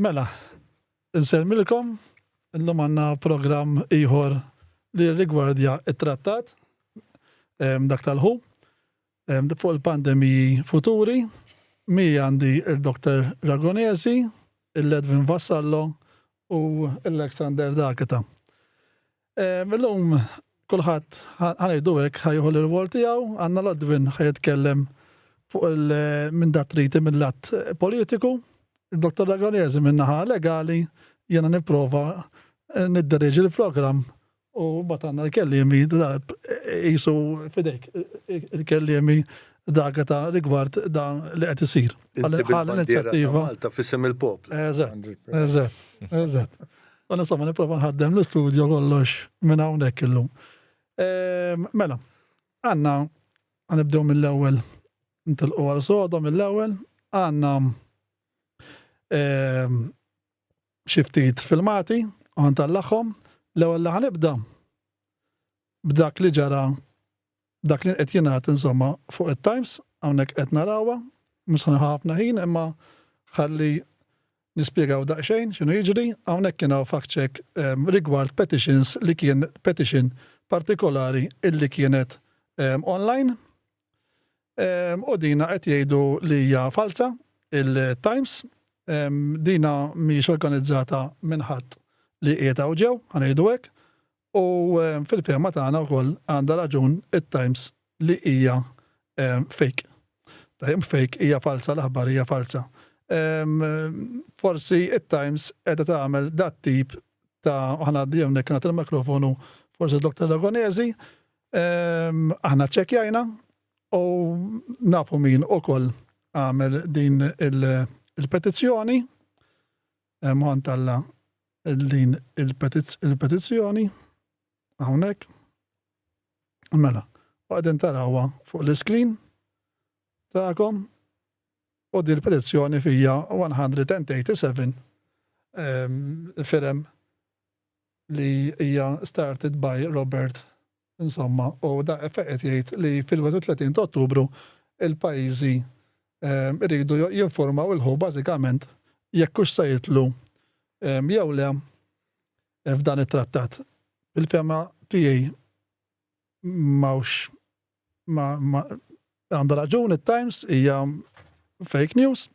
Mela, insellmilkom, illum għandna programm ieħor li rigwardja it-trattat dak tal-WHO fuq il-pandemiji futuri. Mi għandi il-Dr. Ragonesi, il-Edwin Vassallo u l-Alexander Daketa. Illum kulħadd ħa ngħidu hekk ħa jieħu l-irwol tiegħu, għandna l-Edwin ħa jitkellem fuq il minn dat treaty mill-lat politiku, il-Dr. Ragonesi minn naħa legali, jiena nipprova nidderieġi l-programm u mbagħad għandna l-kelliemi qisu f'idejk il-kelliemi D'Agata rigward dan li qed isir. Inti bil-bandiera ta' Malta f'isem il-poplu. Eżatt, eżatt, eżatt. U insomma nipprova nħaddem l-istudjo kollox minn hawnhekk illum. Ehm, mela, għandna nibdew mill-ewwel nitilqu għal soda mill-ewwel, għandna ehm, xi ftit filmati u ħantallaħħom. L-ewwel li ħanibda b'dak li ġara dak li qed jingħad insomma fuq it-Times, hawnhekk qed narawha, mhux se nieħu ħafna ħin imma ħalli nispjegaw daqsxejn x'inhu jiġri. Hawnhekk kien hawn fact check ehm, rigward petitions li kien petition partikolari illi kienet ehm, online. Ehm, u dina qed jgħidu li hija falsa il-Times. Dina mhijiex organizzata minn ħadd li qiegħed hawn ġew, ħanejdu hekk. U fil-fehma tagħna wkoll għandha raġun it-Times li hija fake. Tajjeb fake hija falsa l-aħbar hija falsa. Forsi it-Times qiegħda tagħmel dat tip ta' u ħa ngħaddi hawnhekk nagħti l-mikrofonu forsi Dr. Ragonesi. Aħna ċċekkjajna u nafu min ukoll għamel din il-petizzjoni. Ħa ntella' din il-petizzjoni hawnhekk. Mela, u qegħdin tarawha fuq l-iskrin tagħkom u din il-petizzjoni fija 187 firem li hija started by Robert Insomma, u da qed jgħid li fil-31 ta' Ottubru il-pajjiżi iridu jinformaw il-WHO bażikament jekk hux se jidħlu jew le f'dan it-trattat. Il-fehma tiegħi m'hawnx ma għandha raġun it-Times hija fake news.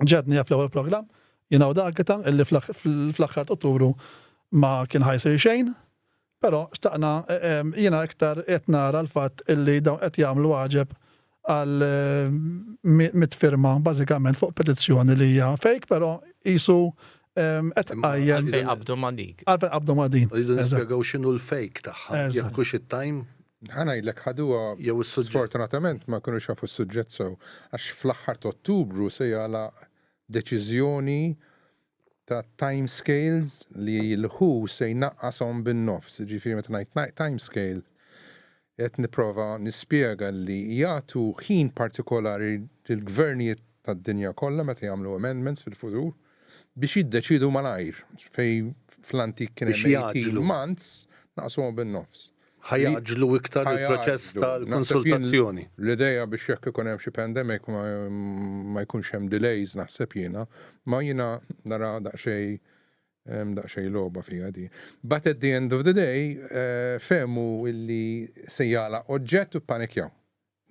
Ġedni fl-ewwel programm jiena u D'Agata illi fl-aħħar ta' Ottubru ma kien ħa jsir xejn. Però xtaqna jiena iktar qed nara l-fatt illi dawn qed jagħmlu għaġeb għal mit firma bażikament fuq petizzjoni li hija fake, però qisu qed tqajjem. Għalfejn qabdu ma' dik. Għalfejn qabdu ma' din. Rridu nispjegaw x'inhu l-fake tagħha. Jekk hux it-time. Ħa ngħidlek ħaduha Jew is-suġġett. Sfortunatament ma kinux jafu s-suġġett sew għax fl-aħħar ta' Ottubru se jagħlaq deċiżjoni ta' time scales li l-WHO se jnaqqashom bin-nofs. Jiġifieri meta ngħid time scale qed nipprova nispjega li jagħtu ħin partikolari lill-gvernijiet tad-dinja kollha meta jagħmlu amendments fil-futur biex jiddeċiedu malajr fejn fl-antik kien Biex hemm 18 jgħaġġlu. months naqsuhom bin-nofs. Ħa jgħaġġlu iktar il-proċess tal-konsultazzjoni. L-idea biex jekk ikun hemm xi pandemic ma jkunx hemm delays naħseb jiena, ma jiena nara daqsxejn daqsxejn logħba fiha di. But at the end of the day fehmu illi se jagħlaq oġġett u ppanikjaw.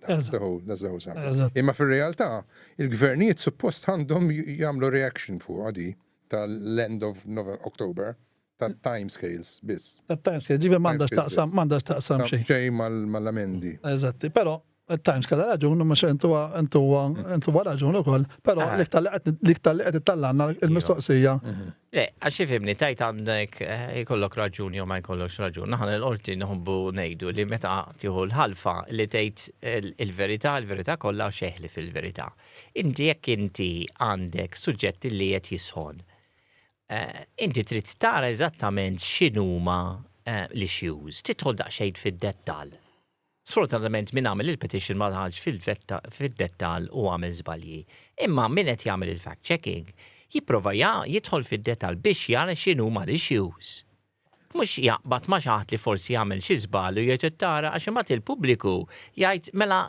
That's the whole, that's the whole subject. Imma fir-realtà, il-gvernijiet suppost għandhom jagħmlu reaction fuqha di tal-end of October, ta' time scales biss. Ta' time scales, ġifieri m'għandax taqsam, m'għandax taqsam xejn. Xejn mal-amendi. Eżatti, però il-Times kellha raġun, mhux intuha intuha intuha raġun ukoll, però ah. l-iktar li qed ittallanna l-mistoqsija. Mhm. Le, għax ifhimni tajt għandek eh, jkollok raġun jew ma jkollokx raġun. Aħna l-qorti nħobbu ngħidu li meta tieħu l-ħalfa li tgħid il-verità, il-verità kollha xeħli fil-verità. Inti jekk inti għandek suġġett li qed jisħon Eh, inti trid tara eżattament x'inhuma eh, l-issues, tidħol daqsxejn fid-dettall. Sfortunatament min għamel il-petition ma daħalx fid-dettall u għamel żbalji. Imma min qed jagħmel il-fact checking jipprova jidħol fid-dettall biex jara x'inhuma l-issues. Mhux jaqbad ma' xi ħadd li forsi għamel xi żball u jgħid tara għax imbagħad il-pubbliku jgħid mela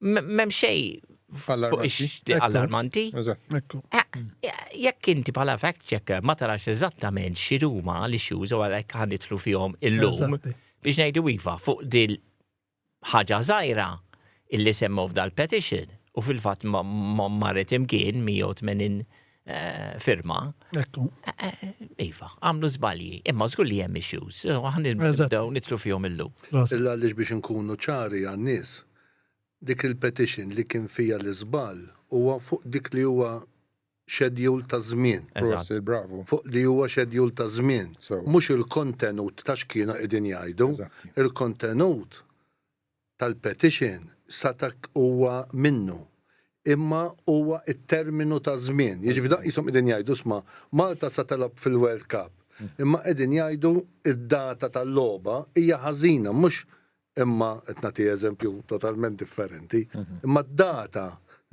m'hemm xejn. Fuq allarmanti. Eh, jekk inti bħala fact checker ma tarax eżattament x'huma l-issues u għalhekk ħa nidħlu fihom illum biex ngħidu iva fuq dil ħaġa żgħira illi semmew f'dal-petition u fil-fatt ma marret imkien 180 eh, firma. Ekku. Eh, eh, iva, għamlu żbalji, imma żgur li hemm issues, aħna nibdew nitlu fihom illum. Illa għaliex biex inkunu ċari għan-nies, dik il-petition li kien fiha l-iżball huwa fuq dik li huwa schedule ta' żmien. Prosit, bravo. Fuq li huwa schedule ta' żmien. Mhux il-kontenut ta' x'kienu qegħdin jgħidu. Il-kontenut tal-petition sata' huwa minnu. Imma huwa t-terminu ta' żmien. Jiġifieri dan qishom qegħdin jgħidu isma' Malta sa tilgħab fil-World Cup. Imma qegħdin jgħidu d-data tal-logħba hija ħażina mhux imma qed nagħti eżempju totalment differenti, imma d-data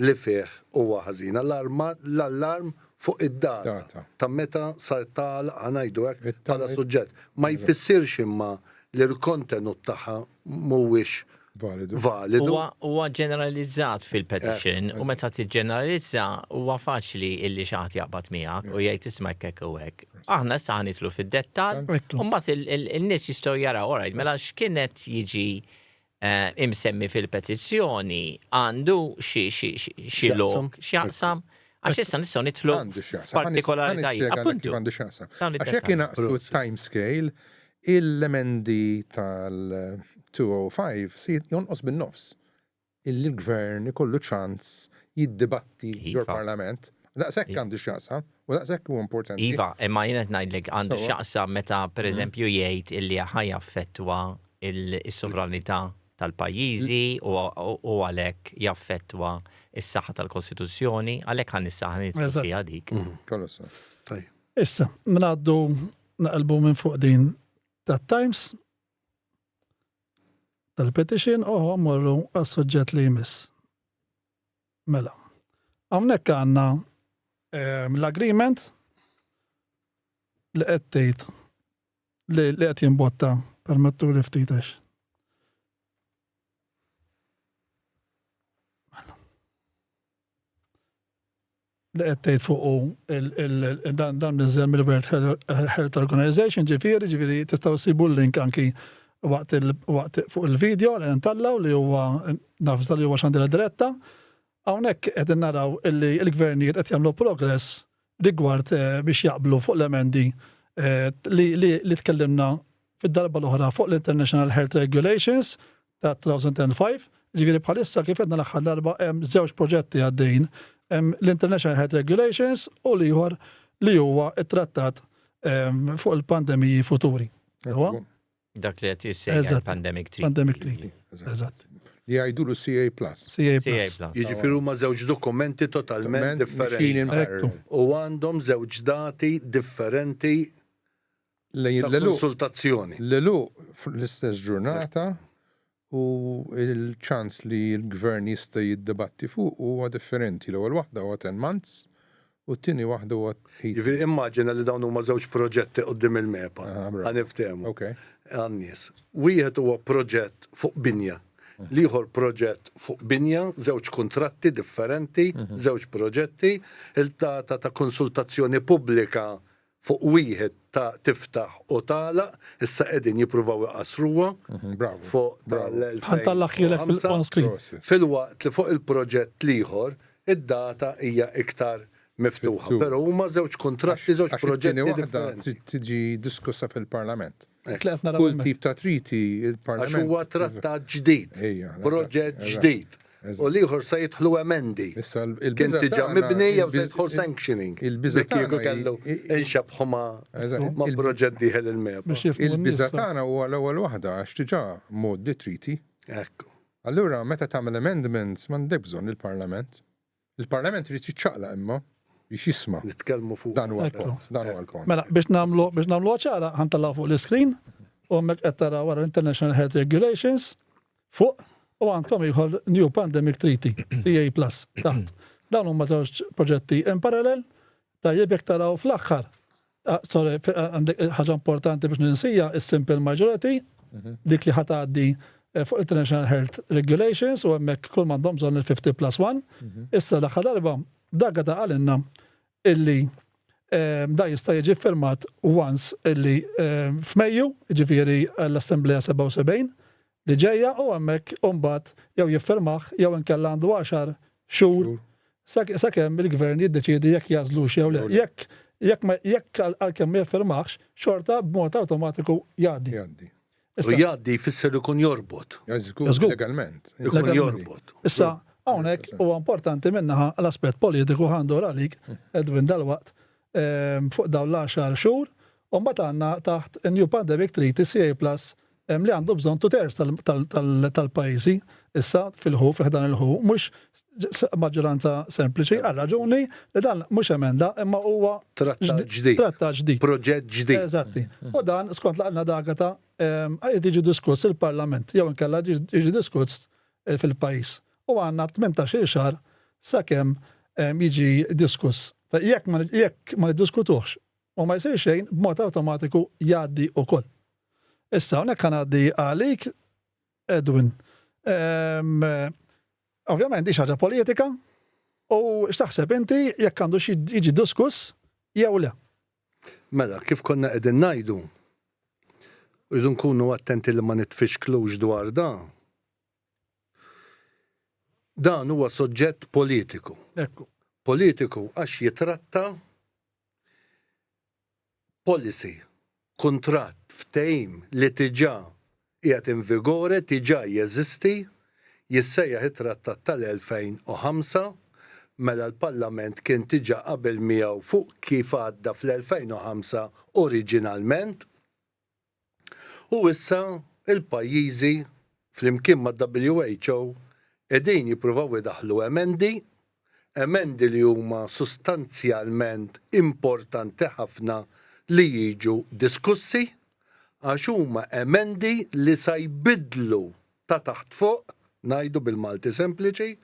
li fih huwa ħażina, l-allarm fuq id-data ta' meta sar tagħlaq ħa ngħidu hekk bħala suġġett. Ma jfissirx imma li l-kontenut tagħha mhuwiex validu. Huwa ġeneralizzat fil-petition u meta tiġġeneralizza huwa faċli illi xi ħadd jaqbad miegħek u jgħid isma' hekk hekk u hekk. Aħna issa ħa nidħlu fid-dettall u mbagħad in-nies jistgħu jaraw, all right, mela x'kien qed jiġi eh, imsemmi fil-petizzjoni għandu xi lok x'jaqsam għax issa nistgħu nidħlu partikolaritajiet. Appuntu. Għandu x'jaqsam. Għax jekk inaqsu time scale, il-emendi tal-205 se jonqos bin-nofs. illi l-Gvern ikollu ċans jiddibatti ġol-Parlament. Daqshekk għandu x'jaqsam u daqshekk huwa importanti. Iva, imma jien qed ngħidlek għandu x'jaqsam meta pereżempju jgħid illi ħa jaffettwa s-sovranità tal-pajjiżi u għalhekk jaffettwa s-saħħa tal-Kostituzzjoni, għalhekk ħa nissa ħa nidħlu fiha dik. Tajjeb. Issa, ngħaddu naqilbu minn fuq din tat-Times tal-petition u mmorru għas-suġġett li jmiss. Mela. Hawnhekk għandna ehm, l-agreement li qed tgħid li qed jimbotta permettu li ftit għax. Li qed tgħid fuqu dan dan niżel mill-World Health Organization ġifieri, ġifieri tistgħu ssibu l-link anki waqt waqt fuq il-video li ntallaw li huwa nafża li huwa xandira diretta. Hawnhekk qed naraw illi l-gvernijiet qed jagħmlu progress rigward eh, biex jaqblu fuq l-emendi eh, li tkellimna fid-darba l-oħra fuq l-International Health Regulations ta' 2005, ġifieri bħalissa kif għedna l-aħħar darba hemm żewġ proġetti għaddejjin, hemm l-International Health Regulations u l-ieħor li huwa t-trattat ehm, fuq il-pandemiji futuri. Dak li qed jissejjaħ Pandemic Treaty. Pandemic Treaty. Eżatt. Li jgħidulu CA Plus. CA Plus. Jiġifieri huma żewġ dokumenti totalment differenti. U għandhom żewġ dati differenti Ta' konsultazzjoni. L-għeluq fl-istess ġurnata u l-ċans li l-Gvern jista' jiddibatti fuq huwa differenti. L-ewwel waħda huwa 10 months u t-tieni waħda huwa 18. Jiġifieri immaġina li dawn huma żewġ proġetti quddiem il-MEPA. Ħa niftehmu. Għan-nies. Wieħed huwa proġett fuq binja. L-ieħor proġett fuq binja, żewġ kuntratti differenti, żewġ proġetti, il-data ta' konsultazzjoni pubblika fuq wieħed ta' tiftaħ u tagħlaq, issa qegħdin jippruvaw iqassruha fuq tal-2005, filwaqt li fuq il-proġett l-ieħor id-data hija iktar miftuħa. Però huma żewġ kuntratti, żewġ proġetti differenti. Trid tiġi diskussa fil-Parlament. Kull tip ta' treaty, il-Parlament. Għax huwa trattat ġdid, proġett ġdid. U l-ieħor se jidħlu emendi. Kien diġà mibni jew se jidħol sanctioning. Il-biża' kieku kellu inxebħu ma' proġett dieħel il-MEPA. Il-biża' tagħna huwa l-ewwel waħda għax diġà mgħoddi treaty. Ekku. Allura meta tagħmel amendments m'għandek bżonn il-Parlament. Il-Parlament irid jiċċaqlaq imma biex jisma'. Nitkellmu fuq. Dan huwa l-punt. Dan huwa l-punt. Mela biex nagħmlu biex nagħmluha ċara ħa ntellgħu fuq l-iscreen u hemmhekk qed taraw wara l-International Health Regulations fuq u għandkom ieħor New Pandemic Treaty, CA Plus, taħt. Dawn huma żewġ proġetti in parallel, tajjeb jekk taraw fl-aħħar. Ah, sorry, għandek ħaġa importanti biex ninsija, is-simple majority, mhm. dik li ħatgħaddi fuq International Health Regulations u hemmhekk kull m'għandhom bżonn il-50 plus 1. Issa l-aħħar darba D'Agata qalilna illi da jista' jiġi ffirmat once illi f'Mejju, jiġifieri l-Assemblea 77 li ġejja u hemmhekk imbagħad jew jiffirmah jew inkella għandu għaxar xhur sakemm il-Gvern jiddeċiedi jekk jagħżlux jew le. Jekk jekk jekk għalkemm ma jiffirmahx, xorta b'mod awtomatiku jgħaddi. Jgħaddi. U jgħaddi jfisser ikun jorbot. Żgur, legalment. Ikun jorbot. Issa, hawnhekk huwa importanti minnaħa l-aspett politiku ħandur għalik, Edwin dalwaqt, fuq dawn l-għaxar xhur, u mbagħad għandna taħt New Pandemic Treaty CA Plus li għandu bżonn two thirds tal-pajjiżi issa fil-WHO, fi ħdan il-WHO, mhux maġġoranza sempliċi għal raġuni li dan mhux emenda imma huwa trattat ġdid. Trattat ġdid. Proġett ġdid. Eżatti. U dan skont laqna D'Agata qed jiġi diskuss il-Parlament jew inkella jiġi diskuss fil-pajjiż. U għandna 18-il xahar sakemm jiġi diskuss. Jekk ma jekk ma niddiskutuhx u ma jsir xejn b'mod awtomatiku jgħaddi wkoll. Issa hawnhekk ħa ngħaddi għalik Edwin. Ovvjament di ħaġa politika u x'taħseb inti jekk għandu jiġi diskuss jew le. Mela, kif konna qegħdin ngħidu, rridu nkunu attenti li ma nitfixklux dwar dan. Dan huwa soġġett politiku. Ekku. Politiku għax jitratta policy, kuntratt, ftehim li diġà qiegħed in vigore, diġà jeżisti, jissejjaħ it-Trattat tal-2005, mela l-Parlament kien diġà qabel miegħu fuq kif għadda fl-2005 oriġinalment. U issa l-pajjiżi flimkien mad-WHO qegħdin jippruvaw idaħħlu emendi, emendi li huma sustanzjalment importanti ħafna li jiġu diskussi għax huma emendi li sa jbiddlu ta' taħt fuq, ngħidu bil-Malti sempliċi,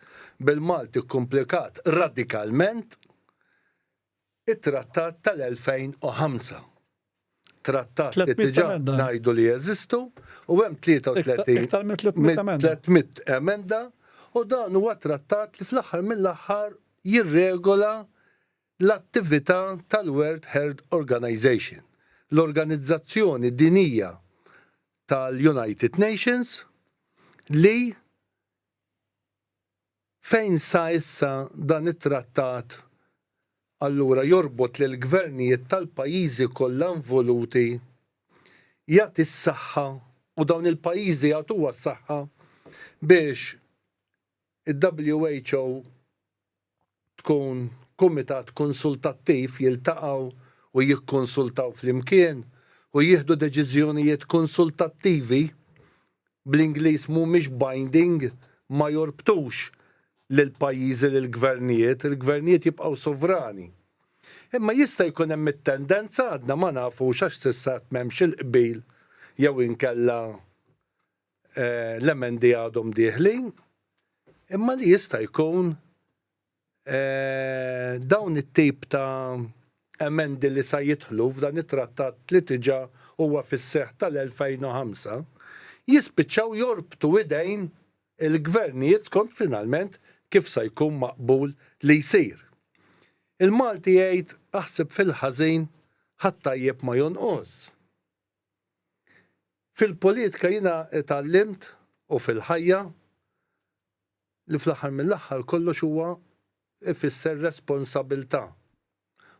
bil-Malti kkumplikat radikalment, it-Trattat tal-2005. Trattat li diġà ngħidu li jeżistu u hemm 33 Iktar minn 300 emenda. 300 emenda u dan huwa trattat li fl-aħħar mill-aħħar jirregola l-attività tal-World Health Organization, l-organizzazzjoni dinjija tal-United Nations li Fejn sa issa dan it-trattat allura jorbot lill-gvernijiet tal-pajjiżi kollha involuti, jagħti s-saħħa u dawn il-pajjiżi jagħtuha s-saħħa biex id-WHO tkun kumitat konsultattiv jiltaqgħu u jikkonsultaw flimkien u jieħdu deċiżjonijiet konsultattivi bl-Ingliż mhumiex binding, ma jorbtux lill-pajjiżi lill-gvernijiet, il-gvernijiet jibqgħu sovrani. Imma jista' jkun hemm it-tendenza, għadna ma nafux għax s'issa għad m'hemmx il-qbil jew inkella l-emendi għadhom dieħlin, imma li jista' jkun Dawn it-tip ta' emendi li sa jidħlu f'dan it-trattat li diġà huwa fis-seħħ tal-2005 jispiċċaw jorbtu idejn il-gvernijiet skont finalment kif sa jkun maqbul li jsir. Il-Malti jgħid aħseb fil-ħażin ħa t-tajjeb ma jonqos. Fil-politika jiena tgħallimt u fil-ħajja li fl-aħħar mill-aħħar kollox huwa ifisser responsabilità.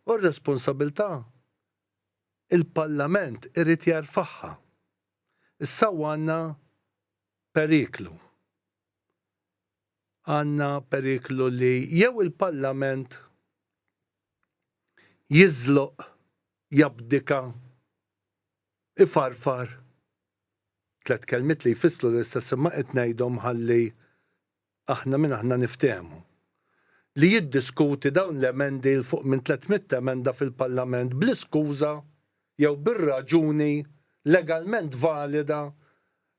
U r-responsabilità il-Parlament irid jerfagħha. Issa għandna periklu. Għandna periklu li jew il-Parlament jiżloq, jabdika, ifarfar Tlett kelmiet li jfisslu l-istess imma qed ngħidhom ħalli aħna min aħna niftehmu. Li jiddiskuti dawn l-emendi 'l fuq minn 300 emenda fil-Parlament bl-iskuża jew bir-raġuni legalment valida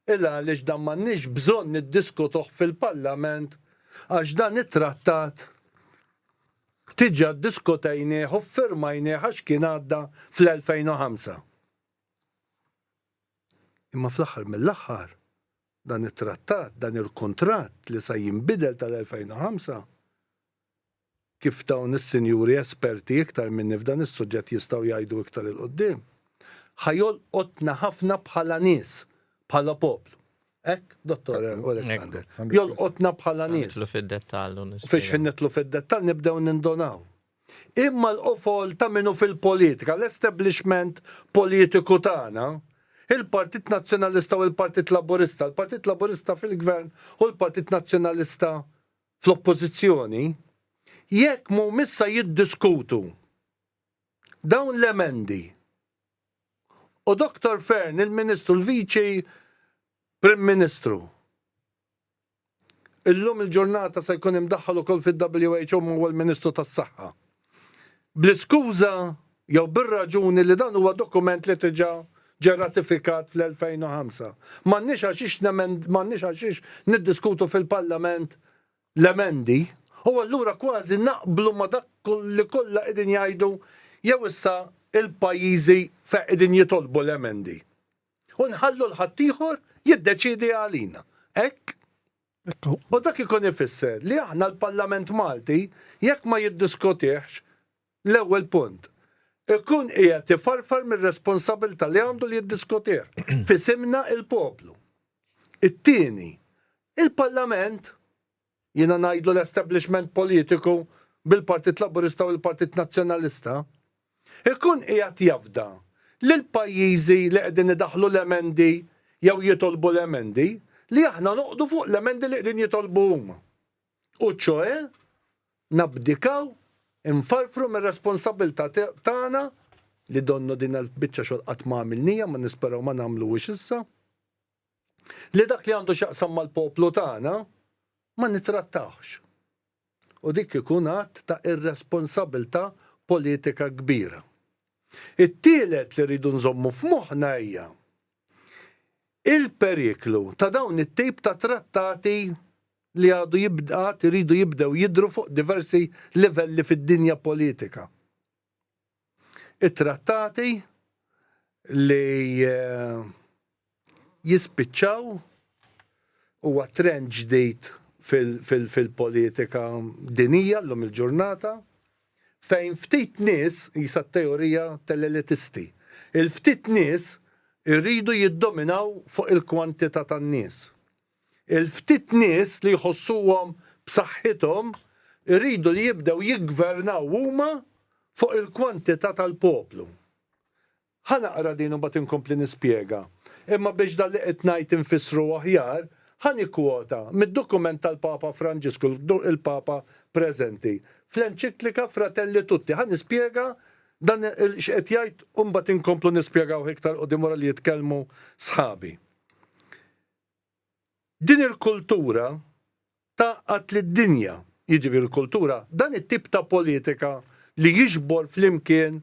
'il għaliex dan m'għandniex bżonn niddiskutuh fil-Parlament għax dan it-trattat diġà ddiskutejnieh u ffirmajnieh għax kien għadda fl-2005. Imma fl-aħħar mill-aħħar. Dan it-trattat, dan il-kuntratt li sa jinbidel tal-2005, kif dawn is-sinjuri esperti iktar minni f'dan is-suġġett jistgħu jgħidu iktar 'il quddiem, ħa jolqotna ħafna bħala nies, bħala poplu. Hekk, Dottor Alexander? Jolqotna bħala nies. Nidħlu fid-dettall u nispjegaw. Fiex ħin nidħlu fid-dettall nibdew nindunaw. Imma l-qofol ta' min hu fil-politika, l-establishment politiku tagħna, il-Partit Nazzjonalista u l-Partit Laburista, il-Partit Laburista fil-Gvern u l-Partit Nazzjonalista fl-Oppożizzjoni, jekk mhumiex sa jiddiskutu dawn l-emendi u Dottor Fearne, il-Ministru, l-Viċi Prim Ministru, Illum il-ġurnata se jkun imdaħħal ukoll fid-WHO ma huwa l-Ministru tas-Saħħa. Bl-iskuża jew bir-raġuni li dan huwa dokument li diġà ġie ratifikat fl-2005. M'għandniex għalxiex m'għandniex għalxiex niddiskutu fil-Parlament l-emendi u allura kważi naqblu ma' dak li kollha qegħdin jgħidu jew issa il-pajjiżi fejn qegħdin jitolbu l-emendi. U nħallu 'l ħaddieħor jiddeċiedi għalina. Hekk? Ekku. U dak ikun ifisser li aħna l-Parlament Malti jekk ma jiddiskutihx l-ewwel punt, ikun qiegħed ifarfar mir-responsabilità li għandu li jiddiskutih f'isimna il-poplu. It-tieni, il-Parlament jiena ngħidlu l-establishment politiku bil-Partit Laburista u l-Partit Nazzjonalista, ikun qiegħed jafda lill-pajjiżi li qegħdin idaħħlu l-emendi jew jitolbu l-emendi li aħna noqogħdu fuq l-emendi li qegħdin jitolbu huma. U ċoe nabdikaw, infarfru mir-responsabilità tagħna li donnu din il-biċċa xogħol qatt ma għamilnija, ma nisperaw ma nagħmluhiex issa. Li dak li għandu x'jaqsam mal-poplu tagħna ma nittrattahx. U dik ikun att ta' irresponsabiltà politika kbira. It-tielet li rridu nżommu f'moħħna hija il-periklu ta' dawn it-tip ta' trattati li għadu għad iridu jibdew jidhru fuq diversi livelli fid-dinja politika. It-trattati li jispiċċaw huwa trend ġdid fil-politika dinija llum il-ġurnata fejn ftit nies, qisha t-teorija tal-elitisti, il-ftit nies iridu jiddominaw fuq il-kwantità tan-nies. Il-ftit nies li jħossuhom b'saħħithom iridu li jibdew jiggvernaw huma fuq il-kwantità tal-poplu. Ħa naqra din u mbagħad inkompli nispjega. Imma biex dan li qed ngħid infissru aħjar, ħa nikkwota mid-dokument tal-Papa Franġisku, il-Papa preżenti, fl-enċiklika Fratelli Tutti. Ħa nispjega dan x'qed jgħid u mbagħad inkomplu nispjegawh iktar quddiem wara li jitkellmu sħabi. Din il-kultura tgħaqqad lid-dinja, jiġifieri l-kultura, dan it-tip ta' politika li jiġbor flimkien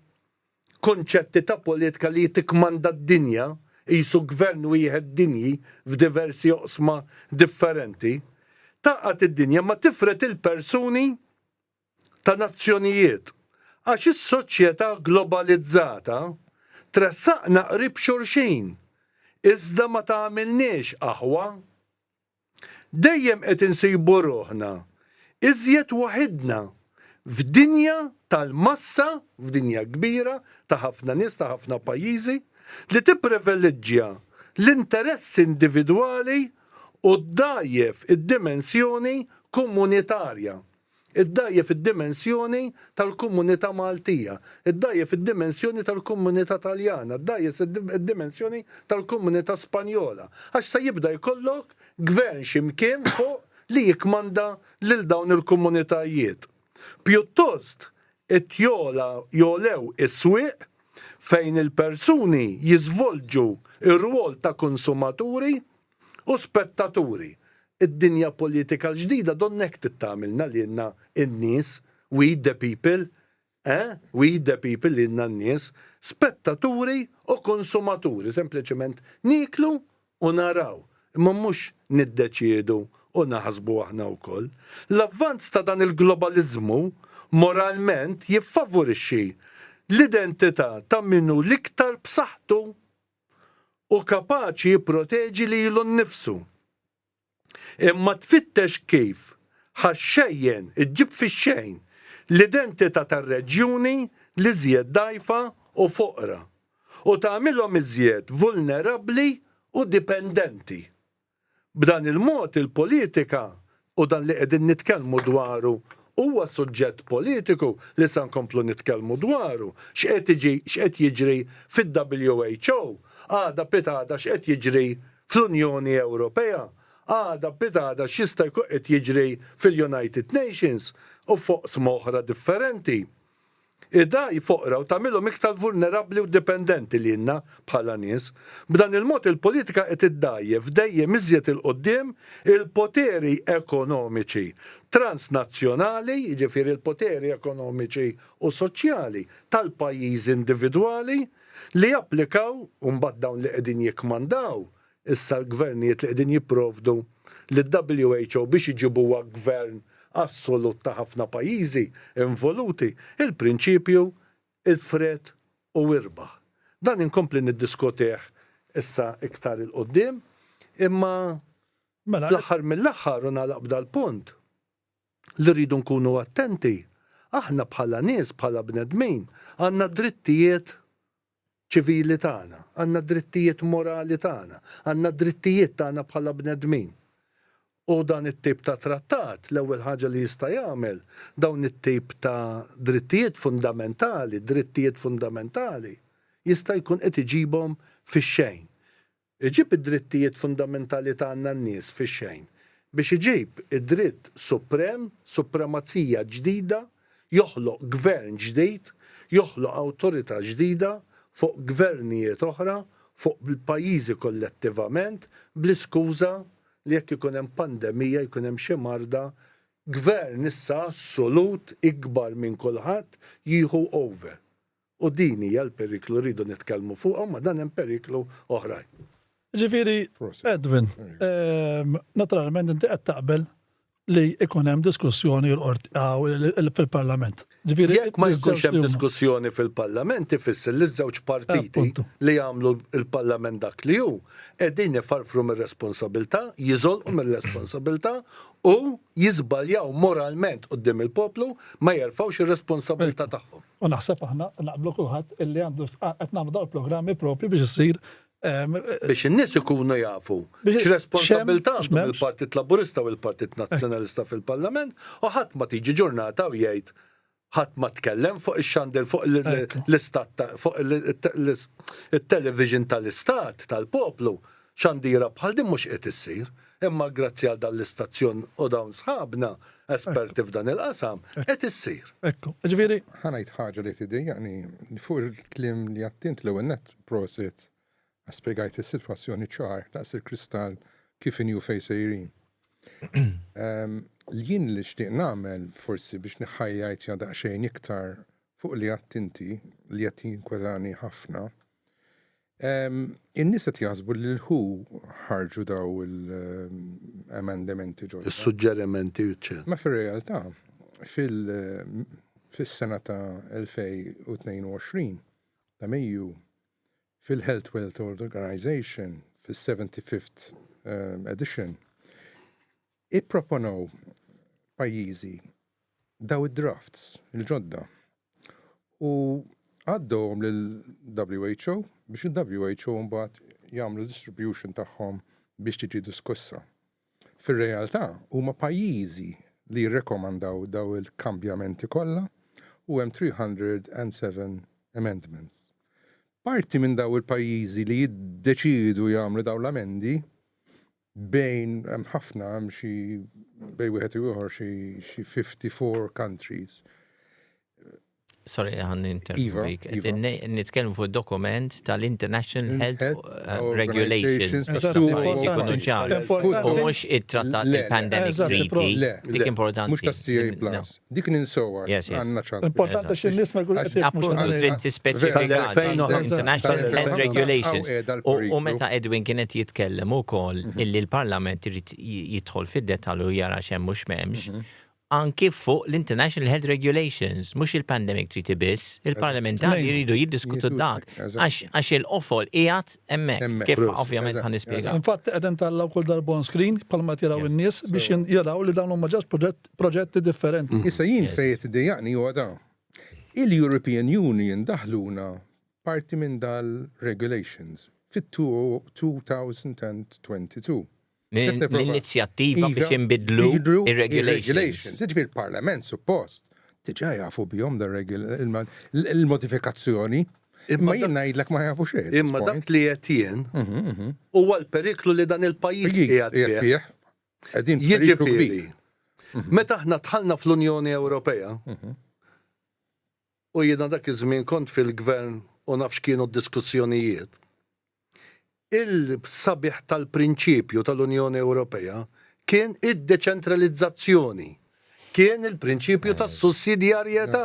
kunċetti ta' politika li tikkmanda d-dinja, qisu gvern wieħed dinji f'diversi oqsma differenti, tgħaqqad id-dinja imma tifred il-persuni ta' nazzjonijiet, għax is-soċjetà globalizzata tressaqna qrib xulxin, iżda ma tagħmilniex aħwa. Dejjem qed insibu ruħna iżjed waħidna f'dinja tal-massa, f'dinja kbira ta' ħafna nies, ta' ħafna pajjiżi, li tipprivileġġja l-interessi individwali u ddgħajjef id-dimensjoni komunitarja. Iddgħajjef id-dimensjoni tal-komunità Maltija, iddgħajjef id-dimensjoni tal-komunità Taljana, iddgħajjes id-dimensjoni tal-komunità Spanjola. Għax se jibda jkollok gvern xi mkien fuq li jikkmanda lil dawn il-komunitajiet. Pjuttost qed jogħla jogħlew is-swieq fejn il-persuni jiżvolġu r-rwol ta' konsumaturi u spettaturi. Id-dinja politika l-ġdida donnha hekk trid tagħmilna lilna n-nies, we the people, eh, we the people lilna n-nies, spettaturi u konsumaturi, sempliċement nieklu u naraw, imma mhux niddeċiedu u naħsbu aħna wkoll. L-avvanz ta' dan il-globaliżmu moralment jiffavurixxi l-identità ta' min hu l-iktar b'saħħtu u kapaċi jipproteġi lilu nnifsu. Imma tfittex kif ħa xxejjen, iġġib fix-xejn, l-identità tar-reġjuni l-iżjed dgħajfa u foqra, u tagħmilhom iżjed vulnerabbli u dipendenti. B'dan il-mod il-politika, u dan li qegħdin nitkellmu dwaru huwa suġġett politiku li sa nkomplu nitkellmu dwaru, x'qed iġi, x'qed jiġri fid-WHO, għada pitgħada x'qed jiġri fl-Unjoni Ewropea, għada pitgħada x'jista' jkun qed jiġri fil-United Nations u f'oqsma oħra differenti. Idgħaj foqra u tagħmilhom iktar vulnerabbli u dipendenti lilna bħala nies. B'dan il-mod il-politika qed iddgħajjef dejjem iżjed 'il quddiem il-poteri ekonomiċi transnazzjonali, jiġifieri l-poteri ekonomiċi u soċjali tal-pajjiżi individwali li japplikaw, u mbagħad dawn li qegħdin jikkmandaw issa l-gvernijiet li qegħdin jipprovdu lid-WHO biex iġibuha gvern assolut ta' ħafna pajjiżi involuti, il-prinċipju ifred u irbaħ. Dan inkompli niddiskutih issa iktar 'il quddiem, imma Mela, fl-aħħar mill-aħħar, u nagħlaq b'dal-punt, li rridu nkunu attenti, aħna bħala nies, bħala bnedmin, għandna drittijiet ċivili tagħna, għandna d-drittijiet morali tagħna, għandna d-drittijiet tagħna bħala bnedmin. U dan it-tip ta' trattat, l-ewwel ħaġa li jista' jagħmel, dawn it-tip ta' drittijiet fundamentali, drittijiet fundamentali, jista' jkun qed iġibhom fix-xejn. Iġib id-drittijiet fundamentali tagħna n-nies fix-xejn biex iġib id-dritt suprem, supremazija ġdida, joħloq gvern ġdid, joħloq awtorità ġdida fuq gvernijiet oħra, fuq il-pajjiżi kollettivament, bl-iskuża li jekk ikun hemm pandemija, jkun hemm xi marda, gvern issa assolut ikbar minn kulħadd jieħu over. U din hija l-periklu rridu nitkellmu fuqha, ma dan hemm periklu oħrajn. Ġifieri, Edwin, naturalment inti qed taqbel li ikun hemm diskussjoni l-qorti fil-Parlament. Ġifieri jekk ma jkunx hemm diskussjoni fil-Parlament ifisser li ż-żewġ partiti li jagħmlu l-Parlament dak li hu qegħdin ifarfru mir-responsabilità, jiżolqu mir-responsabilità u jiżbaljaw moralment quddiem il-poplu ma jerfgħux ir-responsabilità tagħhom. U naħseb aħna naqblu kulħadd illi għandu qed nagħmlu dawn il-programmi propju biex isir biex in-nies ikunu jafu x'responsabilità għandhom il-Partit Laburista u l-Partit Nazzjonalista fil-Parlament u ħadd ma tiġi ġurnata u jgħid ħadd ma tkellem fuq ix-xandir fuq l-istat fuq it-television tal-istat tal-poplu Xandira bħal din mhux qed issir, imma grazzi għal dan l-istazzjon u dawn sħabna esperti f'dan il-qasam, qed issir. Ekku, ġifieri. Ħa ngħid ħaġa li tidejjaqni fuq il-kliem li għedt int l-ewwel nett prosit għax spjegajt is-sitwazzjoni ċar daqs il-kristall kif inhi u fejn sejrin. Jien li nixtieq nagħmel forsi biex niħħajjajtja daqsxejn iktar fuq li għedt inti li qed jinkwetani ħafna In-nies qed jaħsbu li l-WHO ħarġu daw l-emendamenti ġodda. Is-suġġerimenti, eċċetera. Ma fir-realtà, fis-sena ta' 2022 ta' Mejju, fil-Health World Organization, fis-75th edition, ipproponew pajjiżi daw id-drafts il-ġodda u għaddewhom lill-WHO biex il-WHO mbagħad jagħmlu distribution tagħhom biex tiġi diskussa. Fir-realtà huma pajjiżi li jirrekomandaw daw il-kambjamenti kollha u hemm 307 amendments. Parti minn daw il-pajjiżi li jiddeċiedu jagħmlu daw l-amendi bejn hemm ħafna hemm xi bejn wieħed u ieħor xi 54 countries. Sorry, għan interrompik. Iva, iva. Nitkellmu fuq dokument tal-International Health eh, Regulations. Ikunu ċar. U mhux it-trattat il-Pandemic Treaty. Dik importanti. Mhux tas-CA Plus. Dik ninsowa. Għandna ċans. Importanti xi nies ma jkunu qed jifhmu. Trid tispeċifika International Health Regulations. U meta Edwin kien qed jitkellem ukoll mhm. illi l-Parlament irid jidħol fid-dettall u jara x'hemm mhux m'hemmx. Mhm. anki fuq l-International Health Regulations, mhux il-Pandemic Treaty biss, il-parlamentari jridu jiddiskutu dak, għax il-qofol qiegħed hemmhekk, kif ovvjament ħa nispjega. Infatti qed intellgħu kull darba on screen bħalma qed jaraw in-nies biex jaraw li dawn huma ġast proġetti differenti. Issa jien fejn qed iddejjaqni huwa dan. Il-European Union daħluna parti minn dal-regulations fit-2022. L-inizjattiva biex inbiddlu ir-regulations. Jiġifieri l-Parlament suppost diġà jafu bihom il-modifikazzjoni. Imma jien ngħidlek ma jafu xejn. Imma dak li qed jien huwa l-periklu li dan il-pajjiż qiegħed fih. Jiġifieri, meta aħna dħalna fl-Unjoni Ewropea, u jiena dak iż-żmien kont fil-gvern u naf x'kienu d-diskussjonijiet, il-sabiħ tal-prinċipju tal-Unjoni Ewropea kien id-deċentralizzazzjoni, kien il-prinċipju tas-sussidjarjetà.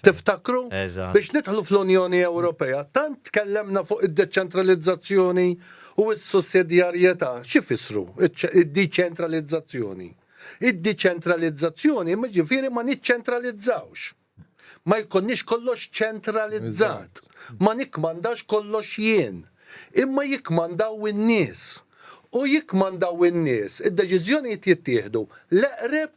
Tiftakru? Biex nidħlu fl-Unjoni Ewropea tant tkellemna fuq id-deċentralizzazzjoni u s-sussidjarjetà. X'ifissru id-deċentralizzazzjoni? Id-deċentralizzazzjoni jiġifieri ma niċċentralizzawx. Ma jkollniex kollox ċentralizzat. Ma nikkmandax kollox jien. Imma jikkmandaw in-nies. U jikkmandaw in-nies, id-deċiżjonijiet jittieħdu l-eqreb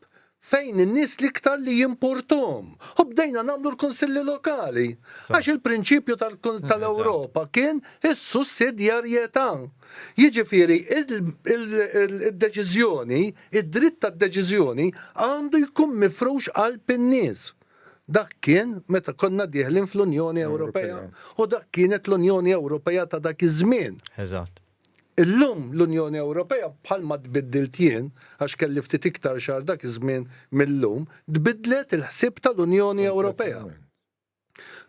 fejn in-nies l-iktar li jimpurthom. U bdejna nagħmlu l-kunsilli lokali. Għax il-prinċipju tal-Ewropa kien is-sussidjarjetà. Jiġifieri id-deċiżjoni, id-dritt tad-deċiżjoni għandu jkun mifrux qalb in-nies. Dak kien meta konna dieħlin fl-Unjoni Ewropea u dak kienet l-Unjoni Ewropea ta' dak iż-żmien. Eżatt. Illum l-Unjoni Ewropea bħalma tbiddilt jien, għax kelli ftit iktar xahar dak iż-żmien mil-lum, tbiddlet il-ħsieb tal-Unjoni Ewropea.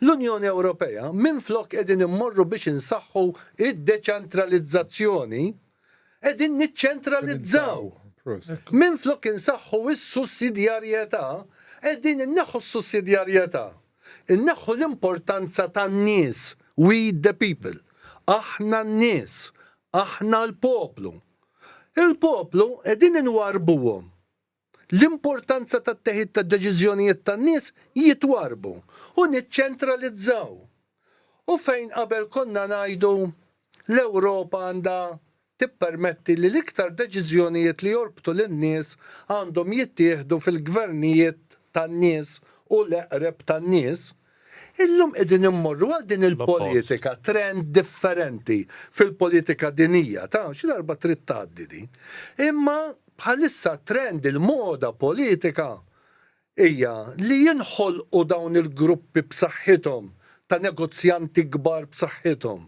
L-Unjoni Ewropea minflok qegħdin immorru biex insaħħu id-deċentralizzazzjoni, qegħdin niċċentralizzaw. Minflok insaħħu s-sussidjarjetà, qegħdin inneħħu s-sussidjarjetà. Inneħħu l-importanza tan-nies, we the people. Aħna n-nies, aħna l-poplu. Il-poplu qegħdin inwarrbuhom. L-importanza tat-teħid ta' deċiżjonijiet tan-nies jitwarrbu u niċċentralizzaw. U fejn qabel konna ngħidu l-Ewropa għandha tippermetti li l-iktar deċiżjonijiet li jorbtu lin-nies għandhom jittieħdu fil-gvernijiet tan-nies u l-eqreb tan-nies, illum qegħdin immorru għal din il-politika, trend differenti fil-politika dinjija, ta' xi darba trid tgħaddi din. Imma Bħalissa t-trend, il-moda politika hija li jinħolqu dawn il-gruppi b'saħħithom ta' negozjanti kbar b'saħħithom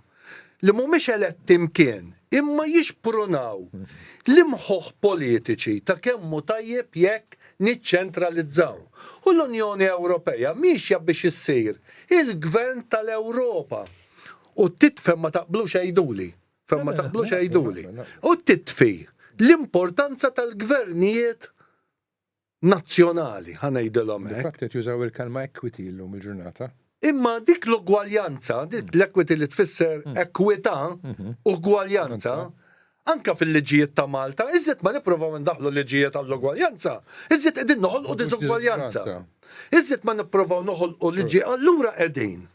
li mhumiex eletti mkien imma jixprunaw l-imħuħ politiċi ta' kemm hu tajjeb jekk niċċentralizzaw. U l-Unjoni Ewropea miexja biex issir il-gvern tal-Ewropa. U titfem ma taqblux għiduli. Fejn ma taqblux għiduli. U titfi l-importanza tal-gvernijiet nazzjonali, ħa ngħidilhom hekk. Infatti qed jużaw il-kelma equity llum il-ġurnata. Imma dik l-ugwaljanza, dik l-equity li tfisser ekwità, ugwaljanza, anka fil-liġijiet ta' Malta, iżjed ma nipprovaw indaħħlu liġijiet għall-ugwaljanza, iżjed qegħdin noħolqu diżugwaljanza. Iżjed ma nipprovaw noħolqu liġi, allura qegħdin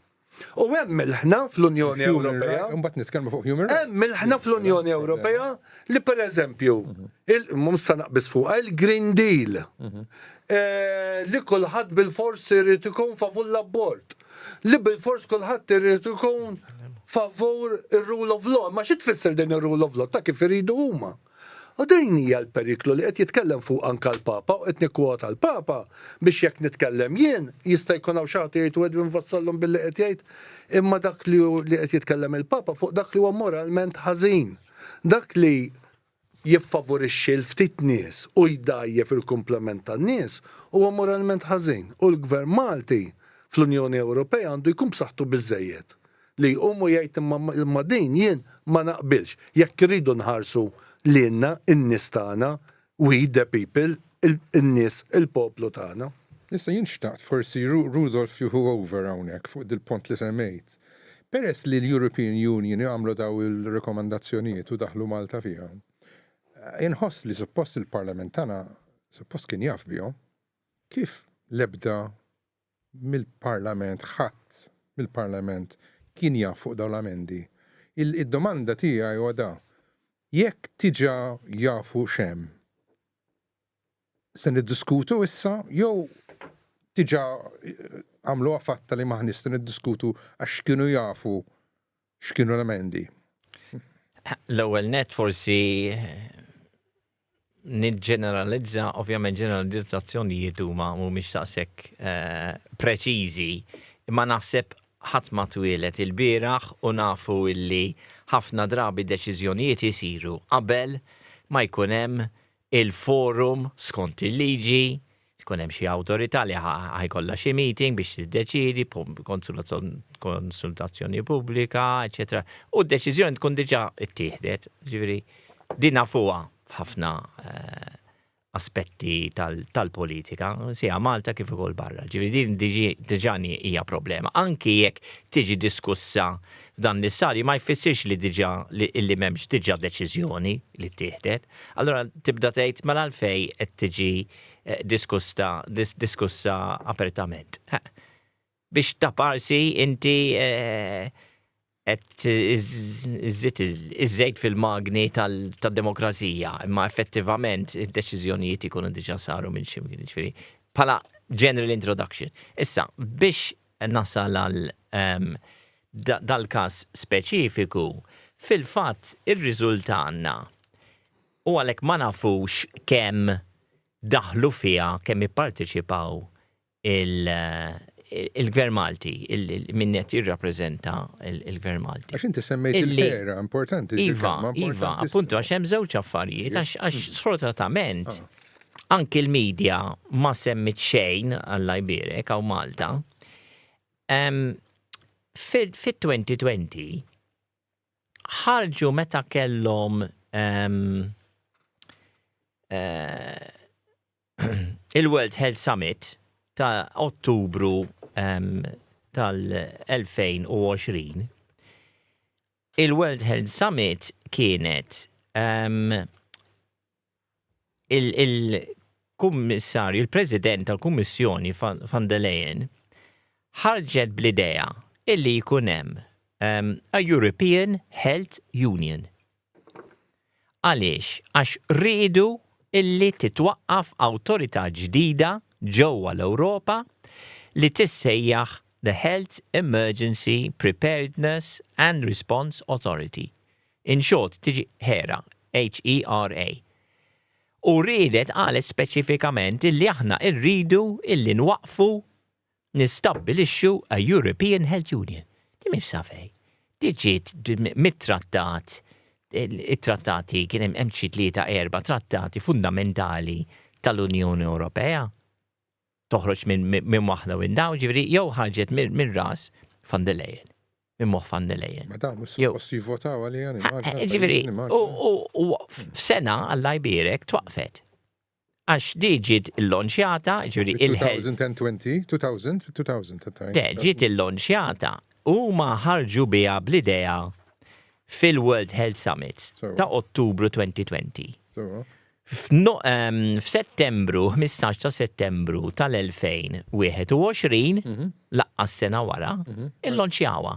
U hemm il-ħna fl-Unjoni Ewropea. Imbagħad nitkellmu fuq human rights. Hemm il-ħna fl-Unjoni Ewropea li pereżempju, mhux se naqbiż fuqha, il-Green Deal. Mhm. Eh, li kulħadd bil-fors irid ikun favur l-abort. Li bil-fors kulħadd irid ikun favur ir-rule of law. Ma xi tfisser din ir-rule of law ta' kif iridu huma. U din hija l-periklu li qed jitkellem fuq anke l-Papa u qed nikkwota l-Papa biex jekk nitkellem jien jista' jkun hawn xi ħadd jgħid u Edwin Vassallum billi qed jgħid imma dak li li qed jitkellem il-Papa fuq dak li huwa moralment ħażin. Dak li jiffavorixxi l-ftit nies u jdgħajjef il-kumplament tan-nies huwa moralment ħażin u l-Gvern Malti fl-Unjoni Ewropea għandu jkun b'saħħtu biżżejjed li jqum u jgħid imma ma' din jien ma naqbilx. Jekk irridu nħarsu lilna, in-nies tagħna, we the people, in-nies, il-poplu tagħna. Issa jien xtaqt forsi Rudolf jieħu over hawnhekk fuq dil-punt li semmejt. Peress li l-European Union għamlu daw il-rekomandazzjonijiet u daħlu Malta fiha, inħoss li suppost il-Parlament tagħna suppost kien jaf bihom. Kif l-ebda mill-Parlament, ħadd mill-Parlament kien jaf fuq dawn l-amendi? Id-domanda tiegħi huwa da. Jekk diġà jafu x'hemm, se niddiskutu issa jew diġà għamluha fatta li m'aħniex se niddiskutu għax kienu jafu x'kienu l-emendi? L-ewwel net forsi niġġeneralizza, ovvjament ġeneralizzazzjonijiet huma mhumiex daqshekk eh, preċiżi, imma naħseb ħadd ma twieled ilbieraħ u nafu illi ħafna drabi deċiżjonijiet isiru qabel ma jkun hemm il-forum skont il-liġi, jkun hemm xi awtorità li ħa jkollha xi meeting biex tiddeċiedi, konsultazzjoni pubblika, eċetera. U d-deċiżjoni tkun diġà ttieħdet, ġifieri din nafuha f'ħafna eh, aspetti tal-politika, sija Malta kif ukoll barra. Ġifieri din diġà hija problema. Anki jekk tiġi diskussa f'dan l-istadju ma jfissirx li diġà li m'hemmx diġà deċiżjoni li ttieħdet. Allura tibda tgħid mela għalfejn qed tiġi eh, diskusta diskussa apertament. Biex ta' parsi inti eh, qed iżżid iż-żejt fil-magni tad-demokrazija, imma effettivament id-deċiżjonijiet ikunu diġà saru minn xi ġifieri bħala general introduction. Issa, biex nasal għal ehm, dal-każ speċifiku, fil-fatt irriżultanna u għalhekk ma nafux kemm daħlu fiha, kemm ipparteċipaw il-Gvern Malti, min qed jirrappreżenta il-Gvern Malti. Għax inti semmejt il-era importanti. Iva, iva, appuntu għax hemm żewġ affarijiet, għax sfortunatament ah. anki l-medja ma semmit xejn Alla jbierek hawn Malta. Fit-2020 ħarġu meta kellhom eh, il-World Health Summit ta' Ottubru tal-2020, il-World Health Summit kienet il-kummissarju, il-President tal-Kummissjoni van der Leyen ħarġet bl-idea illi jkun hemm a European Health Union. Għaliex? Għax riedu illi titwaqqaf awtorità ġdida ġewwa l-Ewropa li tissejjaħ the Health Emergency Preparedness and Response Authority. In short, tiġi HERA, H-E-R-A. U riedet qalet speċifikament illi aħna rridu illi nwaqqfu nistabbilixxu a European Health Union. Di mhix sa fejn. Di ġiet mit-trattat, it-trattati kien hemm xi tlieta erba' trattati fundamentali tal-Unjoni Ewropea. Toħroġ minn waħda u dawn, ġifieri jew ħarġet minn ras van der Leyen, minn moħħ van der Leyen. Ma dawn mhux suppost jivvotaw għaliha. Ġifieri, u f'sena Alla jbierek twaqfet. Għax di ġiet illonċjata, ġifieri il-Health. 2020, 2000, 2000 ta' Le, ġiet illonċjata, huma ħarġu biha bl-idea fil-World Health Summit ta' Ottubru 2020. F'Settembru, 15 ta' Settembru tal-2021, laqqas sena wara, illonċjawha.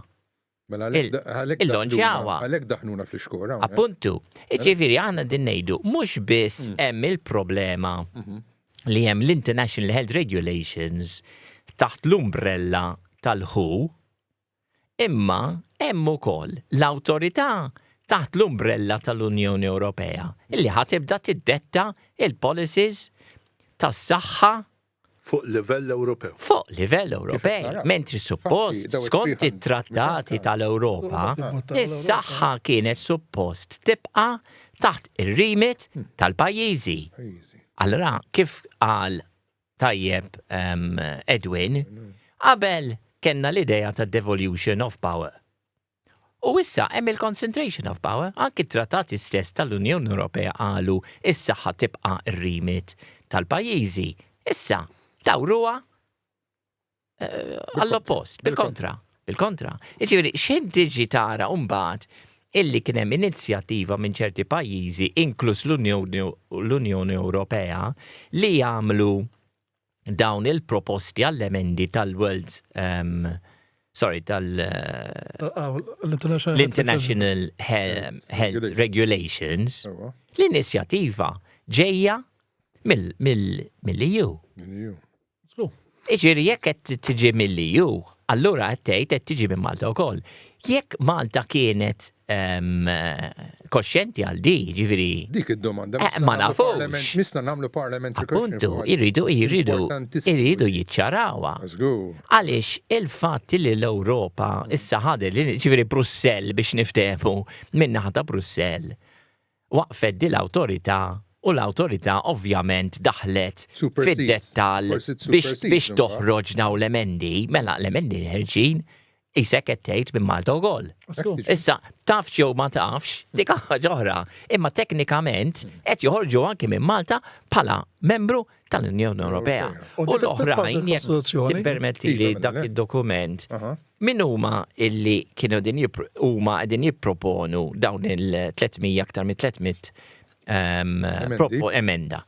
Mela għalhekk Illonċjawha. Għalhekk daħnuna fl-ixkora. Appuntu. Jiġifieri aħna din ngħidu mhux biss mm. hemm il-problema mhm. li hemm l-International Health Regulations taħt l-umbrella tal-WHO, imma hemm ukoll l-awtorità taħt l-umbrella tal-Unjoni Ewropea illi ħa tibda tiddetta il-policies tas-saħħa Fuq livell Ewropew. Fuq livell Ewropej, mentri suppost skont it-trattati tal-Ewropa, is-saħħa kienet suppost tibqa' taħt ir-remit tal-pajjiżi. Allura kif qal tajjeb Edwin, qabel kellna l-idea ta' devolution of power. U issa hemm il-concentration of power, anki t-trattati stess tal-Unjoni Ewropea qalu s-saħħa tibqa' r-remit tal-pajjiżi. Issa dawruha eh, għall-oppost, bil-kontra, bil-kontra. Jiġifieri x'ħin tiġi tara mbagħad illi kien hemm inizjattiva minn ċerti pajjiżi, inkluż l-Unjoni Ewropea, li jagħmlu. dawn il-proposti għall-emendi tal-World um, sorry, tal ah, l-International Health Regulations, l-inizjattiva ġejja mill-EU. Iġiri, jekk qed tiġi mill-EU, allura qed tgħid qed tiġi minn Malta wkoll. Jekk Malta kienet ehm, koxxenti għal di, ġifieri. Dik id-domanda. Eh, ma nafux. Misna nagħmlu parliamentary Appuntu, irridu irridu irridu jiċċarawha. Għaliex il-fatt li l-Ewropa issa ħadet ġifieri Brussell biex niftehmu min-naħa ta' Brussell waqfet din l-awtorità u l-awtorità ovvjament daħlet fid-dettall biex toħroġ dawn l-emendi, mela l-emendi li ħerġin qisek qed tgħid minn Malta wkoll. Issa, tafx jew ma tafx, dik ħaġa oħra, imma teknikament qed joħorġu anki minn Malta bħala membru tal-Unjoni Ewropea. U l-oħrajn jekk tippermetti li dak id-dokument Min huma illi kienu qegħdin huma qegħdin jipproponu dawn il-300 aktar minn 300 ehm, emenda.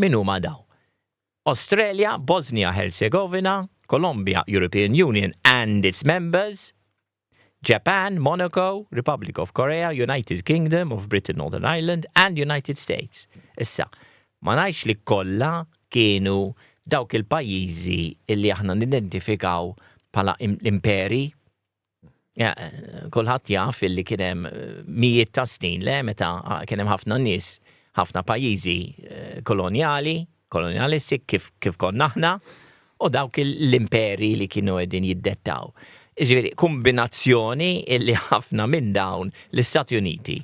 Min huma daw? Australia, Bosnia Herzegovina, Colombia, European Union and its members, Japan, Monaco, Republic of Korea, United Kingdom of Britain, Northern Ireland and United States. Issa, ma ngħidx li kollha kienu dawk il-pajjiżi li aħna nidentifikaw bħala imperi. Kulħadd jaf illi kien hemm eh, mijiet ta' snin le meta ah, kien hemm ħafna nies, ħafna pajjiżi eh, kolonjali, kolonjalisti kif, kif konna aħna, u dawk l-imperi li kienu qegħdin jiddettaw. Ġifieri kombinazzjoni illi ħafna minn dawn l-Istati Uniti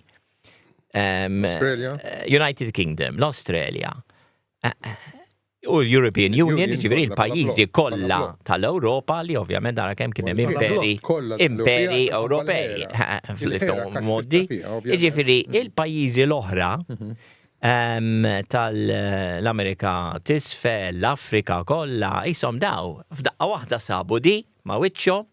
Australia. Eh, United Kingdom, l-Australia, eh, eh, u l-European Union, ġifieri l-pajjiżi kollha tal-Ewropa li ovvjament dara kemm kien hemm imperi imperi Ewropej fil-modi. Ġifieri il-pajjiżi l-oħra mhm. tal-Amerika tisfel, l-Afrika kollha, jisom daw, f'daqqa waħda sabu di ma' wiċċhom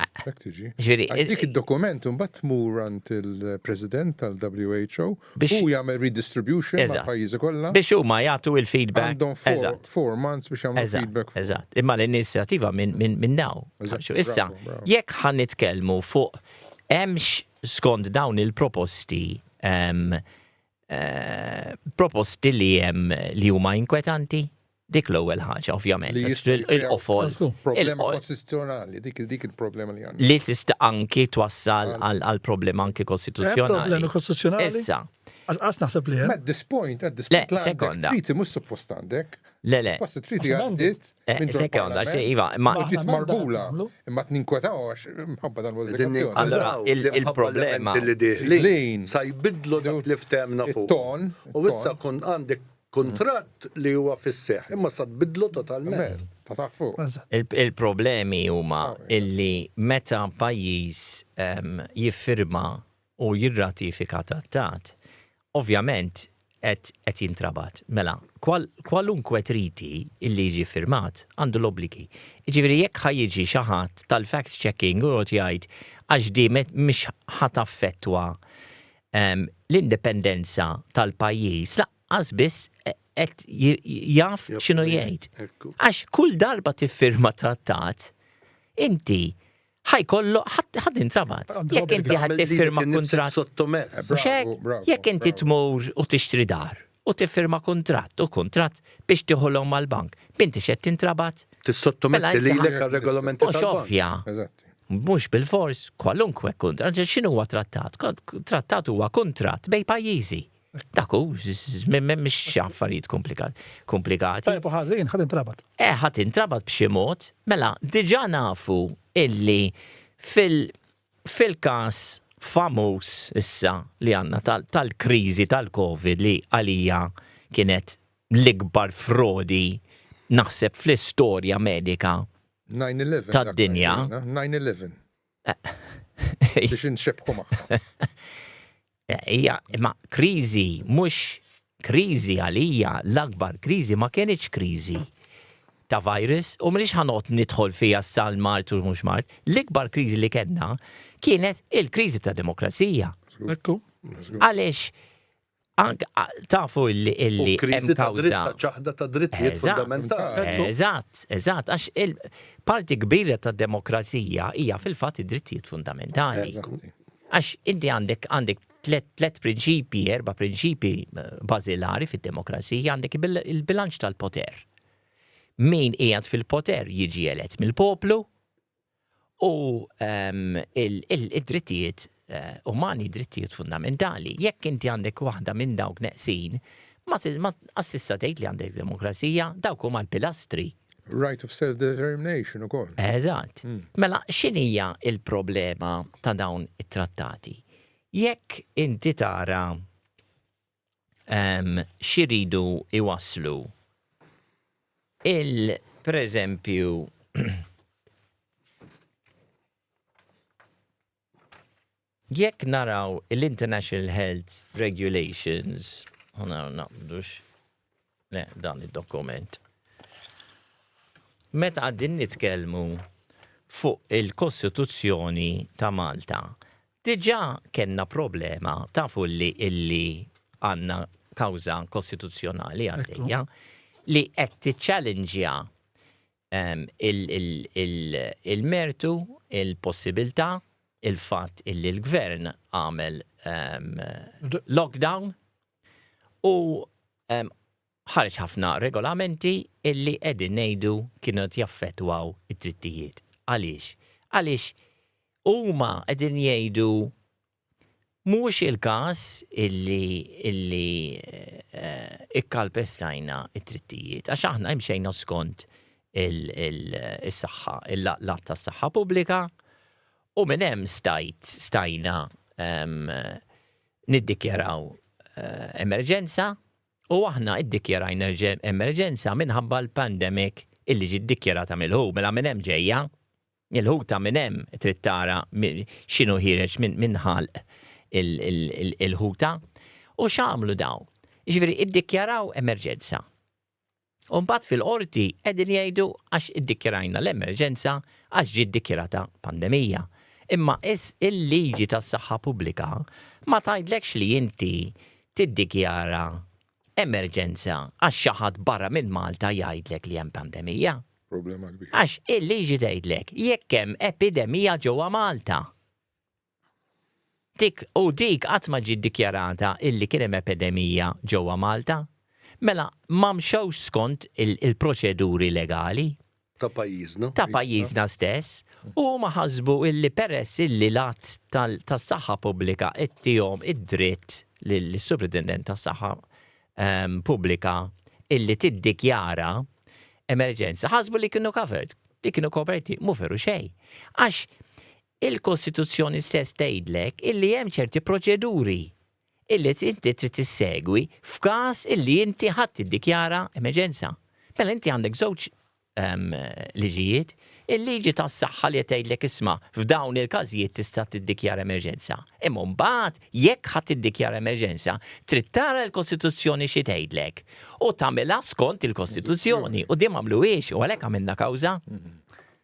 Hekk tiġi. Ġifieri, dik id-dokument imbagħad tmur għand il-President tal-WHO u jagħmel redistribution mal-pajjiżi kollha. Biex huma jagħtu il-feedback. Għandhom four months biex jagħmlu feedback. Eżatt. Imma l-inizjattiva minn daw. Issa, jekk ħa nitkellmu fuq hemmx skont dawn il-proposti eh, proposti li hemm li huma inkwetanti? Dik l-ewwel ħaġa, ovvjament. Li jistgħu jkreaw Il-qofol. Problema kostituzzjonali, dik dik il-problema li għandna. Li tista' anki twassal għal problema anki kostituzzjonali. Problemi kostituzzjonali? Issa. Għax qas naħseb li hemm. At this point, at this Le, point, sekonda. Treaty mhux suppost għandek. Le, le. Suppost treaty għaddiet. Eh, sekonda, xi iva, ma ġiet marbula, imma ninkwetaw għax mħabba dan modifikazzjoni. Allora, il-problema li diħlin sa jbidlu dak li ftehmna fuq. Ton. U issa kun għandek Kuntratt li huwa fis-seħħ, imma sa tbiddlu totalment. Ta' taħt fuq. Il-problemi huma illi meta pajjiż jiffirma u jirratifika trattat, ovvjament qed jintrabat. Mela, kwalunkwe treaty illi jiġi ffirmat għandu l-obbligi. Jiġifieri jekk ħa jiġi xi ħadd tal-fact checking u joqgħod jgħid għax di mhix ħa taffettwa l-indipendenza tal-pajjiż laqqas biss qed jaf x'inhu jgħid. Għax kull darba tiffirma trattat, inti ħajkollu ħadd intrabat. Jekk inti ħadd tiffirma kuntratt. Sottomess. Jekk inti tmur u tixtri dar u tiffirma kuntratt u kuntratt biex tieħulhom mal-bank, b'inti x'qed tintrabat? Tissottometti mela lilek għar-regolamenti Mhux ovvja. Mhux bilfors, kwalunkwe kuntratt, x'inhu huwa trattat? Trattat huwa kuntratt bejn pajjiżi. Dak hu, mhix affarijiet komplikati. Tajjeb u ħażin, ħadd intrabat. Eh, ħadd intrabat b'xi mod, mela diġà nafu illi fil fil-każ famuż issa li għandna tal-kriżi tal-Covid li għalija kienet l-ikbar frodi naħseb fl-istorja medika 9-11. Tad-dinja. 9-11. Biex inxebħu magħha. Hija, imma kriżi mhux kriżi għalija l-akbar kriżi ma kienitx kriżi ta' virus u m'iniex ħa noqgħod nidħol fiha issa l-mard u mhux mard. L-ikbar kriżi li kellna kienet il-kriżi ta' demokrazija. Ekku. Għaliex? Anke tafu illi illi hemm kawża. ċaħda ta' drittijiet fundamentali. Eżatt, eżatt, għax il-parti kbira ta' demokrazija hija fil-fatt id-drittijiet fundamentali. Għax inti għandek għandek tlet prinċipji, erba' prinċipji eh, bażilari fid-demokrazija, għandek il-bilanċ tal-poter. Min qiegħed fil-poter jiġi elett mill-poplu, u ehm, id-drittijiet eh, umani, drittijiet fundamentali. Jekk inti għandek waħda minn dawk neqsin, ma assista tgħid li għandek demokrazija, dawk huma l-pilastri. Right of self-determination ukoll. Eżatt. Hmm. Mela, x'inhija il-problema ta' dawn it-trattati? Jekk inti tara ehm, xiridu iwasslu il per eżempju jekk naraw l-International Health Regulations, naqbdux, le, dan id-dokument. Meta għaddin nitkellmu fuq il-Kostituzzjoni ta' Malta, Diġà kellna problema, tafu li illi għandna kawża kostituzzjonali għaddejja li qed tiċċallenġja ehm, il-mertu, il-possibilità, il-fatt illi l-gvern għamel ehm, lockdown u ehm, ħareġ ħafna regolamenti illi qegħdin ngħidu kienu qed jaffettwaw id-drittijiet. Għaliex? Għaliex huma qegħdin jgħidu mhux il-każ illi illi eh, ikkalpestajna id-drittijiet għax aħna imxejna skont il-saħħa, l-att tas-saħħa pubblika u minn hemm stajt stajna ehm, niddikjaraw eh, emerġenza U aħna iddikjarajna emerġenza minħabba l-pandemic illi ġiet dikjarata mill-WHO. Mela minn hemm ġejja. Il-WHO ta' minn hemm trid tara x'inhu ħiereġ minn ħalq il-ħuta. U x'għamlu dawn? Jiġifieri iddikjaraw emerġenza. U mbagħad fil-qorti qegħdin jgħidu għax iddikjarajna l-emerġenza għax ġiet dikjarata pandemija. Imma is il-liġi tas-saħħa pubblika ma tgħidlekx li inti tiddikjara emerġenza għax xi ħadd barra minn Malta jgħidlek li hemm pandemija. Problema kbira. Għax il-liġi tgħidlek jekk hemm epidemija ġewwa Malta. Dik u dik qatt ma ġiet dikjarata illi kien hemm epidemija ġewwa Malta. Mela ma mxewx skont il-proċeduri legali. Ta' pajjiżna. Ta' pajjiżna stess. U huma ħasbu illi peress illi l-Att tas-Saħħa Pubblika ittihom id-dritt lis-Supretendent tas-Saħħa Pubblika illi tiddikjara emerġenza, ħasbu li kienu covered, li kienu koperti. Mhu veru xejn. Għax Il-Kostituzzjoni stess tgħidlek illi hemm ċerti proċeduri illi inti trid tissegwi f'każ illi inti ħa tiddikjara emerġenza. Mela inti għandek żewġ ehm, liġijiet, il-liġi tas-saħħa li qed tgħidlek isma' f'dawn il-każijiet tista' tiddikjara emerġenza. Imma mbagħad jekk ħa tiddikjara emerġenza, trid tara l-Kostituzzjoni xi tgħidlek u tagħmilha skont il-Kostituzzjoni u din m'għamluhiex u għalhekk għamilna kawża.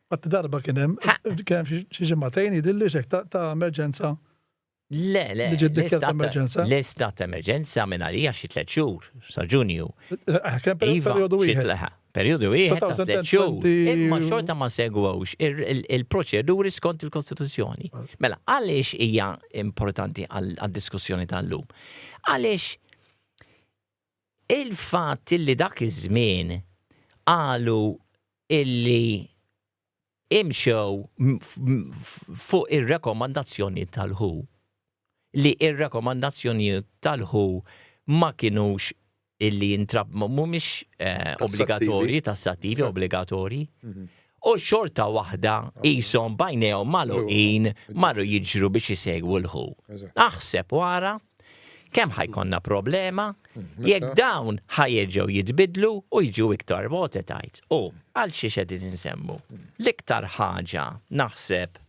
Fatti darba kien hemm kien hemm xi ġimagħtejn jidhirli x'hekk ta' emerġenza. Le, le. Li ġiet dikjarata emerġenza. L-istat ta' emerġenza minn għalija xi tliet xhur sa Ġunju. Eh, kien iva, perjodu wieħed. Perjodu wieħed ta' tliet xhur. Imma xorta ma segwewx il-proċeduri skont il-Kostituzzjoni. Mela, għaliex hija importanti għad-diskussjoni tal-lum? Għaliex Il-fatt illi dak iż-żmien qalu illi imxew fuq ir-rekomandazzjonijiet tal-WHO, li ir-rekomandazzjonijiet tal-WHO ma kinux illi jintrab mhumiex eh, obbligatorji, tassattivi obbligatorji. Mhm. U xorta waħda qishom b'għajnejhom magħluqin marru jiġru biex isegwu l-WHO. Aħseb wara kemm ħa jkollna problema jekk dawn ħa jerġgħu jitbiddlu u jiġu iktar watertight. U għal xiex qegħdin insemmu? L-iktar ħaġa naħseb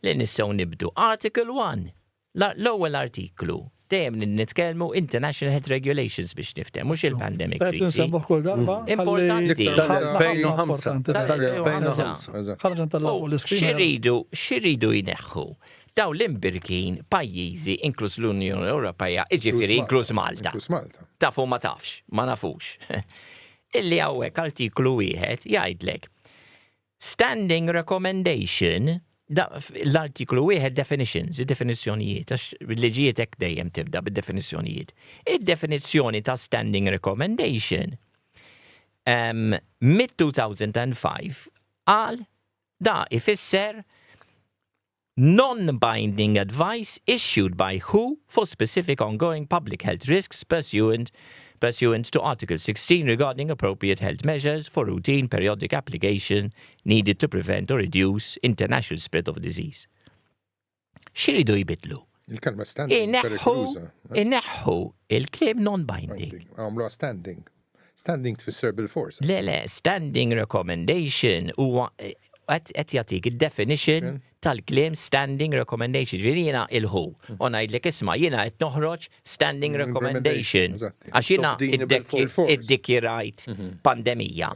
li nistgħu nibdu. Article 1, l-ewwel artiklu, dejjem nitkellmu International Health Regulations biex niftehmu mhux il-Pandemic Treaty. Nsemmuh kull darba. Importanti. Tal-2005. Ħarġa tal-fuq l-iskrin. Xiridu, xiridu jneħħu. Dawn l-imbirkin pajjiżi inkluż l-Unjoni Ewropea, jiġifieri inkluż Malta. Inkluż Malta. Taf u ma tafx, ma nafux. Illi hawnhekk artiklu wieħed jgħidlek standing recommendation l-artiklu wieħed definitions, id-definizzjonijiet, għax liġijiet hekk dejjem tibda bid-definizzjonijiet. Id-definizzjoni ta' standing recommendation mid-2005 qal da ifisser non-binding advice issued by WHO for specific ongoing public health risks pursuant pursuant to Article 16 regarding appropriate health measures for routine periodic application needed to prevent or reduce international spread of disease. X'iridu jbidlu? Il-kelma standing. Ineħħu, ineħħu il-kliem non-binding. Għamlu standing. Standing tfisser bil-fors. Le, le, standing recommendation huwa qed jagħtik id-definition tal-kliem standing recommendation. Ġifieri jiena il-WHO. U ngħidlek isma' jiena qed noħroġ standing recommendation. Għax jiena iddikjarajt pandemija.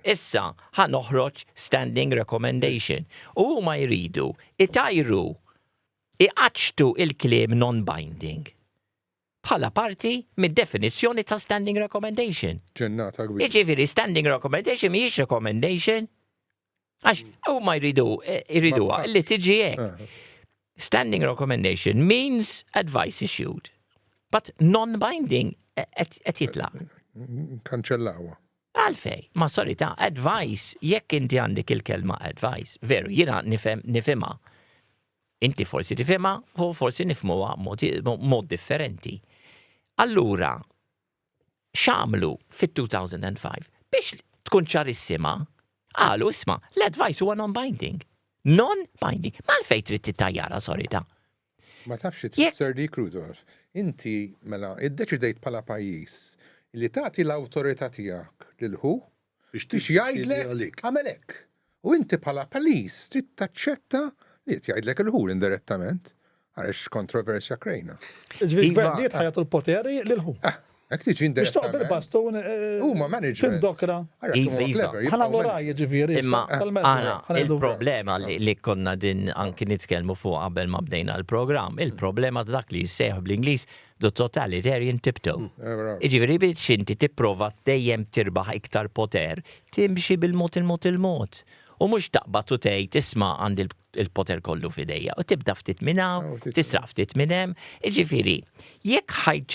Issa ħa noħroġ standing recommendation. U huma jridu itajru iqaċċtu il-kliem non-binding bħala parti mid-definizzjoni ta' standing recommendation. Ġennata kbira. Jiġifieri standing recommendation mhijiex recommendation. Għax huma jridu jriduha li tiġi hekk. Standing recommendation means advice issued. But non-binding qed jitlaq. Kanċellawha. Għalfej, ma sorry ta' advice, jekk inti għandek il-kelma advice, veru, jiena nifhem nifhimha. Inti forsi tifhimha u forsi nifhmuha mod differenti. Allura, x'għamlu fit-2005 biex tkun ċarissima, qalu isma' l-advice huwa non-binding. Non-binding. Ma għalfej trid tittajjara, sorry ta'. Ma tafx xi tfisser dik, Rudolf. Inti mela iddeċidejt bħala pajjiż li tagħti l-awtorità tiegħek lil WHO biex jgħidlek għamel hekk. U inti bħala pajjiż trid taċċetta li qed jgħidlek il-WHO indirettament. Għaliex kontroversja krejna. Ġifieri gvernijiet ħajatu l-poteri lil WHO. Ah, hekk tiġi Biex toqgħod bil-bastun Huma management. Tindokra. Iva, iva. Ħa nagħmlu raj, ġifieri. Imma aħna il-problema li konna din anki nitkellmu fuq qabel ma bdejna l-programm, il-problema ta' dak li jissejjaħ bl-Ingliż the totalitarian tiptoe. Jiġifieri biex inti tipprova dejjem tirbaħ iktar poter, timxi bil-mod il-mod il-mod. U mhux taqbad u tgħid isma' għandi il-poter kollu f'idejja u tibda ftit minn hawn, tisraq ftit minn hemm. Jiġifieri, jekk ħajġ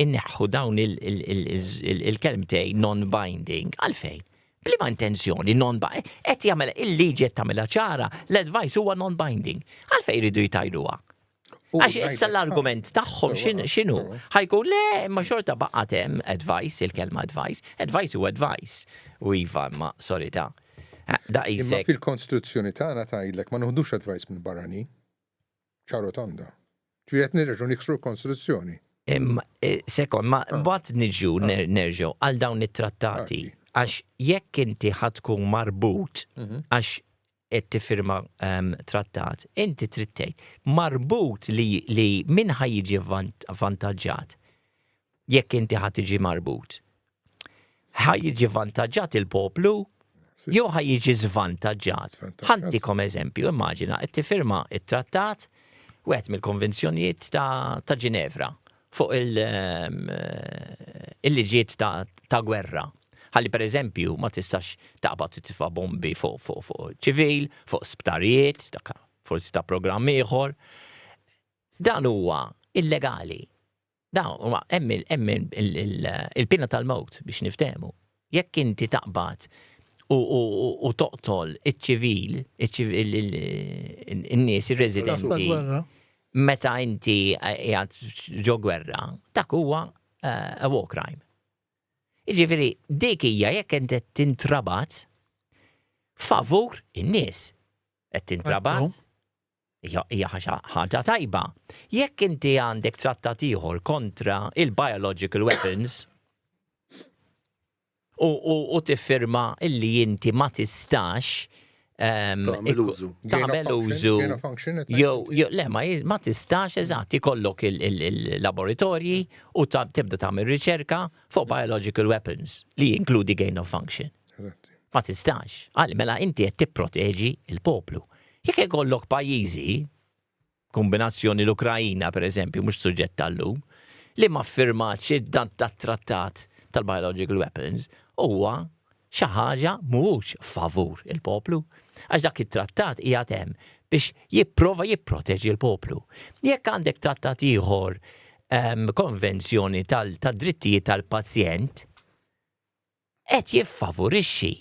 inneħħu dawn il-kelmtejn non-binding, għalfejn? B'liema intenzjoni non-binding? Qed jagħmel il-liġi qed tagħmilha ċara, l-advice huwa non-binding. Għalfejn jridu jtajruha? Għax issa l-argument tagħhom x'inhu? Ħajkun le, imma xorta baqgħet hemm advice, il-kelma advice, advice u advice. U iva, imma sorry ta' da Imma qisek. fil-Konstituzzjoni tagħna tgħidlek ma noħdux advice minn barranin. Ċaru tonda. Ġifieri qed nirġgħu niksru l-Konstituzzjoni. Imma sekond, ma mbagħad niġu nerġgħu għal dawn it-trattati. Għax jekk inti ħa tkun marbut għax qed tiffirma trattat, inti trid tgħid marbut li li min ħa jiġi avvantaġġat jekk inti ħa tiġi marbut. Ħa jiġi vantaġġat il-poplu jew ħa jiġi żvantaġġat. Ħantikom eżempju, immaġina qed tiffirma it-trattat wieħed mill-konvenzjonijiet ta' Ġinevra fuq il-liġijiet ta' gwerra. Ħalli per eżempju ma tistax taqbad u titfa' bombi fuq fuq fuq ċivil, fuq sptarijiet, dak forsi ta' programm ieħor. Dan huwa illegali. Dan huwa hemm il-pina tal-mewt biex niftehmu. Jekk inti taqbad u toqtol iċ-ċivil, in-nies, ir-residenti, meta inti qiegħed ġo gwerra, dak huwa a war crime. Jiġifieri dik hija jekk inti qed tintrabat favur in-nies. Qed tintrabat hija ħaġa tajba. Jekk inti għandek trattat ieħor kontra il-biological weapons u tiffirma illi inti ma tistax tagħmel użu. Tagħmel użu. Jew le ma tistax eżatt ikollok il-laboratorji u tibda tagħmel riċerka fuq biological weapons li jinkludi gain of function. Ma tistax. Għal mela inti qed tipproteġi il-poplu. Jekk ikollok pajjiżi. Kombinazzjoni l-Ukrajina, per eżempju, mhux suġġett tal-lum, li ma ffirmatx dan tat-trattat tal-biological weapons, huwa xi ħaġa mhux favur il-poplu. Għax dak it-trattat qiegħed hemm biex jipprova jipproteġi l-poplu. Jekk għandek trattat ieħor ehm, konvenzjoni tad-drittijiet tal-pazjent, qed jiffavorixxi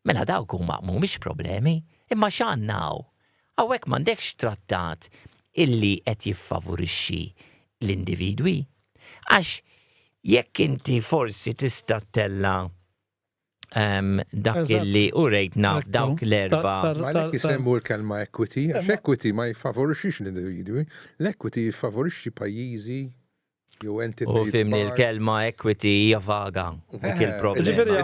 Mela dawk huma mhumiex problemi, imma x'għandna hawn? Hawnhekk m'għandekx trattat illi qed jiffavurixxi l-individwi. Għax jekk inti forsi tista' ttella' ehm, dak illi urejtna dawk l-erba'. Ma għalhekk isemmu l-kelma equity, għax equity ma jiffavorixxix l-individwi, l-equity jiffavorixxi pajjiżi jew entitajiet. U fimni l-kelma equity hija vaga, dik il-problema.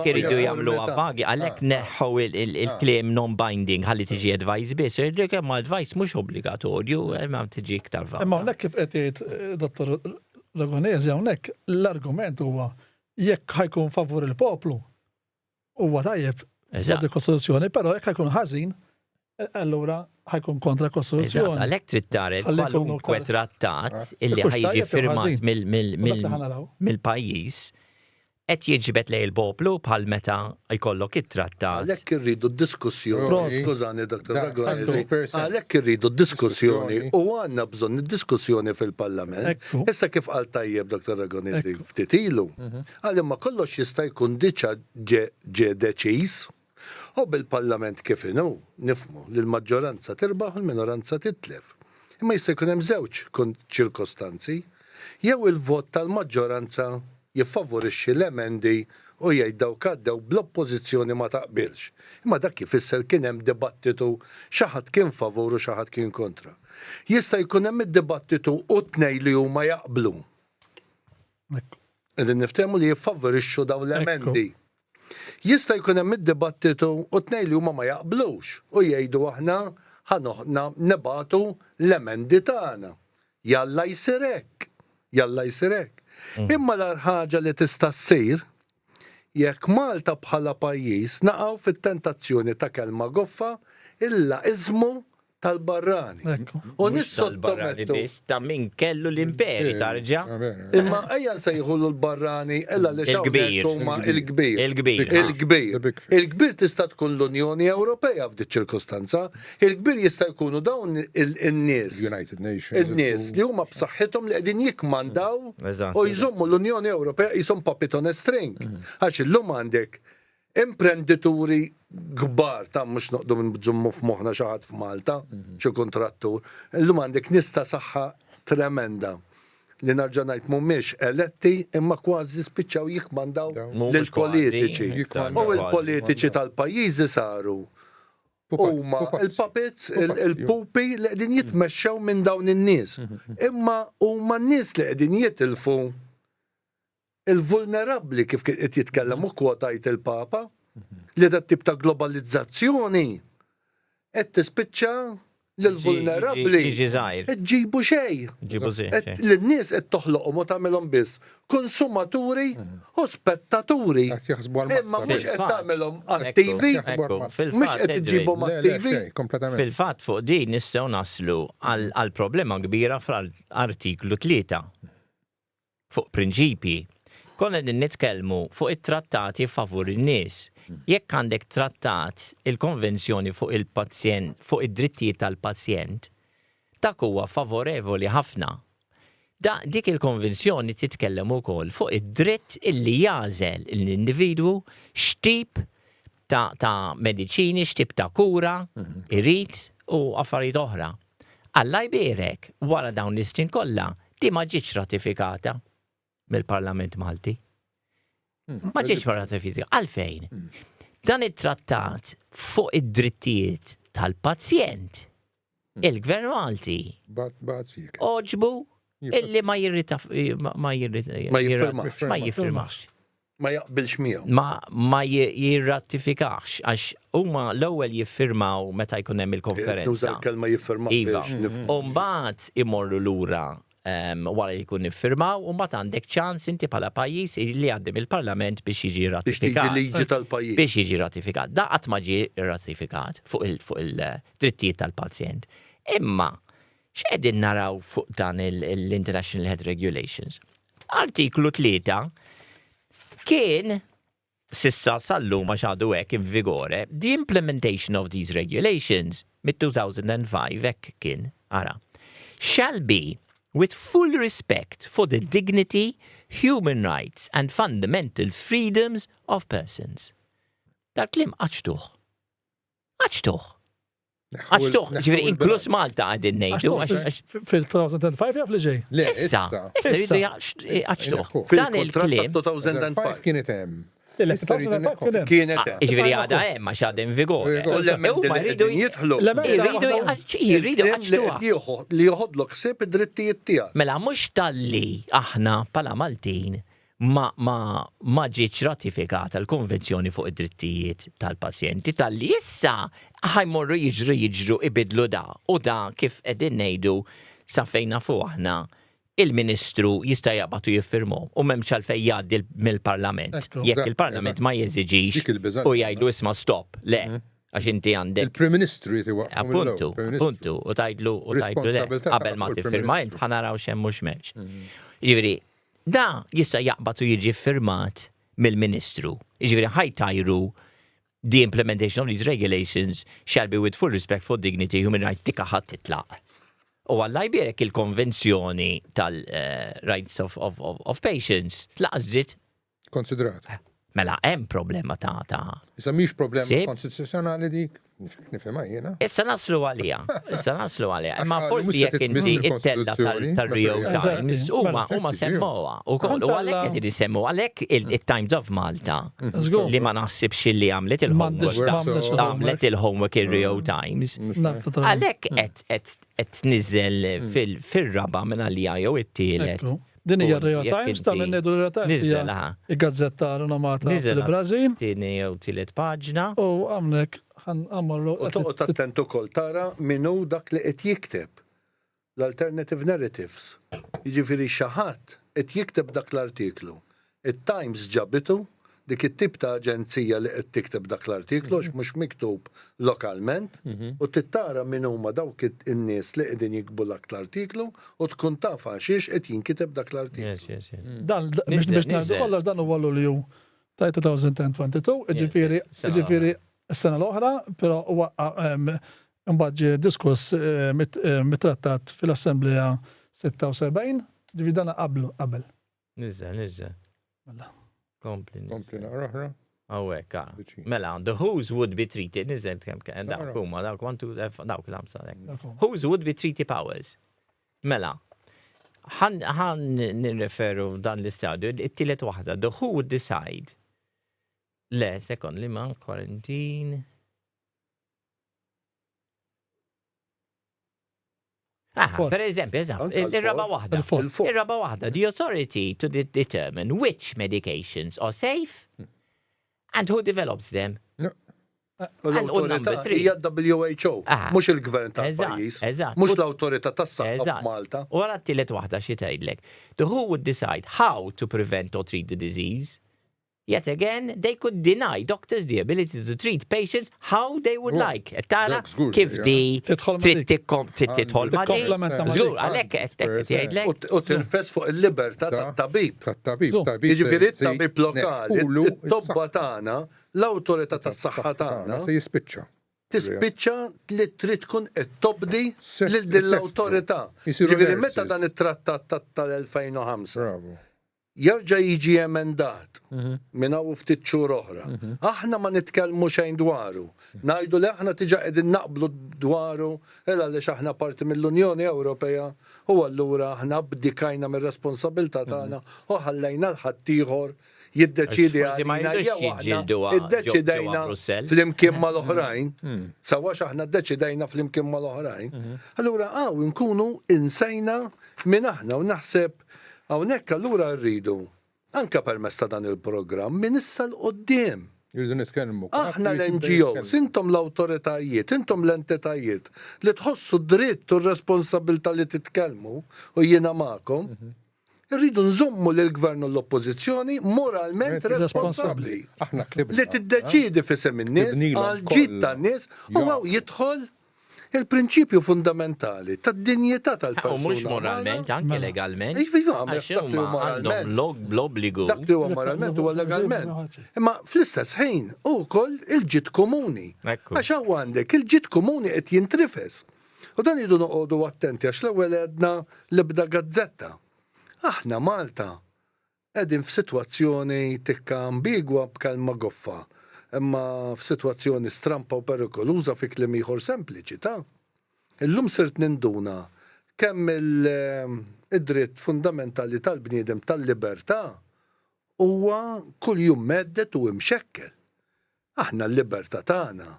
Iridu jagħmluha vagi, għalhekk neħħu il-kliem non-binding ħalli tiġi advice biss, irridu kemm advice mhux obbligatorju, imma tiġi iktar vaga. Imma hawnhekk kif qed jgħid eh, Dottor Ragonesi hawnhekk l-argument huwa jekk ħajkun favur il-poplu, huwa tajjeb kontra l-Kostituzzjoni, però jekk ħajkun ħażin, allura ħajkun kontra l-Kostituzzjoni. Għalhekk trid tara kwalunkwe trattat illi ħajġi firmat mill-pajjiż qed jiġbed lejn il-poplu bħal meta jkollok it-trattat. Għalhekk irridu diskussjoni. Skużani, Dr. Ragonesi. Għalhekk irridu diskussjoni u għandna bżonn id-diskussjoni fil-Parlament. Issa kif qal tajjeb Dr. Ragonesi ftit ilu, Qal imma kollox jista' jkun diġà ġie deċiż u bil-Parlament kif inhu, nifhmu li l-maġġoranza tirbaħ u l-minoranza titlef. Imma jista' jkun hemm żewġ ċirkostanzi, jew il-vot tal-maġġoranza jiffavorixxi l-emendi u jgħid dawk għaddew bl-Oppożizzjoni ma taqbilx. Imma dak ifisser kien hemm dibattitu xi ħadd kien favur u xi ħadd kien kontra. Jista' jkun hemm id-dibattitu u t-tnejn li huma jaqblu. Qegħdin niftehmu li jiffavorixxu dawn l-emendi. Jista' jkun hemm id-dibattitu u tnejn li huma ma jaqblux u jgħidu aħna ħa nibagħtu l-emendi tagħna. Jalla jsir hekk. Jalla jsir hekk. Mm. Imma l-agħar ħaġa li tista' ssir jekk Malta bħala pajjiż naqgħu fit-tentazzjoni ta' kelma goffa il-laiżmu tal-barrani. U nissottomettu. Ta' min kellu l-imperi tarġa. Imma ejja nsejħulu l-barrani illa li il-kbir. Huma il-kbir. Il-kbir. Il-kbir. Il-kbir tista' tkun l-Unjoni Ewropea f'dik ċirkostanza. Il-kbir jista' jkunu dawn in-nies. United Nations. In-nies li huma b'saħħithom li qegħdin jikkmandaw u jżommu l-Unjoni Ewropea qishom puppet on a string. Mm. Għax illum għandek Imprendituri kbar ta' mhux noqdu nżommu f'moħħna xi ħadd f'Malta, mhm. xi kuntrattur. Illum għandek nies ta' saħħa tremenda li narġa' ngħid mhumiex eletti imma kważi spiċċaw jikmandaw lill-politiċi. U l-politiċi tal-pajjiżi saru huma il-puppets, il-pupi li qegħdin jitmexxew minn dawn in-nies. Mhm. Imma huma n-nies li qegħdin jitilfu il-vulnerabbli kif kien qed jitkellem u kwotajt il-Papa li dat tip ta' globalizzazzjoni qed tispiċċa lill-vulnerabbli. Jiġi żgħir. Ġibu xejn. Ġibu xejn. Lin-nies qed toħloqhom u tagħmilhom biss konsumaturi u spettaturi. Imma mhux qed tagħmilhom attivi. Mhux qed iġġibhom attivi. Fil-fatt fuq din nistgħu naslu għal problema kbira fl-artiklu 3. fuq prinċipji. Konna qegħdin nitkellmu fuq it-trattati favur in-nies. Jekk għandek trattat, il-konvenzjoni fuq il-pazjent, fuq id-drittijiet tal-pazjent, dak huwa favorevoli ħafna. Da, dik il-konvenzjoni titkellem ukoll fuq id-dritt illi jagħżel l-individwu x'tip ta', ta mediċini, x'tip ta' kura irid u affarijiet oħra. Alla jbierek, wara dawn is-snin kollha, di ma ġietx ratifikata mill-Parlament Malti. Hmm. Ma ġietx ratifikata. Għalfejn? Hmm. Dan it-trattat fuq id-drittijiet tal-pazjent, hmm. il-Gvern Malti oġbu illi ma jirrita ma jirrita ma jiffirmax. Ma jaqbilx miegħu. Ma ma jirratifikax għax huma l-ewwel jiffirmaw meta jkun hemm il-konferenza. Nuża l-kelma jiffirmaw. Iva. U mbagħad imorru lura. wara li jkun iffirmaw u mbagħad għandek ċans inti bħala pajjiż li jgħaddi mill-Parlament biex jiġi ratifikat. Biex jiġi liġi tal-pajjiż. Biex jiġi ratifikat. Da qatt ma ġie ratifikat fuq il-drittijiet tal-pazjent. Imma x'qegħdin naraw fuq dan l-International Health Regulations? Artiklu 3 kien s'issa sal-lum għax għadu hekk in vigore, the implementation of these regulations mid-2005 hekk kien, ara, shall be with full respect for the dignity, human rights and fundamental freedoms of persons. Dal-kliem qaċtuh. Qaċtuh. Għax ġifieri inkluż Malta għadin ngħidu. Fil-2005 jaf li ġej. Issa, issa jridu għaxtuh. Dan il-kliem. 2005 kienet hemm. Kienet hemm. Ġifieri għadha hemm għax għadha in vigore. U l-emendi li qegħdin jidħlu. Jridu jridu għaxtuha. Li joħodlok ħsieb id-drittijiet tiegħek. Mela mhux talli aħna bħala Maltin ma ma ma ġietx ratifikata l-Konvenzjoni fuq id-Drittijiet tal-Pazjenti talli issa ħa jmorru jiġru jiġru ibiddlu da u da kif qegħdin ngħidu sa fejn nafu aħna il-Ministru jista' jaqbad u jiffirmhom u m'hemmx għalfejn jgħaddi mill-Parlament jekk il-Parlament ma jeżiġix u jgħidlu isma' stop le għax inti għandek. Il-Prim Ministru jrid iwaqqfu. Appuntu, appuntu, u tgħidlu u tgħidlu le qabel ma tiffirma int ħa naraw x'hemm u x'm'hemmx. Jiġifieri Da jista' jaqbad u jiġi ffirmat mill-Ministru. Jiġifieri ħa jtajru the implementation of these regulations shall be with full respect for dignity, human rights, dik ħa titlaq. U Alla jbierek il-konvenzjoni tal-rights of, of, of, of patients laqas ġiet Konsidrat. Mela hemm problema ta' ta' Issa mhix problema konstituzzjonali dik, nifhimha jiena. Issa naslu għaliha, issa naslu għaliha. Imma forsi jekk inti it-tella tal-Rio Times huma huma semmuha wkoll u għalhekk qed isemmu għalhekk it-Times of Malta li ma naħsibx li għamlet il-homework għamlet il-homework ir-Rio Times. Għalhekk qed qed tniżżel fil-raba' minn għalija jew it-tielet. Din hija Rio Times ta' minn ngħidu Rio Times. Niżel, aha. Il-gazzetta rinomata fil-Brażil. Tieni jew tielet paġna. U hawnhekk ħammorru. U toqgħod attent ukoll tara min hu dak li qed jikteb l-alternative narratives. Jiġifieri xi ħadd qed jikteb dak l-artiklu. It-Times ġabitu, dik it-tip ta' aġenzija li qed tikteb dak l-artiklu għax mhux miktub lokalment, u trid tara min huma dawk in-nies li qegħdin jiktbu dak l-artiklu u tkun taf għal xiex qed jinkiteb dak l-artiklu. Dan, biex ngħidu kollox, dan huwa Lulju ta' 2022, jiġifieri, jiġifieri s-sena l-oħra, però huwa imbagħad ġie diskuss mit-trattat fil-Assemblea 76, jiġifieri dan qablu qabel. Nizzel, nizzel. Mela. Kompli. Kompli naqra oħra. Hawnhekk, ah. Mela, the who's would be treated, nizzel kemm kemm dawk huma dawk one two eh, dawk l-amsa. Who's would be treaty powers. Mela, ħan nirreferu f'dan l-istadju, it-tielet waħda, the who would decide. Le, sekond li ma quarantine. Aha, per eżempju, eżatt, ir-raba waħda. Ir-raba waħda, the authority to determine which medications are safe and who develops them. L-autorità hija WHO, mhux il-gvern tal-pajjiż, mhux l-awtorità tas-saħħa f'Malta. U għara t-tielet waħda xi tgħidlek. The who would decide how to prevent or treat the disease Yet again, they could deny doctors the ability to treat patients how they would like. Tara kif di trid tidħol ma' di. Żgur, għalhekk qed jgħidlek. U tirfes fuq il-libertà tat-tabib. Tat-tabib. Jiġifieri t-tabib lokali, it-tobba tagħna, l-awtorità tas-saħħa tagħna. Se jispiċċa. Tispiċċa li trid tkun qed tobdi lil din l-awtorità. Jiġifieri meta dan it-trattat tal-2005 jerġa' jiġi emendat minn hawn u ftit xhur oħra. Aħna ma nitkellmu xejn dwaru. Ngħidu li aħna diġà qegħdin naqblu dwaru il għaliex aħna parti mill-Unjoni Ewropea u allura aħna abdikajna mir-responsabilità tagħna u ħallejna 'l ħaddieħor jiddeċiedi għalina jew aħna ddeċidejna flimkien mal-oħrajn, sewwa x'aħna ddeċidejna flimkien mal-oħrajn. Allura hawn inkunu insejna min aħna u naħseb Hawnhekk allura rridu, anke permezz ta' dan il-programm, minn issa 'l quddiem. Irridu nitkellmu. Aħna l-NGOs, intom l-awtoritajiet, intom l-entitajiet li tħossu dritt u r-responsabilità li titkellmu u jiena magħkom, mhm. irridu nżommu lill-gvern u l-oppożizzjoni moralment responsabbli. Li tiddeċiedi f'isem in-nies għal ġid tan-nies u hawn jidħol Il-prinċipju fundamentali tad-dinjità tal-persuna. U mhux moralment, anke mela. legalment. Iva, għax huma għandhom l-obbligu. Dak li huwa moralment huwa legalment. Imma fl-istess ħin hu wkoll il-ġid komuni. Għax hawn għandek il-ġid komuni qed jintrifes. U dan jridu noqogħdu attenti għax l-ewwel għedna l-ebda gazzetta. Aħna Malta Qegħdin f'sitwazzjoni tikka ambigwa b'kelma goffa, imma f'sitwazzjoni strampa u perikoluża fi kliem ieħor sempliċi, ta'. Illum sirt ninduna kemm id-dritt fundamentali tal-bniedem tal-libertà huwa kuljum mhedded u imxekkel. Aħna l-libertà tagħna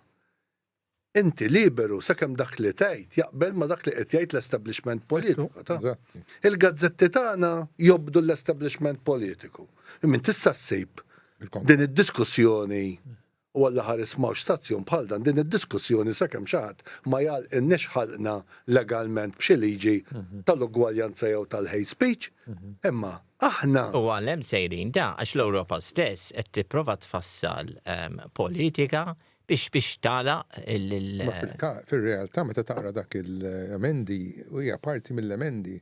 Inti liberu sakemm dak li tgħid jaqbel ma' dak li qed jgħid l-establishment politiku. Ta' Il-gazzetti tagħna jobdu l-establishment politiku. Min tista' ssib din id-diskussjoni u Alla ħares m'hawnx stazzjon bħal dan din id-diskussjoni sakemm xi ħadd ma jagħlqilniex ħalqna legalment b'xi liġi mhm. tal-ugwaljanza jew tal-hate speech. Mhm. Imma aħna. U għal hemm sejrin ta' għax l-Ewropa stess qed tipprova tfassal ehm, politika Biex biex tagħlaq il. Ma fir-realtà meta taqra dak il-emendi, u hija parti mill-emendi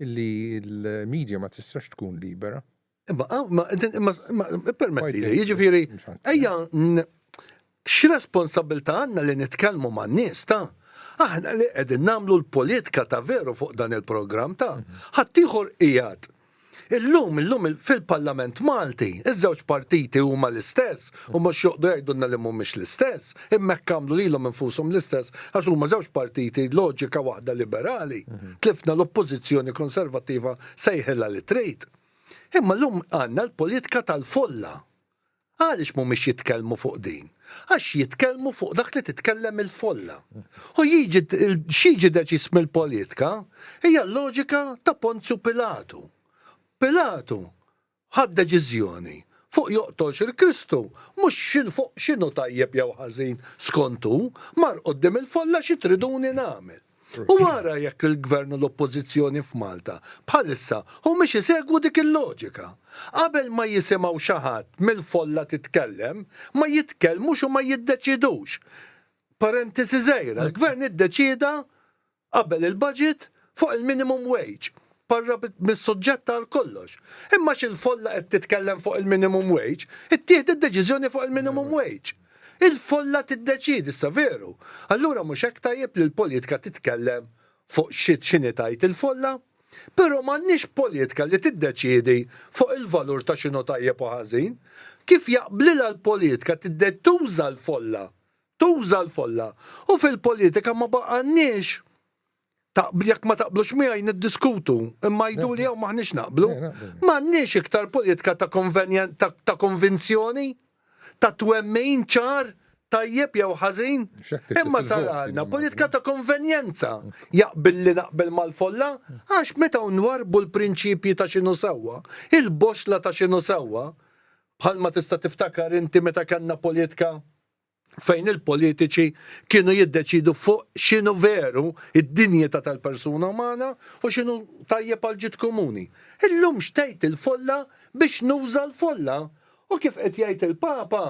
illi l-media ma tistax tkun libera. Imma, imma, imma, permetti li, jiġifieri, ejja x'responsabilità għandna li nitkellmu man-nies ta' aħna li qegħdin nagħmlu l-politika ta' veru fuq dan il-programm ta' mhm. ħaddieħor qiegħed Illum, illum fil-Parlament Malti, iż-żewġ partiti huma l-istess u mhux joqgħdu jgħidulna li mhumiex l-istess, imma hekk għamlu lilhom infushom l-istess għax huma żewġ partiti loġika waħda liberali. Tlifna l-Oppożizzjoni Konservattiva sejħilha li trid. Imma llum għandna l-politika tal-folla. Għaliex mhumiex jitkellmu fuq din? Għax jitkellmu fuq dak li titkellem il-folla. U jiġi x'jiġi deċiż mill-politka hija l-loġika ta' Ponzju Pilatu. Pilatu ħa deċiżjoni fuq joqtolx il-Kristu mhux fuq x'inhu tajjeb jew ħażin skont hu, mar quddiem il-folla xi triduni nagħmel. U ara jekk il-Gvern u l-Oppożizzjoni f'Malta bħalissa humiex isegwu dik il-loġika. Qabel ma jisimgħu xi ħadd mill-folla titkellem, ma jitkellmux u ma jiddeċidux. Parentesi żgħira, il-Gvern iddeċieda qabel il-budget fuq il-minimum wage. Barra mis-suġġett għal kollox. Imma għax il-folla qed titkellem fuq il-minimum wage, ittieħdet deċiżjoni fuq il-minimum wage. Il-folla tiddeċiedi issa veru. Allura mhux hekk tajjeb li l-politika titkellem fuq x'inhi tgħid il-folla? Però m'għandniex politika li tiddeċiedi fuq il-valur ta' x'inhu tajjeb u ħażin. Kif jaqblilha l-politika tuża l-folla. Tuża l-folla. U fil-politika ma baqgħalniex Taqblu jekk ma taqblux miegħi niddiskutu, imma għiduli hawn m'aħniex naqblu. M'għandniex iktar politika ta' konvenjen ta' konvinzjoni, ta' twemmin ċar, tajjeb jew ħażin, imma sar għandna politika ta' konvenjenza. Jaqbilli naqbel mal-folla, għax meta nwarrbu l-prinċipji ta' x'inhu sewwa, il-boxla ta' x'inhu sewwa, bħalma tista' tiftakar inti meta kellna politika fejn il-politiċi kienu jiddeċiedu fuq x'inhu veru, id-dinjità tal-persuna umana u x'inhu tajjeb għall-ġid komuni. Illum x'tgħid il-folla biex nuża l-folla? U kif qed jgħid il-Papa,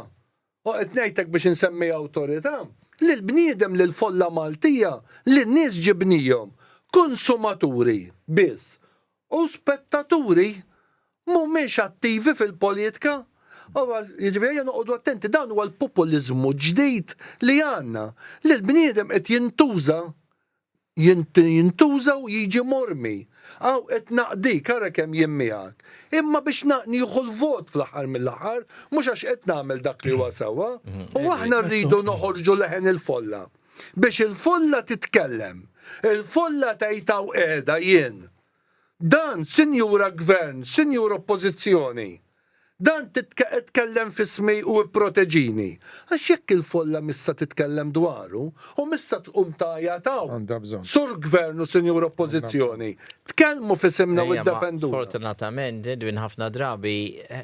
u qed ngħidlek biex insemmi awtorità, li l-bniedem lill-folla Maltija, lin-nies ġibnihom konsumaturi biss U spettaturi mhumiex attivi fil-politka. U jiġifieri ejja noqogħdu attenti, dan huwa l-populiżmu ġdid li għandna, li l-bniedem qed jintuża jintuża u jiġi mormi. Hawn qed naqdik, ara kemm jien miegħek. Imma biex nieħu l-vot fl-aħħar mill-aħħar, mhux għax qed nagħmel dak li huwa sewwa. U aħna rridu noħorġu leħen il-folla. Biex il-folla titkellem. Il-folla tgħid hawn qiegħda jien. Dan, Sinjura Gvern, Sinjura Oppożizzjoni. Dan tkellem f'ismi u ipproteġini. Għax jekk il-folla missha titkellem dwaru u missha tqum tgħajjat hawn. Għandha bżonn. Sur Gvern u Sinjur Oppożizzjoni, tkellmu f'isimna u Ejja, ma iddefenduna. sfortunatament, Edwin ħafna drabi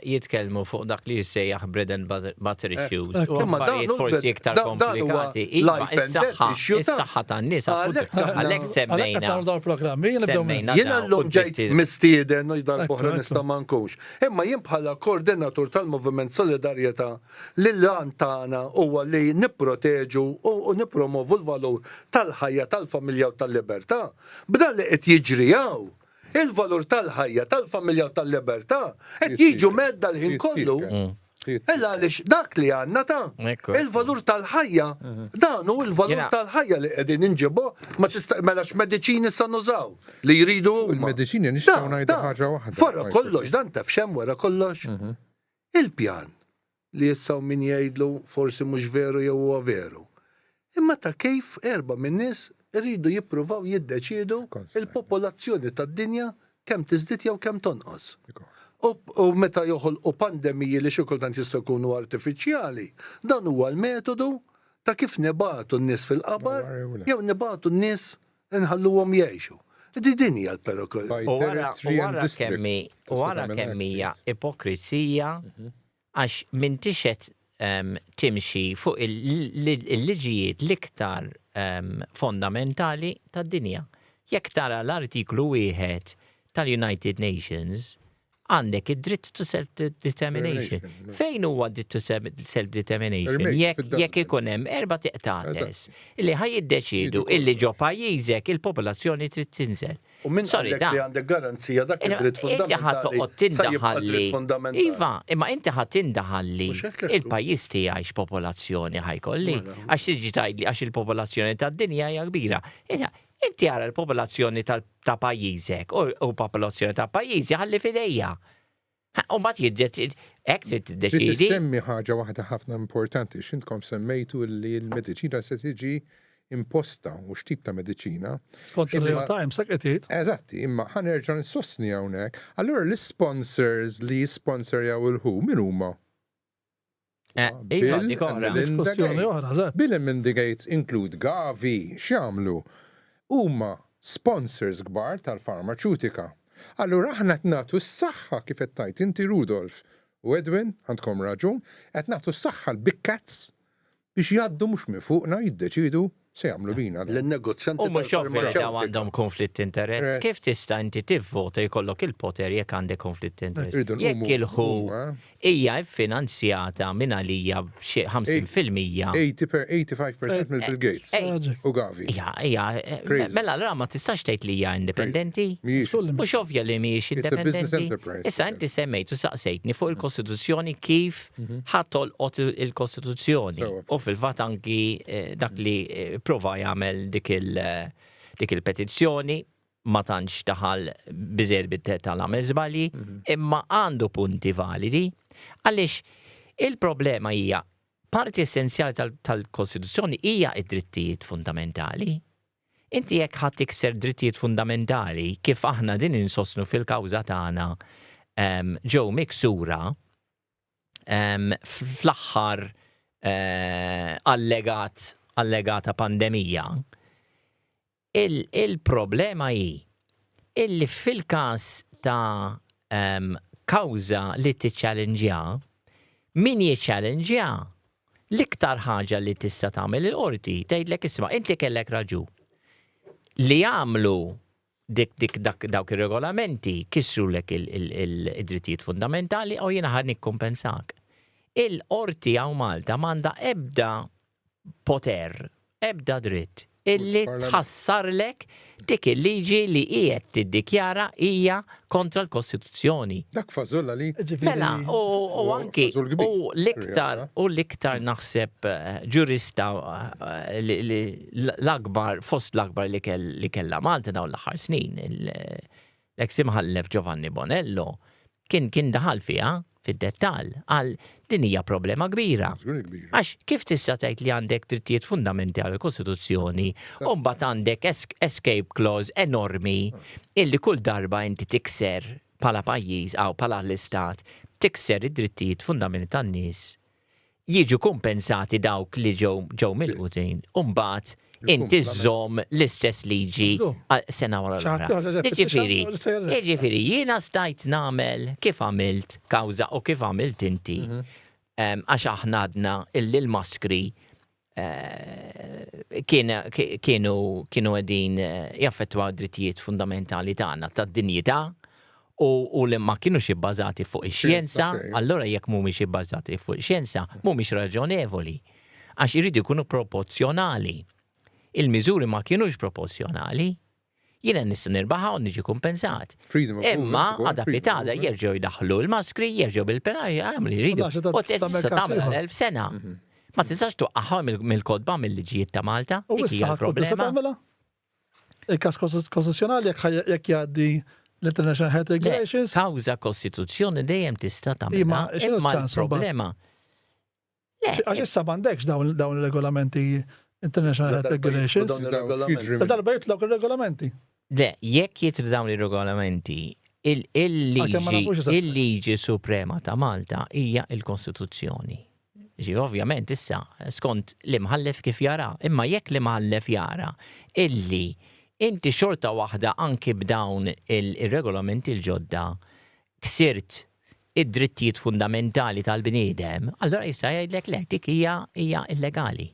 jitkellmu fuq dak li jissejjaħ bread and butter issues u Imma dan affarijiet hu forsi l-bread- iktar dan- dan huwa komplikati. Iva, life and death is-saħħa, issue ta' is-saħħa tan-nies, appuntu, Għalhekk aħna- għalhekk Għalhekk qed semmejna. nagħmlu dawn il-programmi, nibdew minn. Semmejna Jiena dawn llum u ġejt d-dritti- mistieden u darb'oħra Ekku, ekku. nista' ma nkunx. Imma jien bħala koordinatur tal-Moviment Solidarjetà li l-għan tagħna huwa li nipproteġu u nippromovu l-valur tal-ħajja, tal-familja u tal-libertà. B'dan li qed jiġri hawn, il-valur tal-ħajja, tal-familja u tal-libertà qed jiġu mhedda l-ħin kollu. Illa għaliex dak li għandna ta' il-valur tal-ħajja, dan hu l-valur tal-ħajja li qegħdin inġibu, ma tista' mela x'mediċini sa nużaw li jridu huma. Il-mediċini nixtieq ngħidu ħaġa waħda. Wara kollox, dan taf x'hemm wara kollox. Il-pjan li issa hawn min jgħidlu forsi mhux veru jew huwa veru. Imma ta' kif erbgħa min-nies iridu jippruvaw jiddeċiedu il-popolazzjoni tad-dinja kemm tiżdied jew kemm tonqos. U meta joħolqu pandemiji li xi kultant jistgħu jkunu artifiċjali, dan huwa l-metodu ta' kif nibagħtu n-nies fil-qabar jew nibagħtu n-nies nħalluhom jgħixu. Di din hija l-perikol. U ara kemm hi, u ara kemm hija ipokrizija għax m'intix qed timxi fuq il-liġijiet l-iktar fondamentali tad-dinja. Jekk tara l-artiklu 1 tal-United Nations, għandek id-dritt to self-determination. Fejn huwa dritt to self-determination? Jekk ikun hemm erba' tiqtates li ħa jiddeċiedu illi ġo pajjiżek il-popolazzjoni trid tinżel. U min qallek li għandek garanzija dak id-dritt Inti ħa toqgħod fundamentali sa jibqa' tindaħalli. dritt fundamentali. Iva, imma inti ħa tindaħalli Mhux hekk hekk hu. il-pajjiż tiegħi x'popolazzjoni ħa jkolli. Mela. Għax tiġi tgħidli għax il-popolazzjoni tad-dinja hija kbira. Inti ara l-popolazzjoni ta' pajjiżek u popolazzjoni ta' pajjiżi ħalli f'idejja. U mbagħad jiddeċiedi, hekk trid tiddeċiedi. Trid issemmi ħaġa waħda ħafna importanti, x'intkom semmejtu li l-mediċina se tiġi imposta u x'tip ta' mediċina. Skont il-Real Times, hekk qed jgħid. Eżatti, imma ħa nerġa' nsostni hawnhekk. Allura l-isponsors li jisponsorjaw il-WHO min huma? Eh, iva, dik oħra. Kwestjoni oħra, eżatt. Bill and Melinda Gates include Gavi, x'jagħmlu? Huma sponsors kbar tal-farmaċutika. Allura aħna qed nagħtu s-saħħa kif qed tgħid inti Rudolf u Edwin, għandkom raġun, qed nagħtu s-saħħa l-big cats biex jgħaddu mhux minn fuqna jiddeċiedu se jagħmlu bina dawn. Lin-negozjanti U mhux ovvju li dawn tal-farmaċewtika. għandhom konflitt interess. Kif tista' inti tivvota jkollok il-poter jekk għandek konflitt interess? Irridu Jekk nqumu il-WHO nqumu, eh? hija ffinanzjata minn għalija b'xi 50%. 80 per 85% mill Bill Gates Tragic. u Gavi. Ija, ija, eh, Crazy. mela allura ma tistax tgħid li hija indipendenti. Mhijiex. Mhux ovvja li mhijiex It's a business indipendenti. enterprise. Issa inti semmejt u saqsejtni fuq il-Kostituzzjoni kif ħa tolqot il-Kostituzzjoni. U fil-fatt anki eh, dak li eh, prova jagħmel dik il- eh, dik il-petizzjoni ma tantx daħal biżejjed bit-tal għamel żbalji, imma għandu punti validi għaliex il-problema hija parti essenzjali tal-Kostituzzjoni hija id-drittijiet fundamentali. Inti jekk ħa tikser drittijiet fundamentali kif aħna din insostnu fil-kawża tagħna ġew miksura fl-aħħar eh, allegat allegata pandemija, il-problema hi illi fil-każ ta' kawża li tiċċallenġja, min jiċċallenġja, l-iktar ħaġa li tista' tagħmel il-qorti tgħidlek isma' inti kellek raġun. Li għamlu dik dik dak dawk ir-regolamenti kisrulek id-drittijiet fundamentali u jiena ħa nikkumpensak. Il-qorti hawn Malta m'għandha ebda poter, ebda dritt illi tħassarlek dik il-liġi li qiegħed tiddikjara hija kontra l-Kostituzzjoni. Dak fażul għalik. Mela, u anki u l-iktar u l-iktar naħseb eh, ġurista eh, l-akbar fost l-akbar li kellha Malta dawn l-aħħar snin, l-eks imħallef Giovanni Bonello kien kien daħal fiha fid-dettall għal din hija problema kbira. Għax kif tista' tgħid li għandek drittijiet fundamentali għall-Kostituzzjoni u mbagħad għandek escape clause enormi illi kull darba inti tikser bħala pajjiż aw bħala l-istat tikser id-drittijiet fundamentali tan-nies, jiġu kumpensati dawk li ġew ġew milqutin u mbagħad inti żżomm l-istess liġi sena wara l-oħra. Jiġifieri, jiġifieri jiena stajt nagħmel kif għamilt kawża u kif għamilt inti għax aħna għadna illi l-maskri kienu kienu qegħdin jaffettwaw drittijiet fundamentali tagħna tad-dinjità u li ma kinux ibbażati fuq ix-xjenza, allura jekk mhumiex ibbażati fuq ix-xjenza, mhumiex raġonevoli. Għax iridu jkunu proporzjonali. Il-miżuri ma kinux proporzjonali. Jiena nista' nirbaħha u niġi kumpensat. Imma għada pitada jerġgħu jdaħħlu l-maskri, jerġgħu bil-penali, jagħmlu li jridu. U tista' tagħmel għal 1000 sena. Ma tistax twaqqagħha mill-kotba mill-liġijiet ta' Malta. U issa tista' tagħmilha? Il-każ kostituzzjonali jekk jgħaddi l-International Health Regulations. Kawża kostituzzjoni dejjem tista' tagħmilha. Imma l-problema Għax issa m'għandekx dawn ir-regolamenti International Health Regulations. Darba jitlu dawk ir-regolamenti. Le, jekk jitlu dawn ir-regolamenti, il-liġi suprema ta' Malta hija l-Kostituzzjoni. Ġi ovvjament issa skont l-imħallef kif jara, imma jekk l-imħallef jara illi inti xorta waħda anki b'dawn ir-regolamenti l-ġodda ksirt id-drittijiet fundamentali tal-bniedem, allura jista' jgħidlek le, dik hija hija illegali.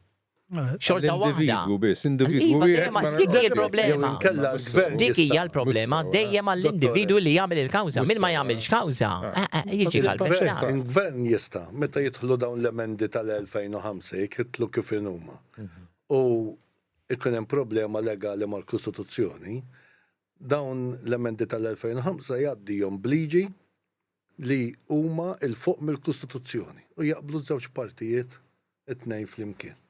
Xorta waħda. Individwu biss, individwu Iva, wieħed dejjem ma dik hija l-problema. Jew inkella l-gvern Dik hija jista' l-problema dejjem għall-individwu li jagħmel il-kawża. Min ma jagħmilx kawża, eh, eh, jiġi kalpestat. Il-gvern jista' meta jidħlu dawn l-emendi tal-2005 jekk jidħlu kif inhuma u ikun hemm problema legali mal-Kostituzzjoni, Dawn l-emendi tal-2005 jgħaddihom b'liġi li huma 'l fuq mill-Kostituzzjoni u jaqblu ż-żewġ partijiet it-tnejn flimkien.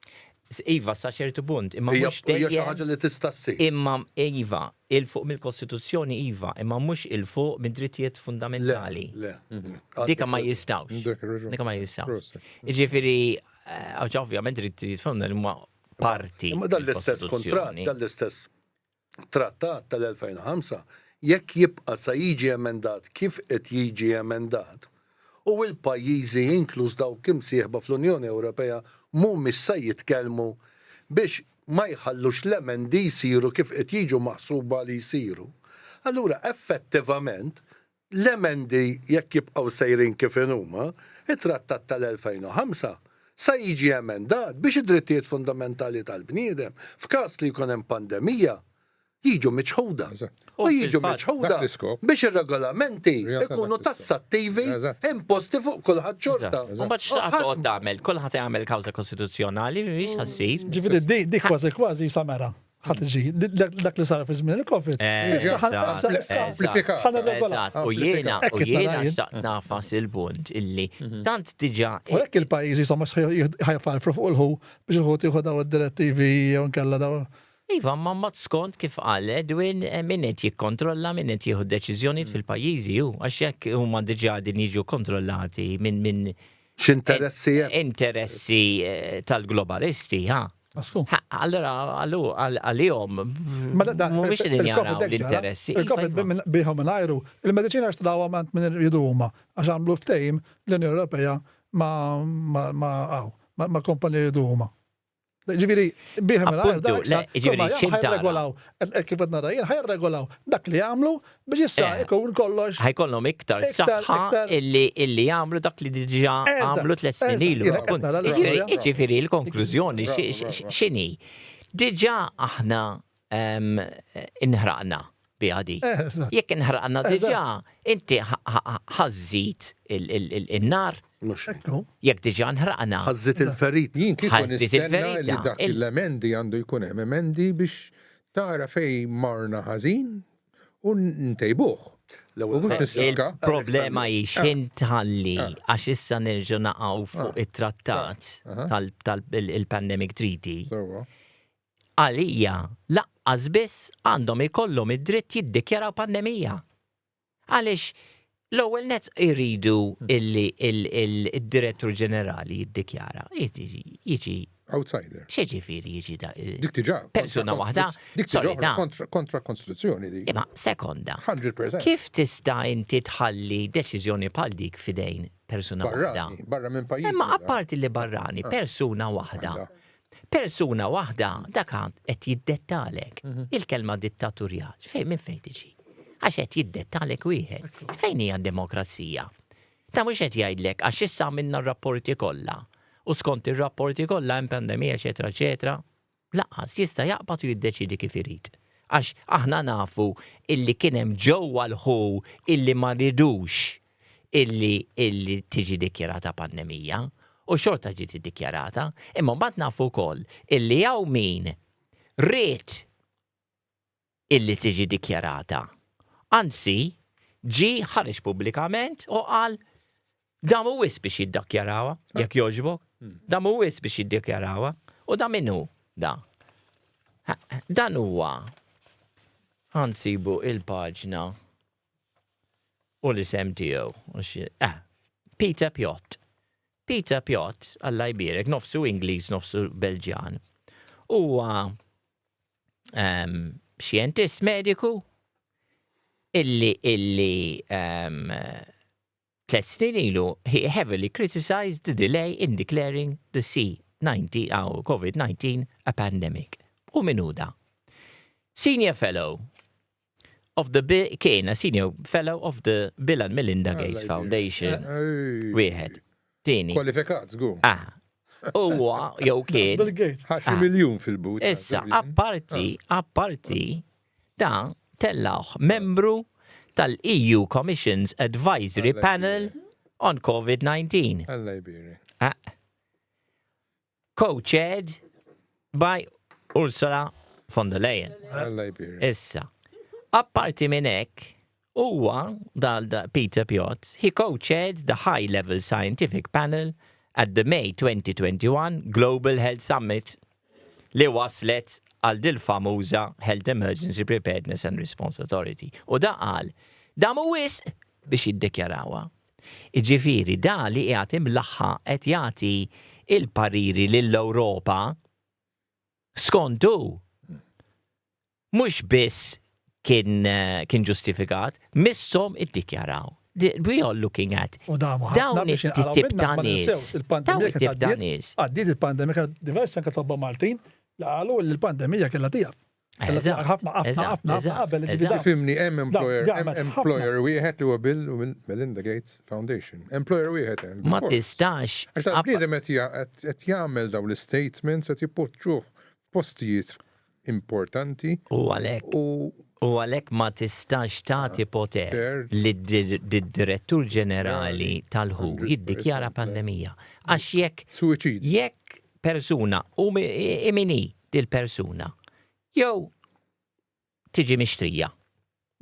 Iva, sa ċertu punt, imma mhux dejjem. Hija xi ħaġa li tista' ssir. Imma iva, 'il fuq mill-Kostituzzjoni iva, imma mhux 'il fuq mid-drittijiet fundamentali. Le, le. Dika ma jistgħux. Dika ma jistgħux. Jiġifieri, għax ovvjament drittijiet fundamentali huma parti. Imma dan l-istess kuntratt, dan l-istess trattat tal-2005, jekk jibqa' sa jiġi emendat kif qed jiġi emendat, u l-pajjiżi inkluż dawk imsieħba fl-Unjoni Ewropea mhumiex sa jitkellmu biex ma jħallux l-emendi jsiru kif qed jiġu maħsuba li jsiru, allura effettivament L-emendi jekk jibqgħu sejrin kif inhuma, it-Trattat tal-2005 sa jiġi emendat biex id-drittijiet fundamentali tal-bniedem f'każ li jkun hemm pandemija jiġu miċħuda. U jiġu miċħuda biex ir-regolamenti jkunu tassattivi imposti fuq kulħadd xorta. U mbagħad x'se toqgħod tagħmel? Kulħadd jagħmel kawża kostituzzjonali mhix ħa ssir. Ġifieri dik kważi kważi sa mera. Ħa tiġi, dak li sar fi żmien il-Covid. U jiena, u jiena xtaqt nafas il-punt illi mhm. tant diġà. U hekk il-pajjiżi somma ħajfarfru fuq il-ħu biex il-ħu tieħu daw id-direttivi jew nkella daw. Iva, ma mat skont kif qal Edwin eh, min qed jikkontrolla, min qed jieħu deċiżjonijiet mm. fil-pajjiżi hu, għax jekk huma diġà din jiġu kontrollati minn minn X'interessi hemm? Interessi eh, tal-globalisti, ha. Allora, għallu, għalihom, mhumiex qegħdin jaraw l-interessi. Il-Covid bihom minn ajru, il-mediċina xtrawha minn minn irridu huma, għax għamlu ftehim l-Unjoni Ewropea ma' ma' kompaniji jridu huma. Ġifieri, bihom minn ajru, ġifieri, ħajregolaw, kif qed nara jien, ħajregolaw dak li għamlu biex issa eh. ikun kollox. Ħajkollhom iktar saħħa illi illi jagħmlu dak li diġà għamlu tliet snin ilu. Jiġifieri l-konklużjoni x'inhi? Diġà aħna inħraqna biha di. Jekk inħraqna diġà, inti ħażżid il-nar. Jekk diġà nħraqna. Ħażżid il-ferita. Jien kieku nistenna li dak l-emendi għandu jkun hemm emendi biex tara fejn marna ħażin u ntejbuh. Il-problema hi x'ħin tħalli għax issa nerġgħu naqgħu fuq it-trattat tal-Pandemic Treaty. Għalija laqqas biss għandhom ikollhom id-dritt jiddikjaraw pandemija. Għaliex l-ewwel nett iridu illi id-Direttur Ġenerali jiddikjara, jiġi Outsider. X'jiġifieri jiġi da? Dik diġà. Persuna waħda. Dik diġà kontra, kontra konstituzzjoni dik. Imma sekonda. 100%. Kif tista' inti tħalli deċiżjoni bħal dik f'idejn persuna waħda? Barra minn pajjiż. Imma apparti li barrani, ah. persuna waħda. Persuna waħda dak qed jiddettalek. Mhm. Il-kelma dittaturjal, fejn minn fejn tiġi? Għax qed jiddettalek wieħed. Fejn hija d-demokrazija? Ta' mhux qed jgħidlek għax issa għamilna r-rapporti kollha u skont ir-rapporti kollha hemm pandemija eċetera eċetera. Lanqas jista' jaqbad u jiddeċiedi kif irid. Għax aħna nafu illi kien hemm ġewwa l-WHO illi ma ridux illi illi tiġi dikjarata pandemija u xorta ġiet iddikjarata. Imma mbagħad nafu wkoll illi hawn min ried illi tiġi dikjarata. Anzi, ġie ħareġ pubblikament u qal damu wisq biex jiddakjarawha, jekk jogħġbok. Hmm. Damu wisq biex jiddikjarawha. U da min hu da? Dan huwa ħansibu il-paġna u l-isem tiegħu. Eh, Peter Piot. Peter Piot, Alla jbierek, nofsu Ingliż, nofsu Belġjan. Huwa um, xjentist mediku illi illi um, tlet snin ilu he heavily criticized the delay in declaring the C19 uh, COVID-19 a pandemic. U min hu da? Senior Fellow of the kien a Senior Fellow of the Bill and Melinda Gates Foundation. Wieħed. Tieni. Kwalifikat, żgur. Ah. Huwa jew kien. Bill Gates. Ħaxi ah. miljun fil-but. Issa, apparti, ah. apparti, da tellawh membru tal-EU Commission's Advisory Panel on COVID-19. Alla jbiri. Ah. Co-chaired by Ursula von der Leyen. Issa, apparti minn hekk, huwa dal Peter Piot, he co-chaired the High Level Scientific Panel at the May 2021 Global Health Summit li waslet għal dil-famuża Health Emergency Preparedness and Response Authority. U da qal, damu wisq biex jiddikjarawha. Jiġifieri da li qiegħed imlaħħaq qed jagħti l-pariri lill-Ewropa skont hu mhux biss kien kien ġustifikat, misshom iddikjaraw. We are looking at dawn it-tip ta' nies. Dawn it-tip ta' nies. Għaddiet il-pandemija, kellha diversi anke tobba Maltin li qalu li l-pandemija kellha tieqaf. Ħafna, ħafna, ħafna, qabel. Fimni, hemm employer, hemm employer wieħed li huwa Bill u Melinda Gates Foundation. Employer wieħed hemm. Ma tistax. Għax tal-bniedem qed jagħmel dawn l-istatements qed jipoġġuh f'postijiet importanti. U għalhekk. U għalhekk ma tistax tagħti poter lid-direttur ġenerali tal-WHO jiddikjara pandemija. Għax jekk. Suwiċid. Jekk persuna u min hi dil-persuna jew tiġi mixtrija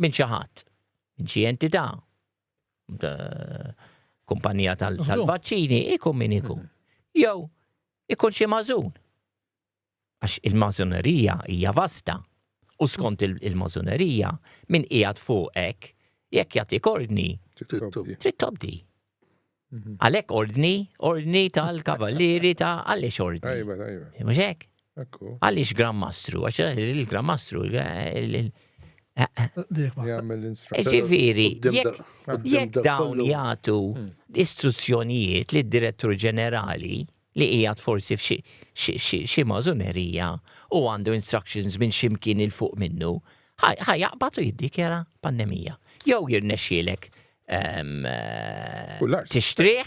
minn xi ħadd, minn xi entità, kumpanija tal-vaċċini, ikun min ikun. Mhm. Jew ikun xi mażun. Għax il-mażunerija hija vasta. U skont il-mażunerija, min qiegħed fuqek, jekk jagħtik ordni, trid tobdi. Mhm. Għalhekk ordni, ordni tal-kavallieri ta' għaliex ordni. Tajba, tajba. Mhux hekk? Għaliex Gran Mastru, għax il-Gran Mastru Ġifieri, jekk dawn jagħtu hmm. istruzzjonijiet lid direttur ġenerali li qiegħed forsi f'xi mażunerija u għandu instructions minn x'imkien 'il fuq minnu, ħa jaqbad u jiddikjara pandemija. Jew jirnexxielek ehm, tixtrih,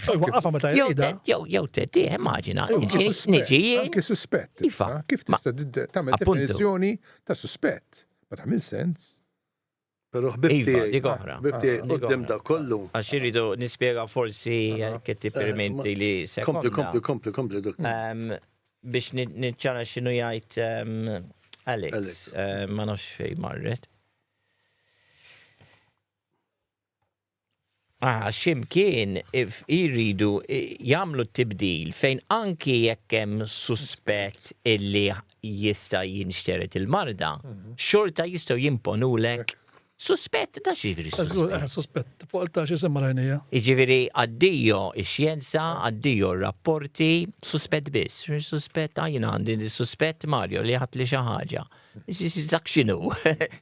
jew jew teddih, immaġina, niġi jien. Anki suspett. Iva. Kif tista' tagħmel definizzjoni ta' suspett? Ma tagħmel sens. Pero ħbib Iva, tiegħi, dik oħra. ħbib tiegħi, Dik quddiem oħra. da kollu. Għax irridu nispjega forsi jekk tippermetti li Kompli, sekonda. kompli, kompli, kompli, dok. Ehm, Biex ni- niċċara x'inhu jgħid ehm, Alex, Alex. ehm, ma nafx fejn marret. Ah, ximkien iridu jagħmlu t-tibdil fejn anki jekk hemm suspett illi jista' jinxtered il-marda, mhm. xorta jistgħu jimponulek. Suspett, da x'jiġifieri suspett? Eh, suspett, fuq ta' xi semma rajnija. Jiġifieri addio x-xjenza, addio r-rapporti, suspett biss. Suspett, ah, jiena għandi suspett Mario li ħadt li xi ħaġa. Dak x'inhu?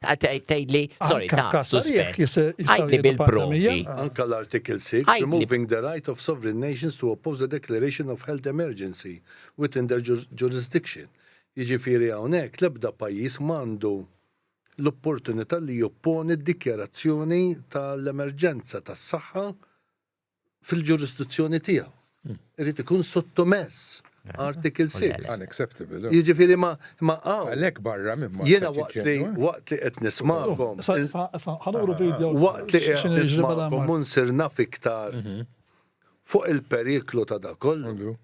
Tgħidli, sorry, ta' suspett. Għidli bil-provi. Anka l-Article 6, removing the right of sovereign nations to oppose the declaration of health emergency within their jurisdiction. Jiġifieri hawnhekk l-ebda pajjiż m'għandu l-opportunità li jopponi d-dikjarazzjoni tal-emerġenza tas-saħħa fil-ġurisdizzjoni tiegħu. Hmm. Irid ikun sottomess. Article 6. Unacceptable. Jiġifieri ma ma hawn. Għalhekk barra minn Jiena waqt li waqt li qed nismagħkom. Ħanuru video. Waqt li qed nismagħkom u nsir naf iktar mhm. fuq il-periklu ta' dak kollu.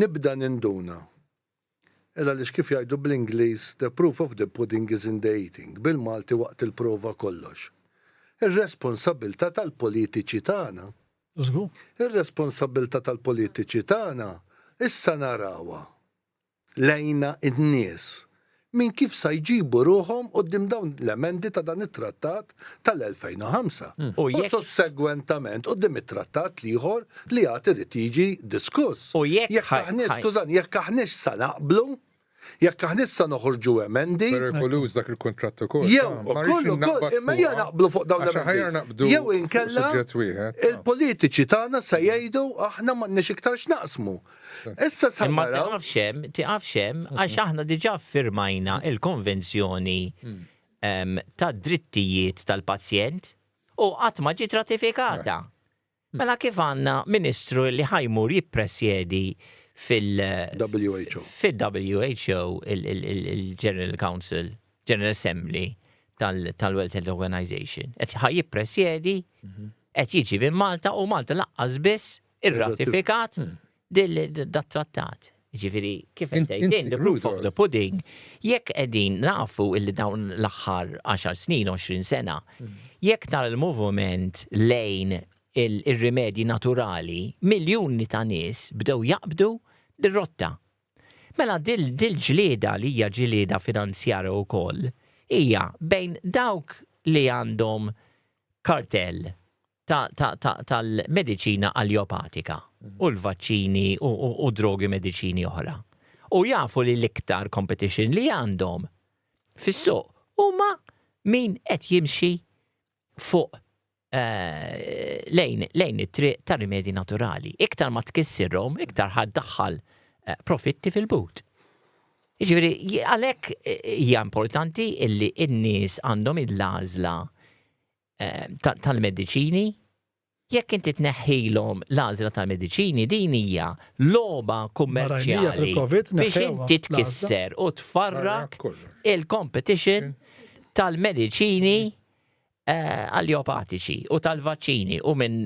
Nibda ninduna. Il għaliex kif jgħidu bl-Ingliż the proof of the pudding is in the eating, bil-Malti waqt il-prova kollox. Ir-responsabbiltà tal-politiċi tagħna. Żgur. Ir-responsabbiltà tal-politiċi tagħna issa narawha lejna n-nies minn kif sa jġibu ruħhom quddiem dawn l-emendi ta' dan it-trattat tal-2005 u sussegwentament quddiem it-trattat l-ieħor li għad irid jiġi diskuss. U jekk aħniex, skużani, jekk aħniex sa naqblu, jekk aħniex sa noħorġu emendi. Perikoluż dak il-kuntratt ukoll. Jew ukoll ukoll, imma ejja naqblu fuq dawn l-emendi. Jew inkella il-politiċi tagħna sa jgħidu aħna m'għandniex iktar x'naqsmu. Issa sa Imma tiqafx hemm, tiqafx hemm, għax aħna diġà ffirmajna l-Konvenzjoni tad-Drittijiet tal-Pazjent u qatt ma ġiet ratifikata. Mela kif għandna Ministru li ħa jmur jippresjedi fil-WHO. Fil-WHO, il-General Council, General Assembly tal-World Health Organization. Qed ħa jippresjedi, qed jiġi minn Malta u Malta laqqas biss irratifikat dat-trattat. Ġifieri, kif qed tgħid int, the proof of the pudding, jekk qegħdin nafu illi dawn l-aħħar 10 snin, 20 sena, jekk tara l-moviment lejn ir-rimedji naturali, miljuni ta' nies bdew jaqbdu dir-rotta. Mela dil-ġlieda li hija ġlieda finanzjarja wkoll hija bejn dawk li għandhom kartell tal-mediċina aljopatika u l-vaċċini u drogi mediċini oħra. U jafu li l-iktar competition li għandhom fis-suq huma min qed jimxi fuq eh, lejn, lejn it-triq ta' rimedji naturali. Iktar ma tkissirhom, iktar ħa ddaħħal eh, profitti fil-but. Jiġifieri, għalhekk eh, hija importanti illi n-nies għandhom il-għażla eh, tal-mediċini, jekk inti tneħħilhom l-għażla tal-mediċini din hija logħba kummerċjali biex inti tkisser u tfarrak il-competition tal-mediċini eh, alljopatiċi u tal-vaċċini u minn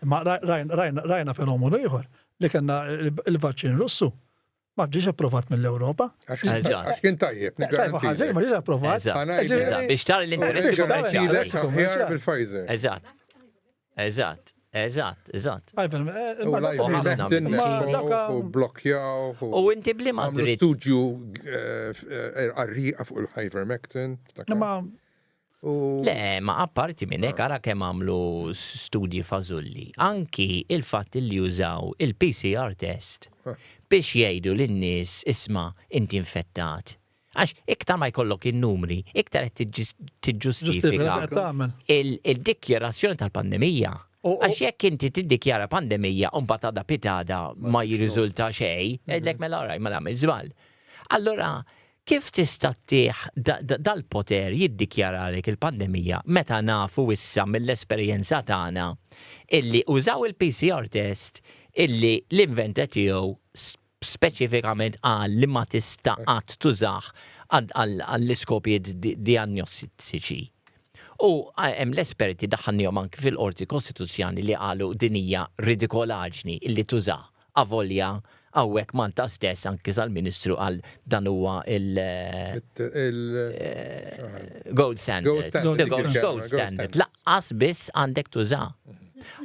Ma rajna fenomenu ieħor li kellna il-vaċċin Russu Ma ġiex approvat mill-Ewropa. Għax kien tajjeb, Tajjeb ħażin ma ġiex approvat. Eżatt, biex tara l-interessi kummerċjali. Bil-Pfizer. Eżatt. Eżatt. Eżatt, eżatt. U blokkjaw. U inti bli ma dritt. Studju għarriqa fuq il-Ivermectin. Ma Le, ma apparti minn hekk ara kemm għamlu studji fażulli. Anki il-fatt li jużaw il-PCR test biex jgħidu lin-nies isma' inti infettat. Għax iktar ma jkollok in-numri, iktar qed tiġġustifika il-dikjarazzjoni tal-pandemija. Għax jekk inti tiddikjara pandemija u mbagħad għada pitada ma jirriżulta xejn, jgħidlek mela orajt mela għamilt żball. Allura Kif tista' ttih dal-poter jiddikjaralek il-pandemija meta nafu issa mill-esperjenza tagħna illi użaw il-PCR test illi l-inventer tiegħu speċifikament qal li ma tista' qatt tużah għall-iskopijiet dijanjostiċi. U hemm l-esperti daħħalnihom anki fil-Qorti Kostituzzjani li qalu din hija ridikolaġni illi tużah Avolja hawnhekk Malta stess anki sal-Ministru qal dan huwa il gold standard. The gold standard. Laqqas biss għandek tuża.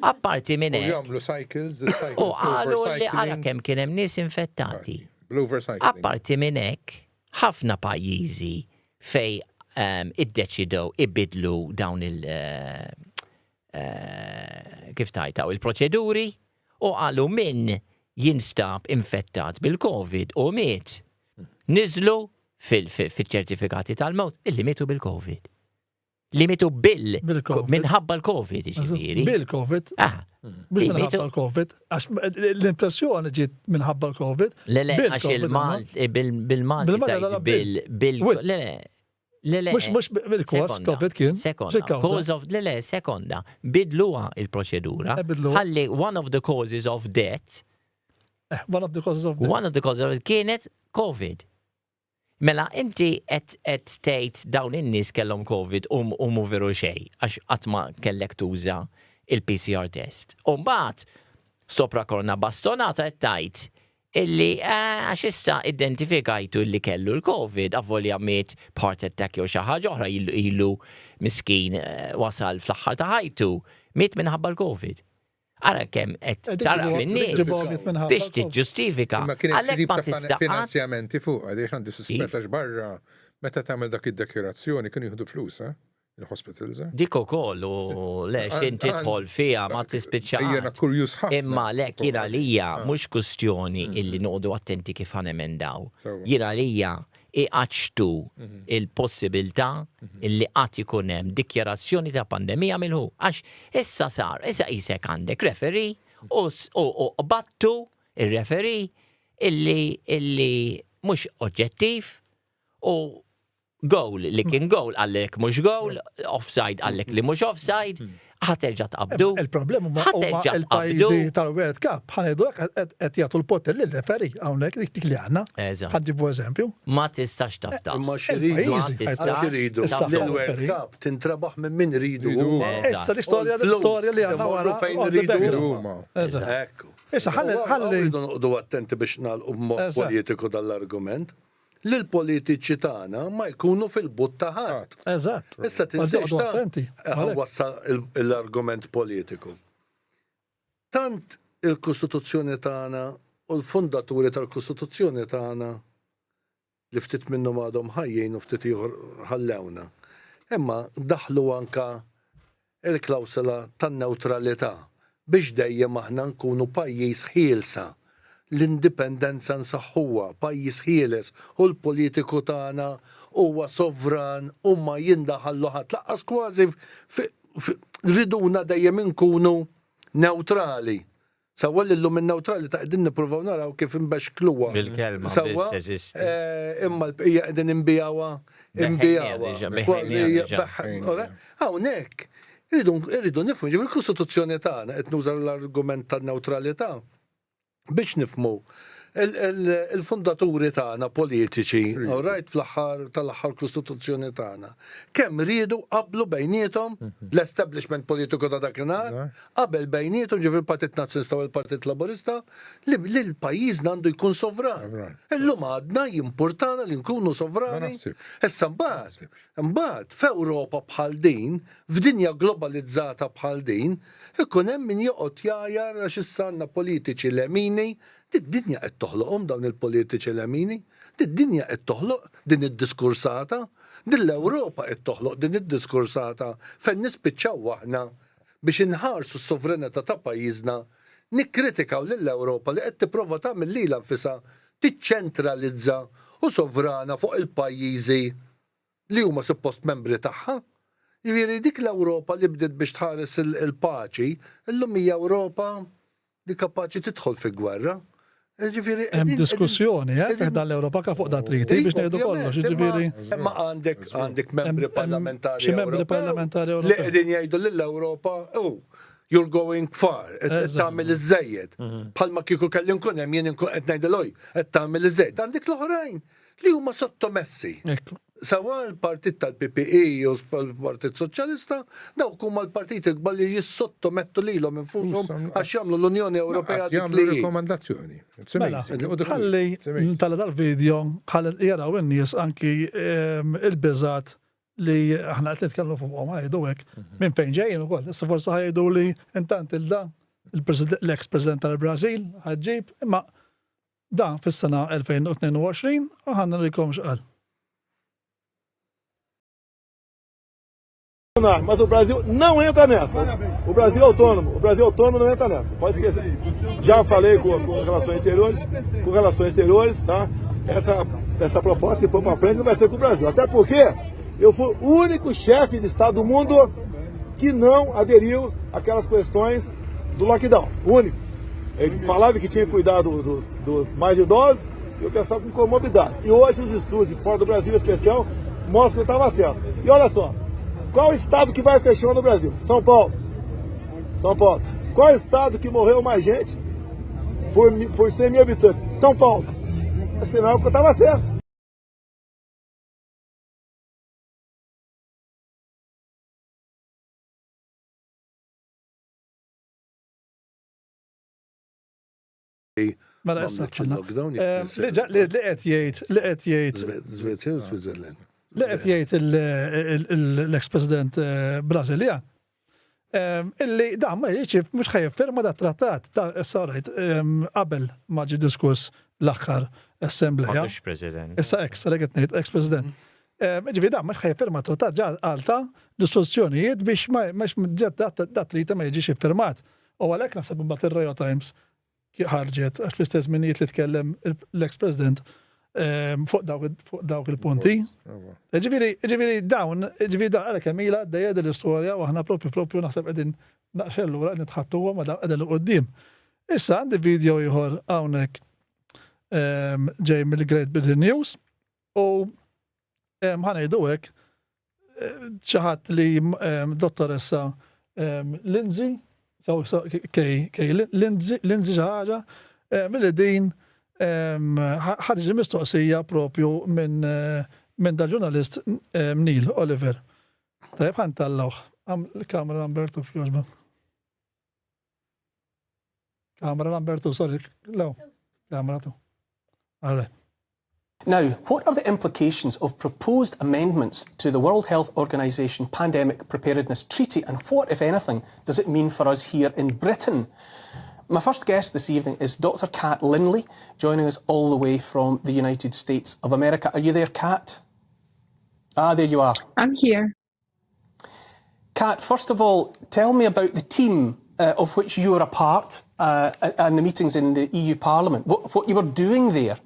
Apparti minn hekk. Jagħmlu cycles, U qalu li ara kemm kien hemm nies infettati. Apparti minn hekk, ħafna pajjiżi fej iddeċidew ibidlu dawn il- kif tajtaw il-proċeduri u qalu min jinstab infettat bil-Covid u miet, niżlu fil-ċertifikati tal-mewt illi mietu bil-Covid. Li mietu bil minħabba l-Covid, ġifieri. Bil-Covid. Ah. Mhux minħabba l-Covid, għax l-impressjoni ġiet minħabba l-Covid. Le, le, għax il-Malti bil-Malti bil bil le, le, le. Mhux bil-kos Covid kien. Sekonda. Cause of, le, le, sekonda. Bidluha il-proċedura. Eh, Ħalli one of the causes of death. Eh, one of the causes of death. One of the causes of death kienet Covid. Mela inti qed qed tgħid dawn in-nies kellhom Covid u u mhu veru xejn għax qatt ma kellek tuża il-PCR test. U mbagħad sopra corna bastonata qed tgħid illi eh, għax issa identifikajtu illi kellu l-Covid avolja miet b'heart attack jew xi ħaġa oħra ilu ilu miskin eh, wasal fl-aħħar ta' ħajtu miet minħabba l-Covid. Ara kemm qed tara min-nies biex tiġġustifika. Għalhekk ma tista' finanzjamenti fuq għaliex għandi suspett għax barra meta tagħmel dak id-dekjerazzjoni kienu jieħdu flus, eh? Il-hospitals. Eh? Dik ukoll u le x'in tidħol fiha ma tispiċċa. Jiena kurjuż ħafna. Imma le kien għalija ah. mhux kwistjoni mm. illi noqogħdu attenti kif ħanemendaw. Jien għalija iqaċċtu il-possibilità illi qatt ikun hemm dikjarazzjoni ta' pandemija mill-WHO. Għax issa sar, issa qisek għandek referee u u qbadtu ir-referee illi illi mhux oġġettiv u goal li kien goal qallek mhux goal, offside qallek li mhux offside, ħa terġa' tqabbdu. Il-problema huma il-pajjiżi tal-World Cup, ħa ngħidu hekk qed jagħtu l-poter lir-referee hawnhekk dik dik li għandna. Eżatt. Ħa nġibu eżempju. Ma tistax tafda. Imma x'iridu? Ma tistax. X'iridu? L-World Cup tintrabaħ minn min iridu huma. Issa dik storja storja li għandna wara fejn iridu huma. Eżatt. Ekku. Issa ħalli ħalli. Rridu noqogħdu attenti biex nagħlqu b'mod politiku dan l-argument. Li l-politiċi tagħna ma jkunu fil-but ta' ħadd. Eżatt. Issa tinsiex ta' wassal l-argument politiku. Tant il-Kostituzzjoni tagħna u l-fundaturi tal-Kostituzzjoni tagħna li ftit minnhom għadhom ħajjin u ftit ieħor ħallewna. Imma daħlu anka il-klawsola tan-newtralità biex dejjem aħna nkunu pajjiż ħielsa, l-indipendenza nsaħħuha, pajjiż ħieles u l-politiku tagħna huwa sovran u ma jindaħallu ħadd lanqas kważi riduna dejjem inkunu newtrali. Sewwa li llum in-newtralità qegħdin nippruvaw naraw kif inbexkluha. Bil-kelma biss teżisti. Imma l-bqija qegħdin inbigħuha, inbigħuha. Kważi Hawnhekk irridu nifhmu, ġifieri l-Kostituzzjoni tagħna qed nuża l-argument tan-newtralità biex nifhmu il-fundaturi tagħna politiċi, all right, fl-aħħar tal-aħħar Kostituzzjoni tagħna, kemm riedu qablu bejniethom l-establishment politiku ta' dakinhar qabel bejniethom, ġifieri l-Partit Nazzjonalista u l-Partit Laburista, li l-pajjiżna għandu jkun sovran. Illum għadna jimpurtana li nkunu sovrani. Issa mbagħad, mbagħad f'Ewropa bħal din, f'dinja globalizzata bħal din, ikun hemm min joqgħod jgħajjar għax issa għandna politiċi lemini, did-dinja qed toħloqhom dawn il-politiċi lemini, did-dinja qed toħloq din id-diskursata, din l-Ewropa qed toħloq din id-diskursata fejn nispiċċaw aħna biex inħarsu s-sovranità ta' pajjiżna, nikkritikaw lill-Ewropa li qed tipprova tagħmel lilha nfisha tiċċentralizza u sovrana fuq il-pajjiżi li huma suppost membri tagħha. Jiġifieri dik l-Ewropa li bdiet biex tħares il-paċi, illum hija Ewropa li kapaċi tidħol fi gwerra. Ġifieri hemm diskussjoni eh, fih dan l-Ewropa ka fuq da treaty biex ngħidu kollox, jiġifieri. Imma għandek għandek membri parlamentari. Xi membri parlamentari li qegħdin jgħidu lill-Ewropa, oh, you're going far, qed tagħmel iż-żejjed. Mhm. Bħalma kieku kelli nkun hemm jien inkun qed ngħidil oj, qed tagħmel iż-żejjed. Għandek l-oħrajn li huma sottomessi. Sawa l-partit tal-PPE u l-Partit Soċjalista, dawk huma l-partiti kbar li jissottomettu lilhom infushom għax jagħmlu l-Unjoni Ewropea dik li. Rekomandazzjoni. Mela, ħalli tala dal-video ħalli jaraw in-nies anki ehm, il-biżat li aħna qed nitkellmu fuqhom ngħidu hekk mhm. minn fejn ġejjin ukoll. Issa forsi ħajdu li intant il-da l-ex president tal-Brażil ħaġġib, imma Dan fis-sena 2022 u ħa nurikom x'qal. Mas o Brasil não entra nessa. O Brasil é autônomo. O Brasil autônomo não entra nessa. Pode esquecer. Já falei com, com relações exteriores, com relações exteriores, tá? Essa, essa proposta, se for para frente, não vai ser com o Brasil. Até porque eu fui o único chefe de Estado do mundo que não aderiu àquelas questões do lockdown. O único. Ele falava que tinha que cuidar do, dos, dos mais idosos e o pessoal com comorbidade. E hoje os estudos de fora do Brasil, em especial, mostram que eu estava certo. E olha só, qual estado que vai fechando no Brasil? São Paulo. São Paulo. Qual estado que morreu mais gente por, por 100 mil habitantes? São Paulo. É sinal que eu estava certo. Mela issa eh, Li qed jgħid, li qed jgħid. Svezja u Switzerland. Li qed jgħid l-ex-president eh, Brażiljan. Eh, illi dan ma jridx mhux ħaj firma da trattat ta' issa rajt qabel ma ġi diskuss l-aħħar assembleja. Mhux president. Issa ex, għalhekk qed ngħid ex-president. Ġifieri dan mhux ħaj firma trattat ġa għalta l-istruzzjonijiet biex ma dat trita ma jiġix iffirmat. U għalhekk naħseb imbagħad ir-Rio Times ħarġet għax fl-istess żminijiet li tkellem l-ex President ehm, fuq dawk il-punti. Ġifieri, ġifieri dawn, ġifieri dawn għalhekk hemm ilha għaddejja din l-istorja u aħna propju propju naħseb qegħdin naqxellu lura qed nitħattuha ma dawn qegħdin quddiem. Issa għandi video ieħor hawnhekk ehm, ġej mill-Great Britain News u ehm, ħanejdu hekk xi ħadd li dottoressa Lindsay, kej Lindsay xi ħaġa, milli din ħa tiġi mistoqsija propju minn minn dal-ġurnalist Neil Oliver. Tajjeb ħa ntellgħuh. Kamera number 2 f'jogħġbok. Kamera number 2, sorry, lew. Kamera 2. All right. Now, what are the implications of proposed amendments to the World Health Organization Pandemic Preparedness Treaty, and what, if anything, does it mean for us here in Britain? My first guest this evening is Dr. Kat Lindley, joining us all the way from the United States of America. Are you there, Kat? Ah, there you are. I'm here. Kat, first of all, tell me about the team uh, of which you are a part uh, and the meetings in the EU Parliament, what, what you were doing there.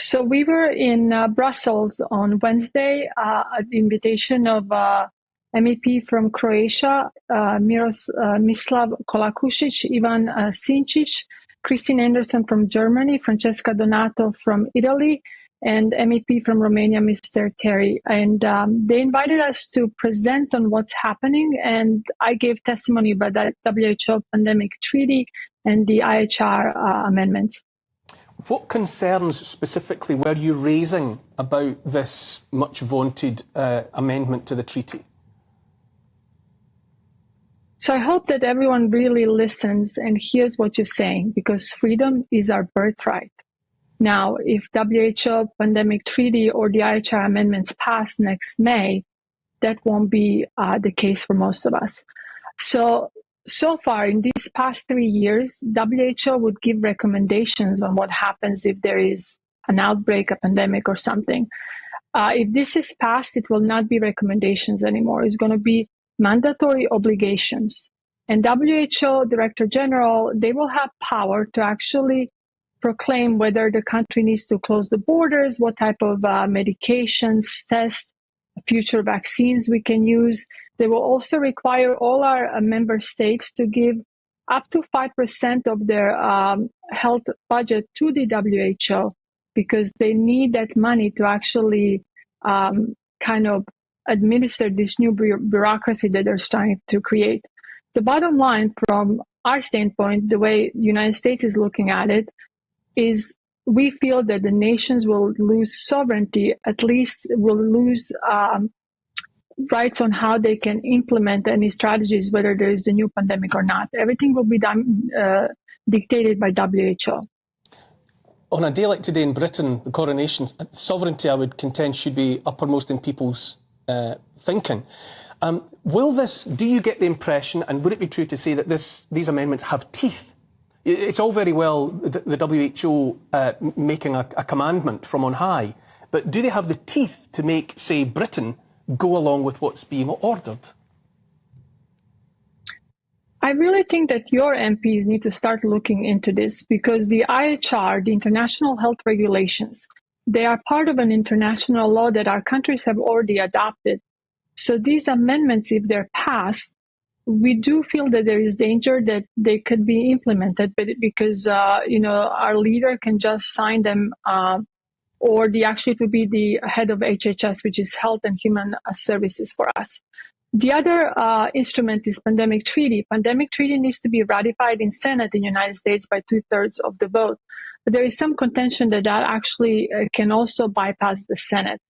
So we were in uh, Brussels on Wednesday uh, at the invitation of uh, MEP from Croatia, uh, Miros, uh, Mislav Kolakušić, Ivan uh, Sinčić, Christine Anderson from Germany, Francesca Donato from Italy, and MEP from Romania, Mr. Terry. And um, they invited us to present on what's happening. And I gave testimony about the WHO pandemic treaty and the IHR uh, amendments. What concerns specifically were you raising about this much vaunted uh, amendment to the treaty? So I hope that everyone really listens and hears what you're saying because freedom is our birthright. Now, if WHO pandemic treaty or the IHR amendments pass next May, that won't be uh, the case for most of us. So, so far in these past three years, WHO would give recommendations on what happens if there is an outbreak, a pandemic, or something. Uh, if this is passed, it will not be recommendations anymore. It's going to be mandatory obligations. And WHO Director General, they will have power to actually proclaim whether the country needs to close the borders, what type of uh, medications, tests, future vaccines we can use. They will also require all our uh, member states to give up to 5% of their um, health budget to the WHO because they need that money to actually um, kind of administer this new bureaucracy that they're trying to create. The bottom line from our standpoint, the way the United States is looking at it, is we feel that the nations will lose sovereignty, at least will lose um, rights on how they can implement any strategies, whether there is a new pandemic or not. Everything will be done, uh, dictated by WHO. On a day like today in Britain, the coronation, sovereignty, I would contend, should be uppermost in people's uh, thinking. Um, will this, do you get the impression, and would it be true to say that this, these amendments have teeth? It's all very well the, the WHO uh, making a, a commandment from on high, but do they have the teeth to make, say, Britain go along with what's being ordered? I really think that your MPs need to start looking into this because the IHR, the International Health Regulations, they are part of an international law that our countries have already adopted. So these amendments, if they're passed, we do feel that there is danger that they could be implemented, but because you know our leader can just sign them, or the actually it would be the head of HHS, which is Health and Human Services for us. The other instrument is Pandemic Treaty. Pandemic Treaty needs to be ratified in Senate in the United States by 2/3 of the vote. But there is some contention that that actually can also bypass the Senate.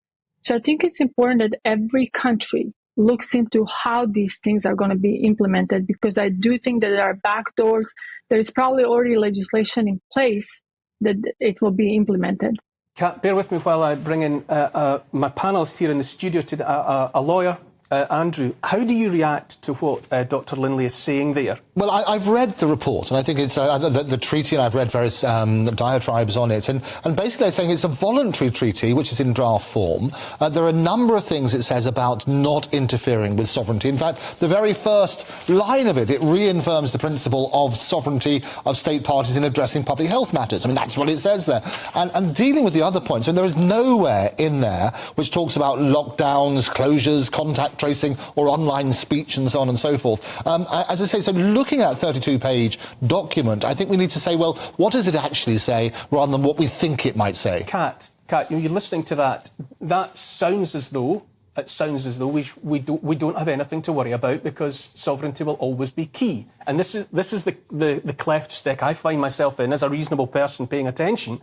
So I think it's important that every country looks into how these things are going to be implemented, because I do think that there are backdoors. There is probably already legislation in place that it will be implemented. Kat, bear with me while I bring in my panellists here in the studio today, a lawyer, Andrew. How do you react to what Dr. Linley is saying there? Well, I've read the report, and I think it's the treaty, and I've read various diatribes on it, and basically they're saying it's a voluntary treaty, which is in draft form. There are a number of things it says about not interfering with sovereignty. In fact, the very first line of it, it reaffirms the principle of sovereignty of state parties in addressing public health matters. That's what it says there. And dealing with the other points, and there is nowhere in there which talks about lockdowns, closures, contact tracing or online speech and so on and so forth. As I say, so looking at a 32-page document, I think we need to say, well, what does it actually say rather than what we think it might say? Kat, you're listening to that. That sounds as though, it sounds as though we don't have anything to worry about because sovereignty will always be key. And this is the cleft stick I find myself in as a reasonable person paying attention.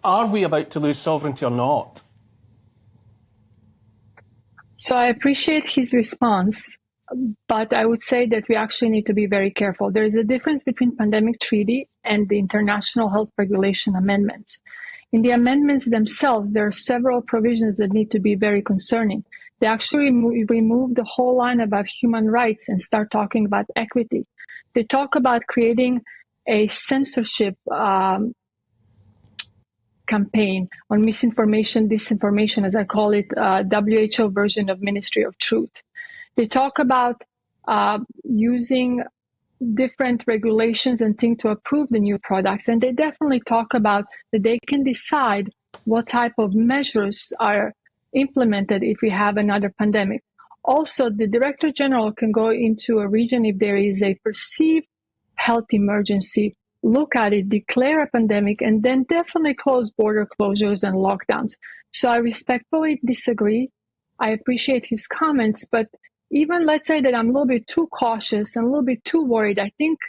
Are we about to lose sovereignty or not? So I appreciate his response, but I would say that we actually need to be very careful. There is a difference between pandemic treaty and the International Health Regulation amendments. In the amendments themselves, there are several provisions that need to be very concerning. They actually remove the whole line about human rights and start talking about equity. They talk about creating a censorship campaign on misinformation, disinformation, as I call it, WHO version of Ministry of Truth. They talk about using different regulations and things to approve the new products. And they definitely talk about that they can decide what type of measures are implemented if we have another pandemic. Also, the Director General can go into a region if there is a perceived health emergency, look at it, declare a pandemic, and then definitely close border closures and lockdowns. So I respectfully disagree. I appreciate his comments, but even let's say that I'm a little bit too cautious and a little bit too worried. I think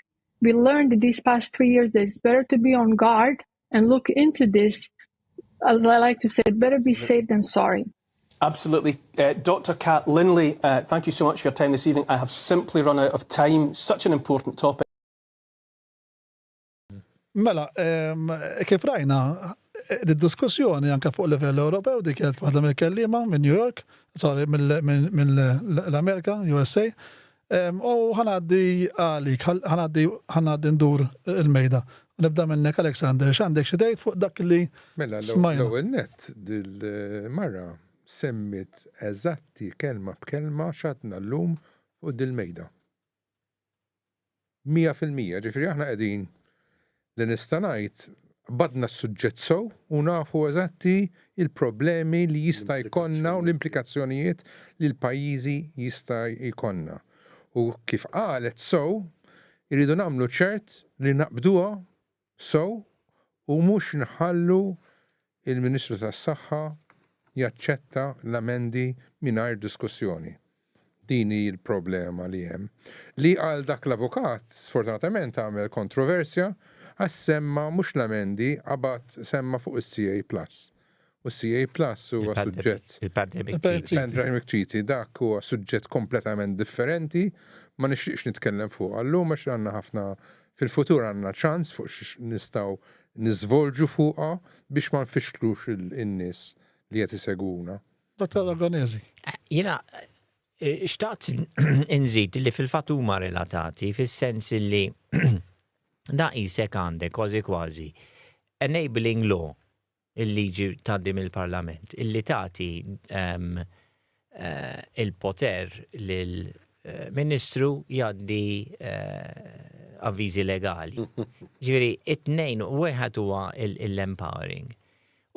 we learned these past 3 years that it's better to be on guard and look into this. As I like to say, better be safe than sorry. Absolutely. Dr. Kat Linley, thank you so much for your time this evening. I have simply run out of time. Such an important topic. Mela, kif rajna, id-diskussjoni anke fuq livell Ewropew dik kienet waħda mill-kelliema minn New York, sorry, mill-Amerika, USA. U ħa ngħaddi għalik, ħa ngħaddi ħa ngħaddi ndur il-mejda. Nibda minnek Alexander, x'għandek xi tgħid fuq dak li Mela, smajna? l-ewwel nett dil-mara semmit eżatti kelma b'kelma x'għadna llum fuq dil-mejda. 100%, ġifieri aħna qegħdin li nista' ngħid badna s-suġġett sew u nafu eżatti il-problemi li jista' jkollna u l-implikazzjonijiet li l-pajjiżi jista' jkollna. U kif qalet sew, irridu nagħmlu ċert li naqbduha sew u mhux nħallu il-Ministru tas-Saħħa jaċċetta l-amendi mingħajr diskussjoni. Din hi l-problema li hemm. Li għal dak l-avukat, sfortunatament għamel kontroversja, għax semma mhux l-amendi, qabad semma fuq is-CA Plus. U CA Plus huwa suġġett. Il-Pandemic Treaty. Il-Pandemic Treaty, dak huwa suġġett kompletament differenti, ma nixtieqx nitkellem fuq għallum għax għandna ħafna fil-futur għandna ċans fuq xiex nistgħu niżvolġu fuqha biex ma nfixklux in-nies li qed isegwuna. Dottor Aragonesi. Jiena xtaqt inżid li fil-fatt huma relatati fis-sens li da qisek għandek kważi kważi enabling law, il-liġi tgħaddi mill-Parlament, illi tagħti il-poter lil ministru jgħaddi avviżi legali. Ġifieri it-tnejn wieħed huwa l-empowering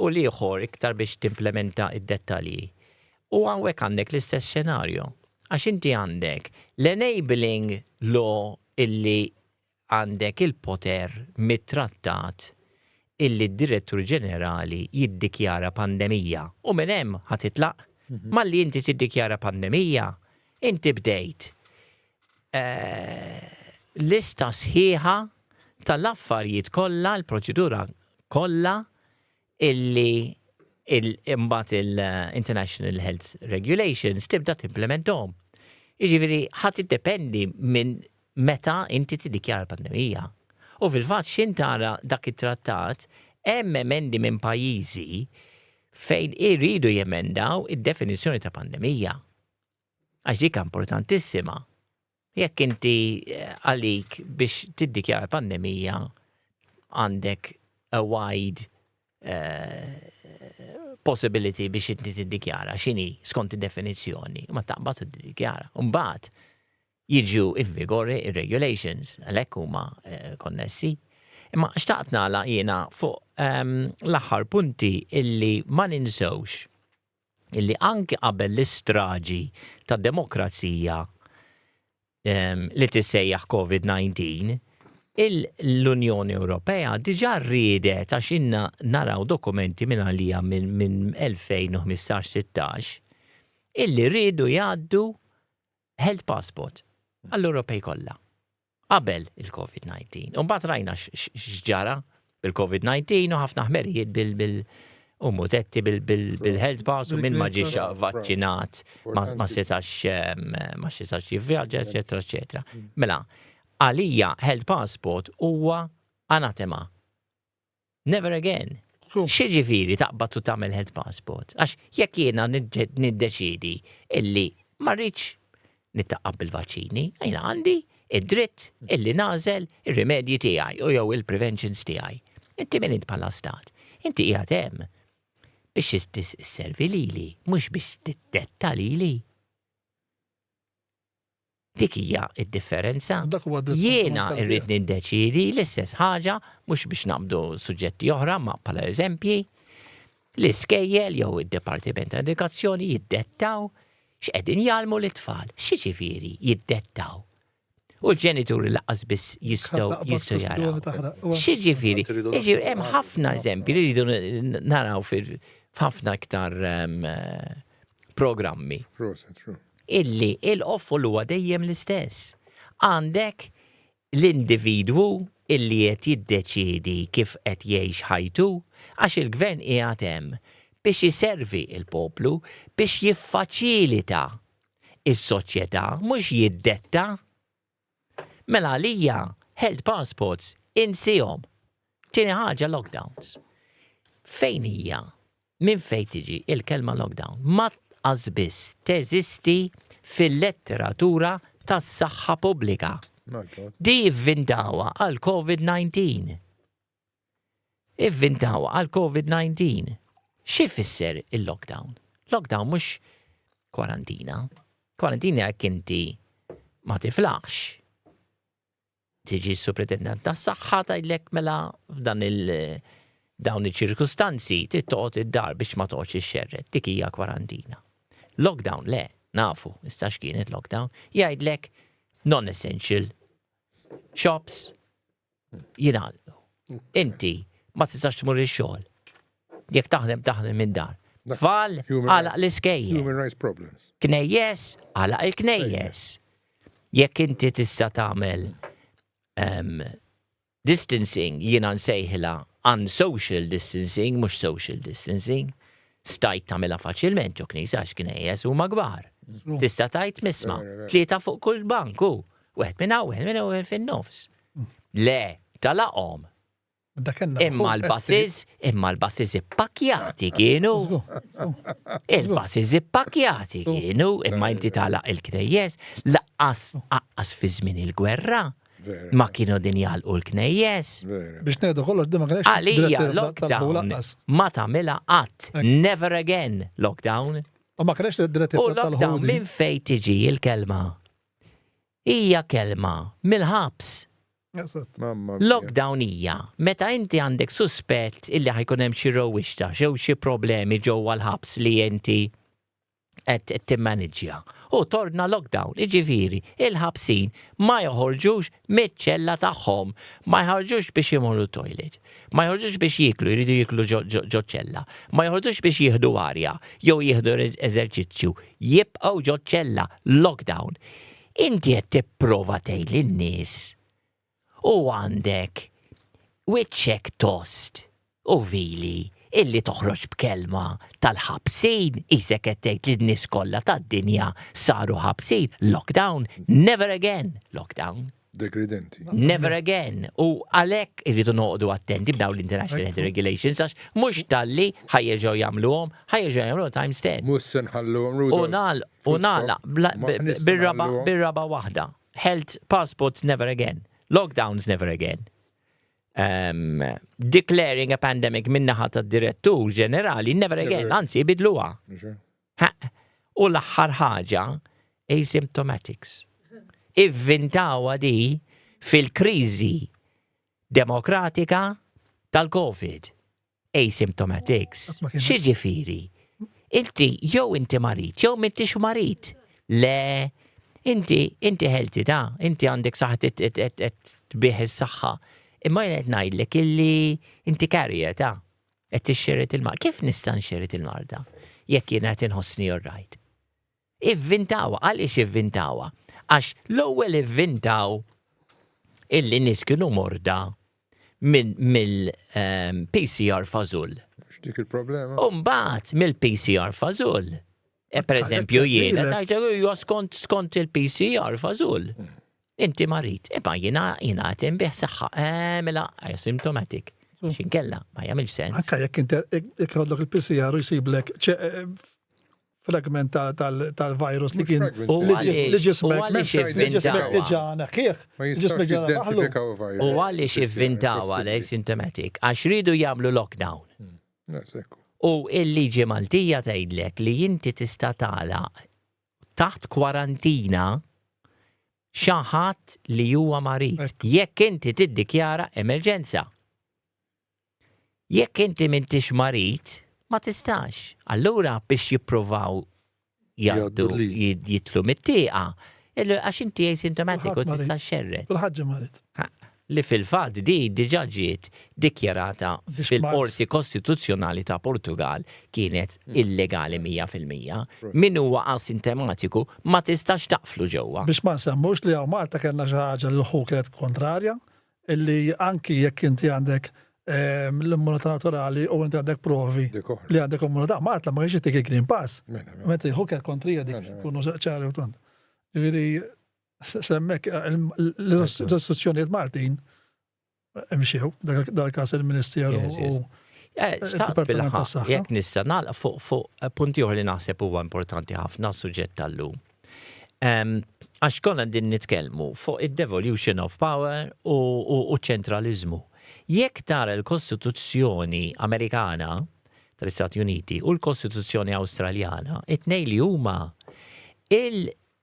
u l-ieħor iktar biex timplementa d-dettalji. U hawnhekk għandek l-istess xenarju. Għax inti għandek l-enabling law illi għandek il-poter mit-trattat illi d-Direttur Ġenerali jiddikjara pandemija u minn hemm ħa titlaq. Malli inti tiddikjara pandemija, inti bdejt lista sħiħa tal-affarijiet kollha, l-proċedura kollha illi imbagħad il-International Health Regulations tibda timplementhom. Jiġifieri ħa tiddependi minn meta inti tiddikjara l-pandemija. U fil-fatt x'in tara dak it-trattat hemm emendi minn pajjiżi fejn iridu jemendaw id-definizzjoni ta' pandemija. Għax dik importantissima. Jekk inti għalik biex tiddikjara pandemija għandek a wide possibility biex inti tiddikjara x'inhi skont id-definizzjoni, ma taqbad u tiddikjara. Mbagħad jiġu in vigore ir-regulations, għalhekk huma konnessi. Imma xtaqt nagħlaq jiena fuq l-aħħar punti illi ma ninsewx illi anki qabel l-istraġi tad-demokrazija li tissejjaħ Covid-19, l-Unjoni Ewropea diġà riedet għax ilna naraw dokumenti minn għalija minn 2015-16 illi riedu jgħaddu health passport għall-Ewropej kollha. qabel il-Covid-19. U mbagħad rajna x'ġara bil-Covid-19 u ħafna ħmerijiet bil u mutetti bil-health pass u minn ma ġiex vaċċinat ma setax ma setax jivvjaġġa, eċetera, eċetera. Mela, għalija health passport huwa anatema. Never again. X'jiġifieri taqbad u tagħmel health passport? Għax jekk jiena niddeċiedi illi ma rridx nittaqqab bil-vaċċini, jiena għandi id-dritt illi nagħżel ir-rimedji tiegħi u jew il-preventions tiegħi. Inti min int bħala stat? Inti qiegħed hemm biex isservi lili, mhux biex tiddetta lili. Dik hija d-differenza. Jiena rrid niddeċiedi l-istess ħaġa, mhux biex naqbdu suġġetti oħra, ma bħala eżempji, l-iskejjel jew id-Dipartiment ta' Edukazzjoni jiddettaw x'qegħdin jgħallmu lit-tfal. X'jiġifieri jiddettaw? U l-ġenituri lanqas biss jistgħu jistgħu jaraw. X'jiġifieri? Jiġifieri hemm ħafna eżempji li rridu naraw f'ħafna iktar ehm, programmi. Illi il-qoffol huwa dejjem l-istess. Għandek l-individwu illi qed jiddeċiedi kif qed jgħix ħajtu għax il-gvern qiegħed hemm biex iservi l-poplu, biex jiffaċilita s-soċjetà mhux jiddetta. Mela għalija health passports insihom. Tieni ħaġa lockdowns. Fejn hija minn fejn tiġi il-kelma lockdown? Ma tqas biss teżisti fil-letteratura tas-saħħa pubblika. Di ivvintawha għal COVID-19. Ivvintawha għal COVID-19. Xi jfisser il-lockdown? Lockdown mhux kwarantina. Kwarantina jekk inti ma tiflaħx. Tiġi s-supretendent tas-saħħa tgħidlek mela f'dan il dawn iċ-ċirkustanzi trid toqgħod id-dar biex ma toqgħodx ixxerred. Dik hija kwarantina. Lockdown le, nafu, issa x'kienet lockdown, jgħidlek non-essential shops jingħalqu. Inti ma tistax tmur ix-xogħol. Jekk taħdem taħdem minn dar. Tfal għalaq l-iskejjel. Human rights problems. Knejjes għalaq il-knejjes. Jekk inti tista' tagħmel ehm, distancing jiena nsejħilha unsocial distancing mhux social distancing, stajt tagħmilha faċilment ġo knisja għax knejjes huma kbar. Tista' tgħid misma' tlieta fuq kull banku, wieħed minn hawn, wieħed minn hawn, wieħed fin-nofs. Le, talaqhom. Imma l-buses, imma l-buses ippakjati kienu. Il-buses ippakjati kienu, imma inti tagħlaq il-knejjes, laqqas aqqas fi żmien il-gwerra. Ma kienu din jagħlqu l-knejjes. Biex ngħidu kollox din ma kienx. Għalija lockdown ma tagħmilha qatt. Never again lockdown. U ma kienx direttiva U lockdown tal-Ħudi. minn fejn tiġi l-kelma? Hija kelma mill-ħabs. Eżatt. Mamma mia. Lockdown hija meta inti għandek suspett illi ħa jkun hemm xi rewwixta jew xi problemi ġewwa l-ħabs li inti qed timmaniġġja. U torna lockdown, jiġifieri il-ħabsin ma joħorġux miċ-ċella tagħhom, ma jħarġux biex imorru toilet, ma joħorġux biex jieklu, jridu jieklu ġo ċella, ma joħorġux biex jieħdu arja jew jieħdu eżerċizzju, jibqgħu ġo ċella, lockdown. Inti qed tipprova tgħid lin-nies u għandek wiċċek tost u vili illi toħroġ b'kelma tal-ħabsin qisek qed tgħid li n-nies kollha tad-dinja saru ħabsin, lockdown, never again, lockdown. Degridenti. Never again. U għalhekk irridu noqogħdu attenti b'dawn l-International Health Regulations għax mhux talli ħa jerġgħu jagħmluhom, ħa jerġgħu jagħmluhom times 10. Mhux se nħalluhom Rudolf. U nagħlaq u nagħlaq bir-raba' bir-raba' waħda. Health passports never again. Lockdowns never again. Um, declaring a pandemic min-naħa tad-direttur ġenerali never again, anzi jbidluha. U l-aħħar ħaġa, asymptomatics. Ivvintawha di fil-kriżi demokratika tal-Covid. Asymptomatics. X'jiġifieri? Inti jew inti marid jew m'intix marid. Le, inti inti healthy ta, inti għandek saħħa qed tbigħ is-saħħa. Imma jien qed ngħidlek illi inti carrier ta, qed tixxerred il-marda. Kif nista' nxerred il-marda jekk jiena qed inħossni all right? Ivvintawha. Għaliex ivvintawha? Għax l-ewwel ivvintaw illi nies kienu morda mill-PCR fażull. X'dik il-problema? U mbagħad mill-PCR fażull. E, per eżempju jiena tajt skont skont il-PCR fażull. Inti marid, imma jiena jiena qed inbih saħħa. Eh, mela asymptomatic. X'inkella ma jagħmilx sens. Anka jekk inti jekk ikollok il-PCR u jsiblek fragment tal-virus li kien li ġismek li ġismek diġà neħħieħ. Ġismek diġà naħlu. U għaliex ivvintawha l-asymptomatic? Għax riedu jagħmlu lockdown. Hmm. U il-liġi Maltija tgħidlek li inti tista' tagħlaq taħt kwarantina xi ħadd li huwa marid jekk inti tiddikjara emerġenza. Jekk inti m'intix marid, ma tistax. Allura biex jippruvaw jgħaddu jidħlu mit-tieqa, għax inti asymptomatic u tista' xxerred. Kulħadd ġie marid. Li fil-fatt di diġà ġiet dikjarata fil-Qorti Kostituzzjonali ta' Portugal kienet illegali 100%. Min huwa asintematiku ma tistax taqflu ġewwa. Biex ma nsemmux li hawn Malta kellna xi ħaġa li l-WHO kienet kontrarja, Illi anki jekk inti għandek ehm, l-immunità naturali u inti għandek provi li għandek immunità, Malta ma kienx jittik il-Green Pass. Mela, mela. Mentri hu kien kontrija dik mela, kunu ċari u tont. Ġifieri semmek l-istituzzjonijiet Maltin imxew dal-każ il-Ministeru u eh, Xtaqt bil-ħaq, jekk nista' nagħlaq fuq fuq punti oħra li naħseb huwa importanti ħafna suġġett tal-lum. Għax konna din nitkellmu fuq id-devolution of power u ċ-ċentraliżmu. Jekk tara l-Kostituzzjoni Amerikana tal-Istati Uniti u l-Kostituzzjoni Awstraljana, it-tnejn li huma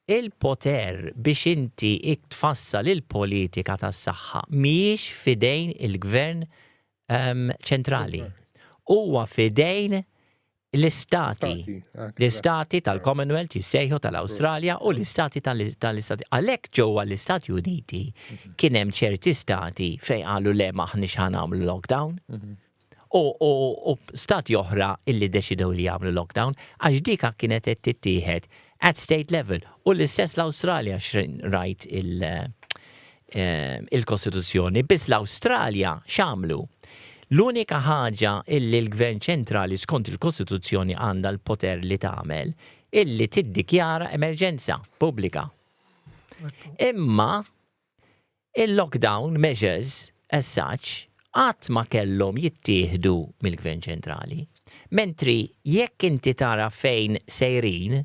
il-poter biex inti tfassal il-politika tas-saħħa mhijiex f'idejn il-gvern ċentrali. Huwa f'idejn l-istati, l-istati tal-Commonwealth jissejħu tal-Awstralja u l-istati tal-istati. Għalhekk ġewwa l-Istati Uniti mhm. kien hemm ċerti stati fejn qalu le maħniex ħa nagħmlu lockdown. Mhm. U stati oħra illi deċidew li jagħmlu lockdown għax dika kienet qed tittieħed at state level. U l-istess l-Awstralja rajt il- il-Kostituzzjoni, biss l-Awstralja x'għamlu? L-unika ħaġa illi l-Gvern ċentrali skont il-Kostituzzjoni għandha l-poter li tagħmel illi tiddikjara emerġenza pubblika. Imma il-lockdown measures as such qatt ma kellhom jittieħdu mill-Gvern ċentrali. Mentri jekk inti tara fejn sejrin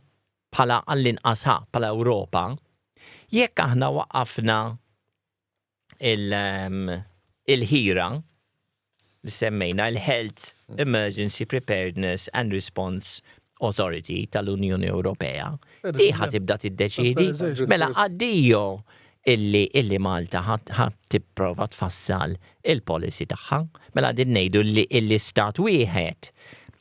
bħala għall-inqas ħa, bħala Ewropa, jekk aħna waqqafna il-HERA li semmejna il-Health Emergency Preparedness and Response. Authority tal-Unjoni Ewropea, di ħa tibda tiddeċiedi. Mela addio illi illi Malta ħa tipprova tfassal il-policy tagħha. Mela din ngħidu li illi stat wieħed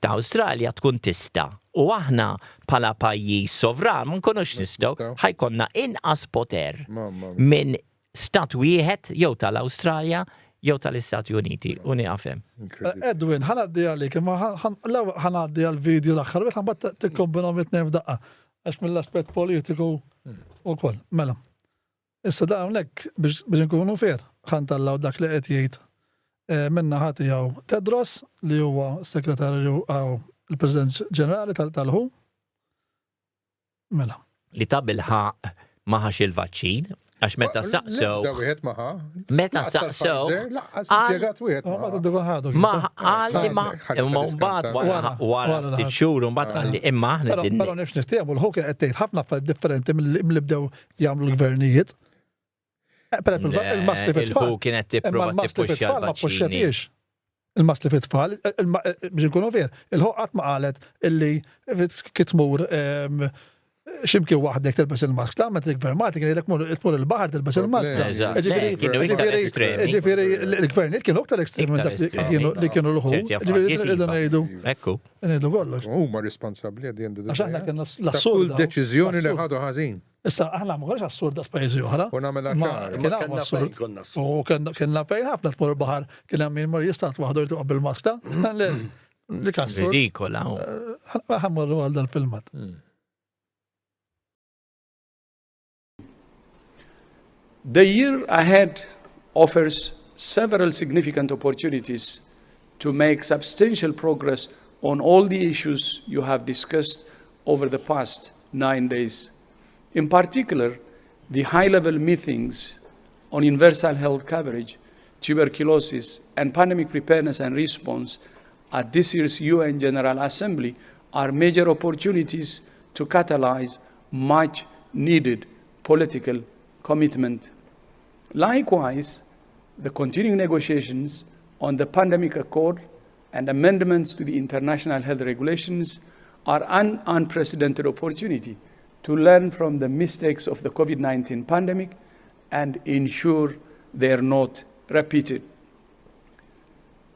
ta' Awstralja tkun tista' u aħna bħala pajjiż sovran ma nkunux nistgħu ħa jkollna inqas poter minn stat wieħed jew tal-Awstralja jew tal-Istati Uniti u nieqaf hemm. Edwin, ħa ngħaddi għalik, imma l-ewwel ħa ngħaddi għall-video l-aħħar, wieħed mbagħad tikkombinahom it-tnejn f'daqqa għax mill-aspett politiku ukoll. Mela. Issa da hawnhekk biex inkunu fair, ħa ntellaw dak li qed jgħid eh, min-naħa tiegħu Tedros li huwa segretarju il-President Ġenerali tal-WHO. Mela. Li ta' bilħaq ma ħax il-vaċċin, għax meta saqsew. Da wieħed ma ħa. Meta saqsew. Lanqas wieħed ma Ma qal li ma imma mbagħad wara wara ftit xhur mbagħad qal li imma aħna din. Però nifx niftehmu l-ħu kien qed tgħid ħafna affarijiet differenti milli bdew jagħmlu l-gvernijiet. Eh, per il-mask li fit-tfal. Il-ħu kienet tipprova tippuxxa ma puxxetiex. Il-mask li fit-tfal, eh, eh, biex nkunu ver, il-ħu qatt ma qalet illi kitmur ehm, ximkien waħdek tilbes il-mask. La, meta il-gvern Malti kien jgħidlek tmur il-baħar tilbes il-mask. Ġifieri l-gvernijiet kienu aktar ekstremi minn dak li kienu l-ħu. Ġifieri rridu ngħidu. Ekku. Ngħidu kollox. Huma responsabbli għad jendu. Għax aħna kienna l-assurd. Deċiżjoni li ħadu ħażin. Issa aħna ma konniex assurd daqs pajjiżi oħra. U nagħmel ċar. Kien hawn assurd. U kellna fejn ħafna tmur il-baħar kien hemm min mur jistat waħdu jrid bil-maskla. Dik assurd. Ridikola. Ħa mmorru għal dal-filmat. The year ahead offers several significant opportunities to make substantial progress on all the issues you have discussed over the past nine days. In particular, the high-level meetings on universal health coverage, tuberculosis, and pandemic preparedness and response at this year's UN General Assembly are major opportunities to catalyze much needed political commitment. Likewise, the continuing negotiations on the pandemic accord and amendments to the international health regulations are an unprecedented opportunity to learn from the mistakes of the COVID 19 pandemic and ensure they are not repeated.